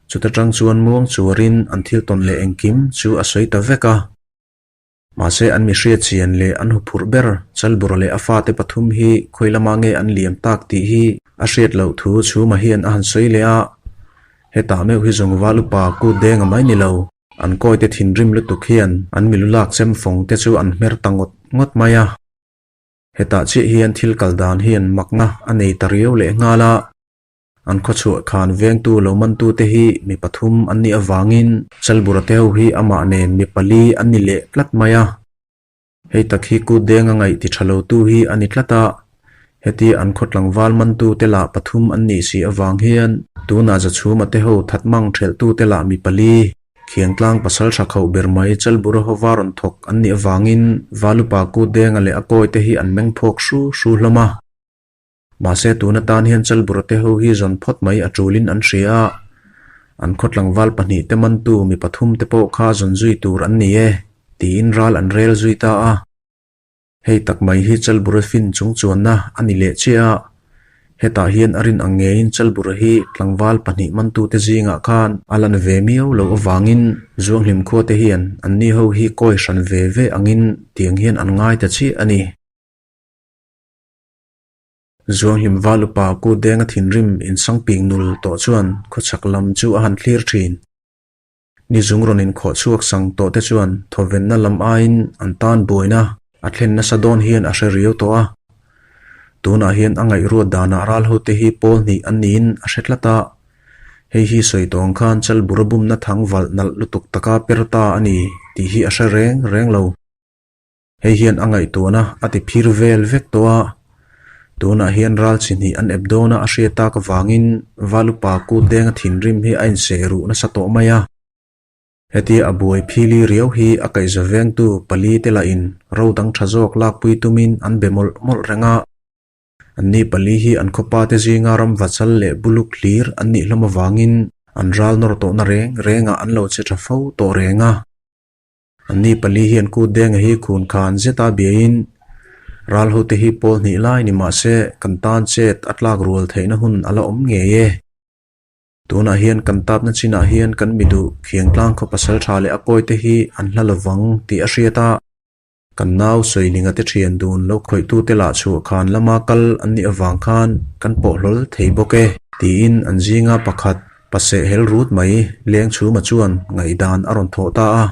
Speaker 1: chuta tang chuan muang chuarin an thil tawn leh engkim chu a sawi ta vek a. Mahse an mi hriat chian leh an huphurh ber Chalbura leh a fate pathum hi khawi lama nge an liam tak tih hi a hriat loh thu Chhuma hian a han sawi leh a, hetah meuh hi zawng val upa kut denga mai ni lo, an kawite thinrim lutuk hian an milu lak chem fawng te chu an hmer ta ngawt ngawt mai a. Hetah chiah hian thil kal dan hian makna a nei ta riau leh nghal a, an khawchhuah khan vengtu lo mantute hi mi pathum an nih avangin Chalbura te ho hi amah nen mi pali an ni leh tlat mai a. Hei tak hi kut denga ngaih ti tha lotu hi a ni tlat a, heti an khaw tlangval mantute lah pathum an nih si avang hian tunah Zachhuma te ho that mang thelhtute lah mi pali Khiangtlang pasal tha khauh ber mai Chalbura hova rawn thawk an nih avangin Valupa kut denga leh a kawi te hi an meng phawk hru hru hlawm a. Mahse tun atan hian Chalbura te ho hi zawn phawt mai a tulin an hria a, an khaw tlangval pahnih te mantu mi pathum te pawh kha zawn zui tur an ni e, tiin ral an rel zui ta a. Hei tak mai hi Chalbura fin chung chuanna a ni leh chiah a, hetah hian a rin ang ngeiin Chalbura hi tlangval pahnih mantute zingah khan a lan ve miau loh avangin Zuanghlim khuate hian anni ho hi kawi hran ve ve angin tiang hian an ngai ta chiah a ni. Zuanghlim val upa kut denga thinrim insangping nul tawh chuan khawchhak lam chu a han thlir thin. Ni zung rawn inkhawh chhuak sang tawh te chuan thawvenna lam aiin an tan buaina a thlen nasa dawn hian a hre riau tawh a. Tunah hian a ngaihruat danah ral hote hi pawl hnih an niin a hre tlat a. Hei hi sawi tawng khan Chalbura bumna thang valh nalh lutuk taka per ta a ni tih hi a hre reng reng lo. Hei hian a ngaihtuahna a ti phir vel vek tawh a, tunah hian ral chi hnih an ep dawn a a hriat tak avangin Valupa kut denga thinrim hi a inseh ruh nasa tawh mai a. Hetia a buai phili riau hi a kaihza vengtu pali te lahin ro dang tha zawk lakpui tumin an be mawlh mawlh reng a. Anni pali hi an khawpa te zinga ram vachal leh buluk hlir an nih hlawm avangin an ral nawr tawhna reng rengah an lo che tha fo tawh reng a. Anni pali hian kut denga hi khun khan zeta biain ral hote hi pawl hnih lai ni mah se kan tan chet a tlak rual theihna hun a la awm ngei e. Tunah hian kan tapna chinah hian kan mi duh Khiangtlang khaw pasal tha leh a kawite hi an hla lovang tih a hriat a. Kan nau Sawilinga te thian dun lo khawihtute lah chhuah khan lama kal an nih avang khan kan pawh hlawl thei bawk e, tiin an zinga pakhat paseh hel rut mai leng chhuma chuan ngaihdan a rawn thawh ta a.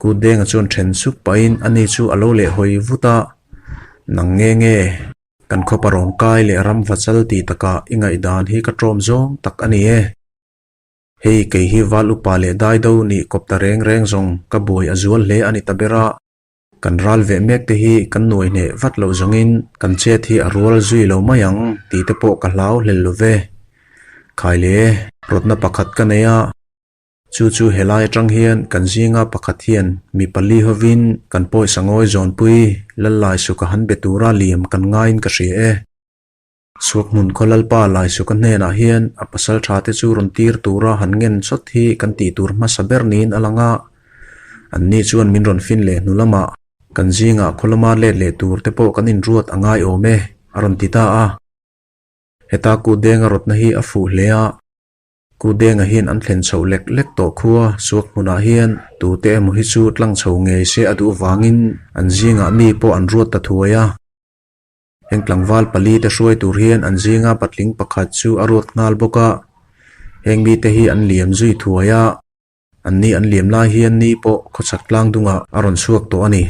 Speaker 1: Kut denga chuan then suk pahin ani chu a lo leh hawi vut a, Nang nge nge, kan khawpa rawn kai leh ram vachal tih takah i ngaihdan hi ka tlawm zawng tak a ni e. Hei kei hi val upa leh daido nih kawp ta reng reng zawng ka buai a zual hle a ni ta ber a. Kan ral veh mek te hi kan nuai hneh vat loh zawngin kan chet hi a rual zui lo mai ang tih te pawh ka hlau hlel lo ve. Khai le, rawtna pakhat ka nei a. Chu chu helai atang hian kan zinga pakhat hian mi pali hovin kan pawisa ngawi zawnpui Lallai suka han be tura liam kan ngaiin ka hria e. Suakhmun khaw Lalpa Laisuka hnenah hian a pasal tha te chu rawn tir tura han ngen chawt hi kan tih tur hmasa ber niin a lang a. Anni chuan min rawn fin leh hnu lamah kan zingah khaw lama let leh tur te pawh kan inruat a ngai awm e, a rawn ti ta a. Heta kut denga rawtna hi a fuh hle a. Kut denga hian an thlen chhoh lek lek tawh khua Suakhmunah hian tute emaw hi chu tlang chho ngei se a duh vangin an zingah mi pawh an ruat ta thuai a. Heng tlangval pali te hruai tur hian an zinga patling pakhat chu a ruat nghal bawk a, heng mite hi an liam zui thuai a, anni an liam lai hian ni pawh khawchhak tlang dungah a rawn chhuak tawh a ni.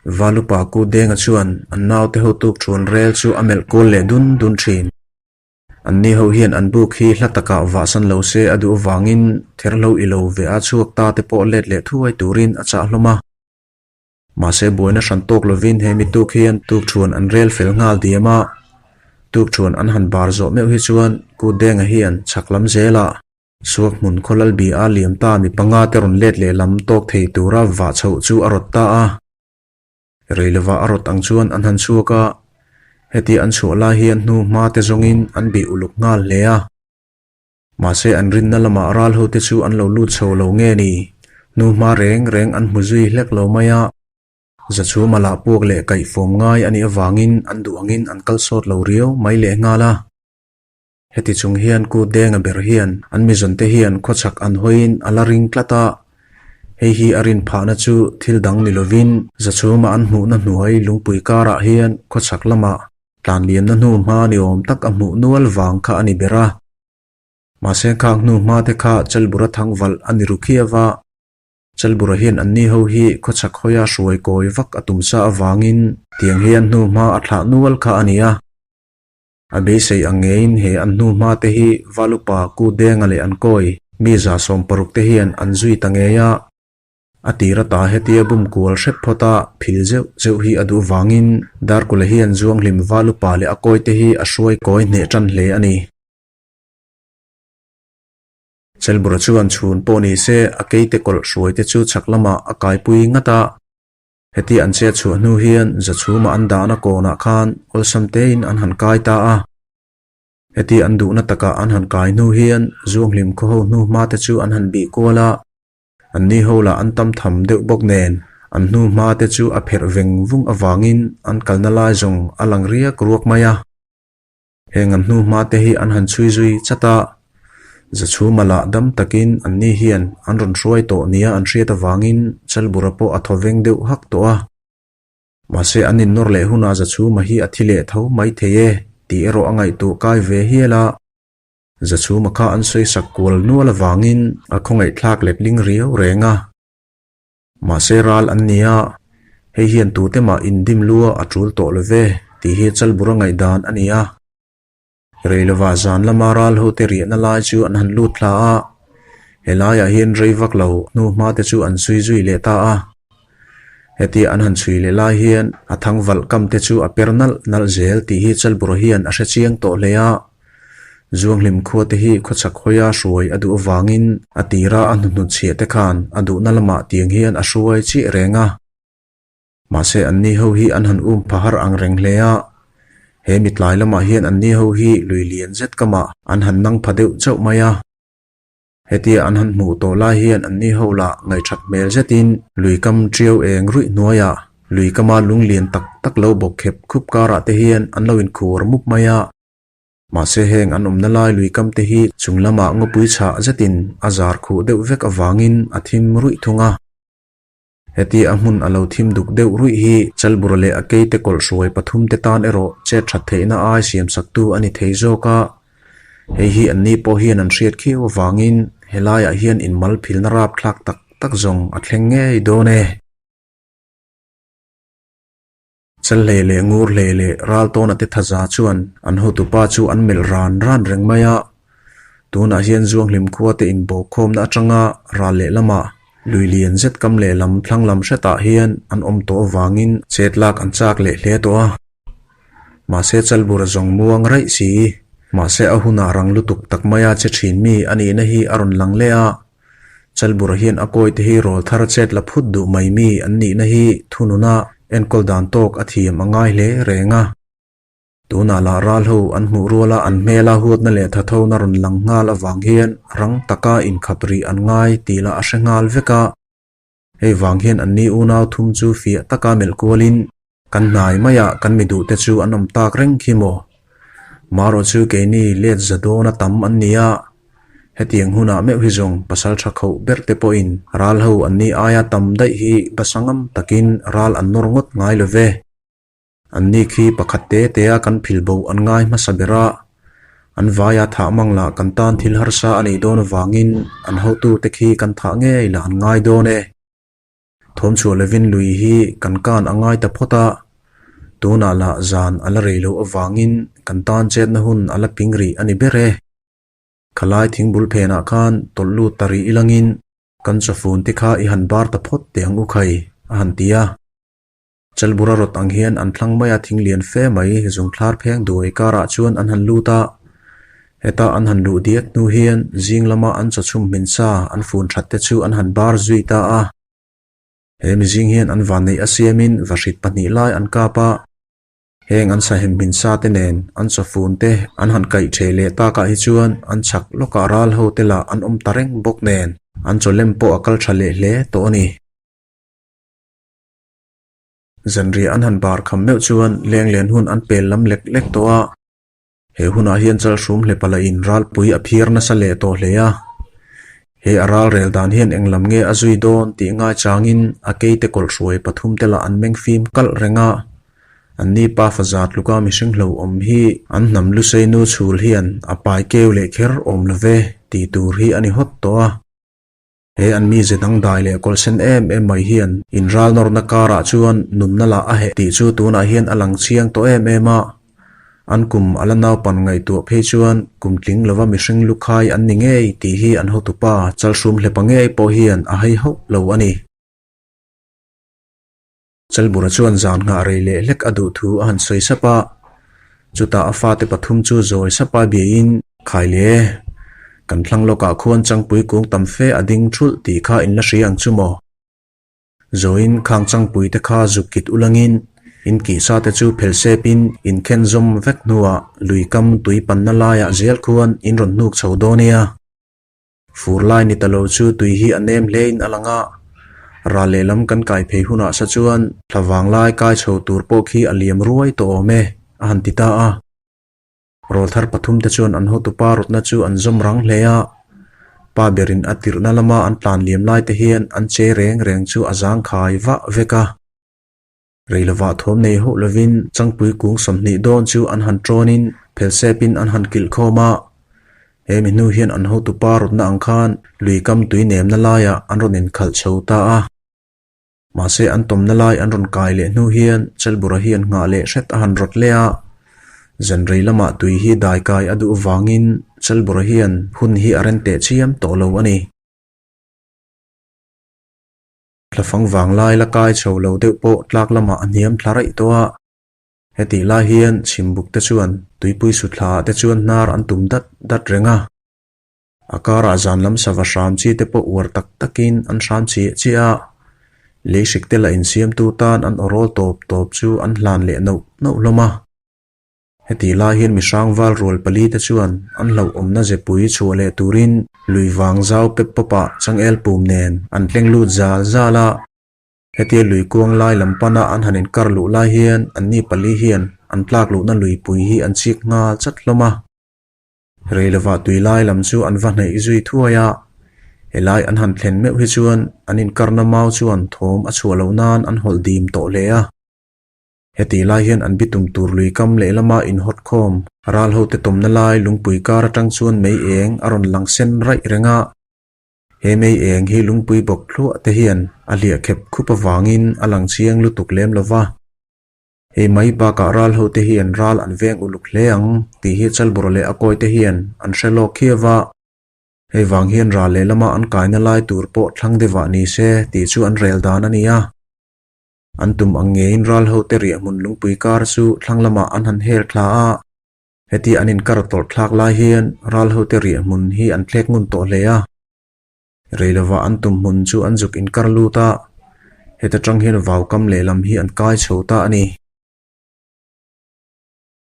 Speaker 1: Valupa Ku Denga chuan an naute ho tuk thuan rel chu a melh kual leh dun dun thin. Anni ho hian an buk hi hla takah vahsan lo se a duh avangin therhlo i lo ve a chhuak ta te pawh let leh thuai turin a chah hlawm a. Mahse buaina hran tawk lovin he mi tuk hian tuk thuan an rel fel nghal diam a, tuk thuan an han bar zawh meuh hi chuan Kut Denga hian chhak lam zelah Suak hmun khawlal bi a liam ta mi panga te rawn let leh lam tawk thei tura vah chhoh chu a rawt ta a. Rei lova a rawt ang chuan an han chhuak a, heti an chhuah lai hian hnu hma te zawngin an bih uluk nghal hle a. Mahse an rinna lamah ral ho te chu an lo lut chho lo nge ni? Hnu hma reng reng an hmu zui hlek lo mai a. Zachhuma lah puak leh kaihfawm ngai a nih avangin an duh angin an kal sawt lo riau mai leh nghal a. Heti chung hian Kut Denga ber hian an mizawnte hian khawchhak an hawiin a la ring tlat a, hei hi a rin phahna chu thil dang ni lovin Zachhuma an hmuhna hnuai lungpui karah hian khawchhak lamah tlanliamna hnu hma ni awm tak a hmuh nual vang kha a ni ber a. Mahse khang hnu hma te kha Chalbura thangvalh a ni ru khiau a, Chalbura hian anni ho hi khawchhak hawia hruai kawi vak a tum sa avangin tiang hian hnu hma a thlah nual kha a ni a. A beisei ang ngeiin he an hnu hma te hi Valupa, Ku Denga leh an kawi mi 160 te hian an zui ta ngei a. A tir ata hetia bum kual hrep phawt a phil zeuh zeuh hi a duh vangin Darkula hian Zuanghlim Valupa leh a kawi te hi a hruai kawi hneh tan hle a ni. Chelbura chuan chhun pawh ni se a keite kawlh hruai te chu chhak lamah a kaipui ngat a. Heti an chet chhuah hnu hian Zachhuma an dahna kawnah khan awlsam tein an han kai ta a. Heti an duhna takah an han kai hnu hian Zuanghlim khaw ho hnu hma te chu an han bih kual a. Anni ho lah an tam tham deuh bawk nen an hnu hma te chu a pherh veng vung avangin an kalna lai zawng a lang riak ruak mai a. Heng an hnu hma te hi an han chhui zui chat a, Zachhuma lah dam takin anni hian an rawn hruai tawh nia an hriat avangin Chalbura pawh a thaw veng deuh hak tawh a. Mahse an innawr leh hunah Zachhuma hi a thi leh tho mai thei e tih erawh a ngaihtuah kai ve hial a. Zachhuma kha an sawi sak kual nual avangin a khawngaihthlak letling riau reng a. Mahse ral an ni a, hei hian tute mah indim lua a tul tawh lo ve tih hi Chalbura ngaihdan a ni a. Rei lova zan lama ral hote riahna lai chu an han lut thla a, helaiah hian rei vak lo hnu hma te chu an chhui zui leh ta a. Hetia an han chhui leh lai hian a thangvalh kam te chu a per nalh nalh zel tih hi Chalbura hian a hre chiang tawh hle a. Zuanghlim khua te hi khawchhak hawia hruai a duh avangin a tira a hnuhnut chhiah te khan a duhna lamah tiang hian a hruai chiah reng a. Mahse anni ho hi an han um pha har ang reng hle a. He mitlai lamah hian anni ho hi lui lian zet kamah an han nang pha deuh chauh mai a. Hetia an han hmuh tawh lai hian anni ho lah ngaihthat hmel zetin lui kam tiau eng ruih hnuaiah lui kama lung lian tak tak lo bawk khep khup karah te hian an lo inkhur mup mai a. Mahse heng an awmna lai lui kam te hi chung lamah ngawpui chhah zetin a zar khuh deuh vek avangin a thim ruih thung a. Heti a hmun a lo thim duk deuh ruih hi Chalbura leh a keite kawlh hruai pathum te tan erawh chet that theihna ai siam saktu a ni thei zawk a. Hei hi anni pawh hian an hriat khiau avangin helaiah hian inmal philna rapthlak tak tak zawng a thleng ngei dawn e. Chalhlei leh Ngurhlei leh Raltawna te thaza chuan an hotupa chu an melh ran ran reng mai a. Tunah hian Zuanghlim khua te inbawhkhawmna atanga ral leh lamah lui lian zet kam leh lam thlang lam hretah hian an awm tawh avangin chet lak an chak leh hle tawh a. Mahse Chalbura zawng muang raih si. Mahse a hunah rang lutuk tak maia che thin mi a nihna hi a rawn lang leh a. Chalbura hian a kawi te hi rawl thar chet la phut duh mai mi an nihna hi thununa enkawl dan tawk a thiam a ngai hle reng a. Tunah lah ral ho an hmuh ruala an hmela huatna leh thathona rawn lang nghal avang hian rang taka inkhap rih an ngai tih lah a hre nghal vek a. Hei vang hian anni unau thum chu fiah taka melh kualin Kan hnai maiah kan mi duhte chu an awm tak reng khi maw? Marawh chu keini let za dawn a tam an ni a, hetiang hunah meuh hi zawng pasal tha khoh ber te pawhin ral ho an ni aia tam daih hi basa ngam takin ral an nawr ngawt ngai lo ve. An ni khi pakhat te te a kan phil bo an ngai hmasa ber a, an vaia thah mang lah kan tan thil harsa a nih dawn avangin an hotute khi kan thah ngei lah an ngai dawn e. Thawm chhuah lovin lui hi kan kan a ngai ta phawt a, tunah lah zan a la rei loh avangin kan tan chetna hun a la ping rih a ni ber e. Khalai thingbul phenah khan tawlh lut ta rih ilangin kan chawfun te kha i han bar ta phawt teh ang u khai, a han ti a. Chalbura rawt ang hian an thlang mai a thing lian fe mai zungthlar pheng duai karah chuan an han lut a. Heta an han luh diak hnu hian zing lama an chawchhum hmin sa an fun that te chu an han bar zui ta a. He mizing hian an vanneih a siamin vahrit pahnih lai an kap a. Heng an sahem hmin sa te nen an chawfun te an han kaih theh leh takah hi chuan an chhak lawkah ral ho te lah an awm ta reng bawk nen an chawlem pawh a kal tha leh hle tawh a ni. Zanriah an han bar kham meuh chuan lenglen hun an pel lam lek lek tawh a. He hunah hian Chalhrum hlepala in ralpui a phiar nasa leh tawh hle a. He a ral rel dan hian eng lam nge a zui dawn tih ngai changin a keite kawlh hruai pathum te lah an meng fim kalh reng a. Anni pa faza tluka mihring hlo awm hi an hnam lusei nu chhul hian a pai keu leh kher awm lo ve tih tur hi a ni hawt tawh a. He an mize dangdai leh kawlhsen em em mai hian inral nawrna karah chuan nunna lah a heh tih chu tunah hian a lang chiang tawh em em a. An kum a la naupan ngaihtuah phei chuan kum tling lova mihring lukhai an ni ngei tih hi an hotupa Chalhrum hlepa ngei pawh hian a hei hauh lo a ni. Chalbura chuan zan nghah rei leh hlek a duh thu a han sawi sap a, chutah a fate pathum chu zawi sapa biain, Khai le, kan thlang lawkah khuan changpui kung tam fe a ding thulh tih kha in la hria ang chu maw? Zawiin khang changpui te kha zuk kit ulangin in kihsa te chu phel sepin in khen zawm vek hnuah lui kam tui panna laiah zel khuan in rawn hnuk chho dawn nia. Fur lai ni ta lo chu tui hi a nem hle in a lang a, ral lehlam kan kai phei hunah sa chuan thla vang lai kai chho tur pawh khi a liam ruai tawh awm e, a han ti ta a. Rawlthar pathum te chuan an hotupa rawtna chu an zawm rang hle a, pa berin a tirhna lama an tlan liam lai te hian an che reng reng chu a zangkhai vah vek a. Rei lovah thawm nei hauh lovin changpui kung 20 dawn chu an han tawnin phelsepin an han kilh khawm a. He mi hnu hian an hotupa rawtna ang khan lui kam tui nemna laiah an rawn inkhalh chho ta a. Mahse an tawmna lai an rawn kai leh hnu hian Chelbura hian nghah leh hret a han rawt leh a. Zan rei lamah tui hi dai kai a duh avangin Chelbura hian hun hi a ren teh chiam tawh lo a ni. Thlafang vanglai la kai chho lo deuh pawh tlak lamah a hniam thla raih tawh a. Hetih lai hian chhimbuk te chuan tuipui suthla ah te chuan hnar an tum dat dat reng a. A karah zan lam sava hram chi te pawh uar tak takin an hram chiah chiah a. Lei hrik te la insiamtu tan an awrawl tawp tawp chu an hlan leh nauh nauh hlawm a. Hetih lai hian mihrang val rual pali te chuan an hlauhawmna zepui chhuah leh turin lui vang zau pep pawpah changel pum nen an tleng lut zal zal a. Hetia lui kuang lai lam pana an han inkar luh lai hian anni pali hian an tlak luhna luipui hi an chik nghal chat hlawm a. Rei lovah tui lai lam chu an va hnaih zui thuai a, helai an han thlen meuh hi chuan an inkarna mau chuan thawm a chhuah loh nan an hawlh dim tawh hle a. Hetih lai hian an bitum tur lui kam lehlama inhawt khawm ral hote tawmna lai lungpui kar atang chuan mei eng a rawn lang sen raih reng a. He mei eng hi lungpui bawk thluah te hian a hliah khep khup avangin a lang chiang lutuk lem lo va. Hei mai bakah ral hote hian ral an veng uluk hle ang tih hi Chalbura leh a kawite hian an hre lawk khiau a. Hei vang hian ral lehlama an kaina lai tur pawh thlang deuhah ni se tih chu an rel dan a ni a. An tum ang ngeiin ral hote riahhmun lungpui kar chu thlang lamah an han her thla a. Heti an inkar tawlh thlak lai hian ral hote riahhmun hi an thlek ngun tawh hle a. Rei lovah an tum hmun chu an zuk inkar lut a, heta tang hian vaukam lehlam hi an kai chho ta a ni.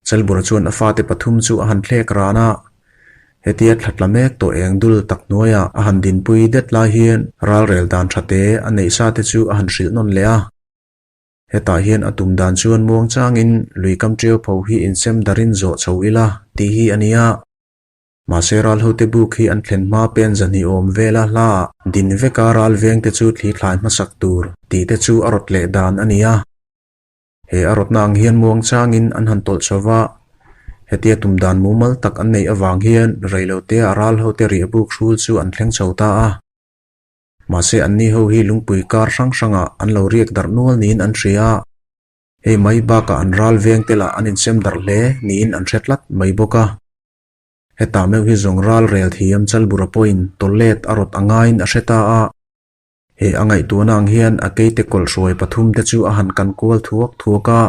Speaker 1: Chalbura chuan a fate pathum chu a han thlek ran a, hetia thla tla mek tawh eng dul tak hnuaiah a han dinpui det lai hian ralrel dan tha te a neih sa te chu a han hrilh nawn leh a. Hetah hian a tum dan chuan muang changin lui kam ṭiau pho hi insem darin zawh chho ila tih hi a ni a. Mahse ral hote buk hi an thlen hma pen zahnih awm vela hla ah din veka ral veng te chu thli thlai hmasak tur tih te chu a rawt leh dan a ni a. He a rawtna ang hian muang changin an han tawlh chho va, hetia tum dan mumal tak an neih avang hian reilotea ral hote riahbuk hrul chu an thleng chho ta a. Mahse anni ho hi lungpui kar hrang hrangah an lo riak darh nual niin an hria a. Hei mai bakah an ral veng te lah an insem darh hle niin an hre tlat mai bawk a. Hetah meuh hi zawng ral rel thiam Chalbura pawhin tawllet a rawt a ngaiin a hre ta a. He a ngaihtuahna ang hian a keite kawlhruai pathum te chu a han kan kual thuak thuak a.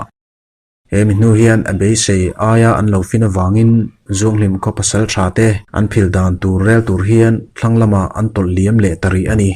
Speaker 1: He mi hnu hian a beisei aia an lo fin avangin Zuanghlim khaw pasal tha te an phil dan tur rel tur hian thlang lamah an tawlh liam leh ta rih a ni.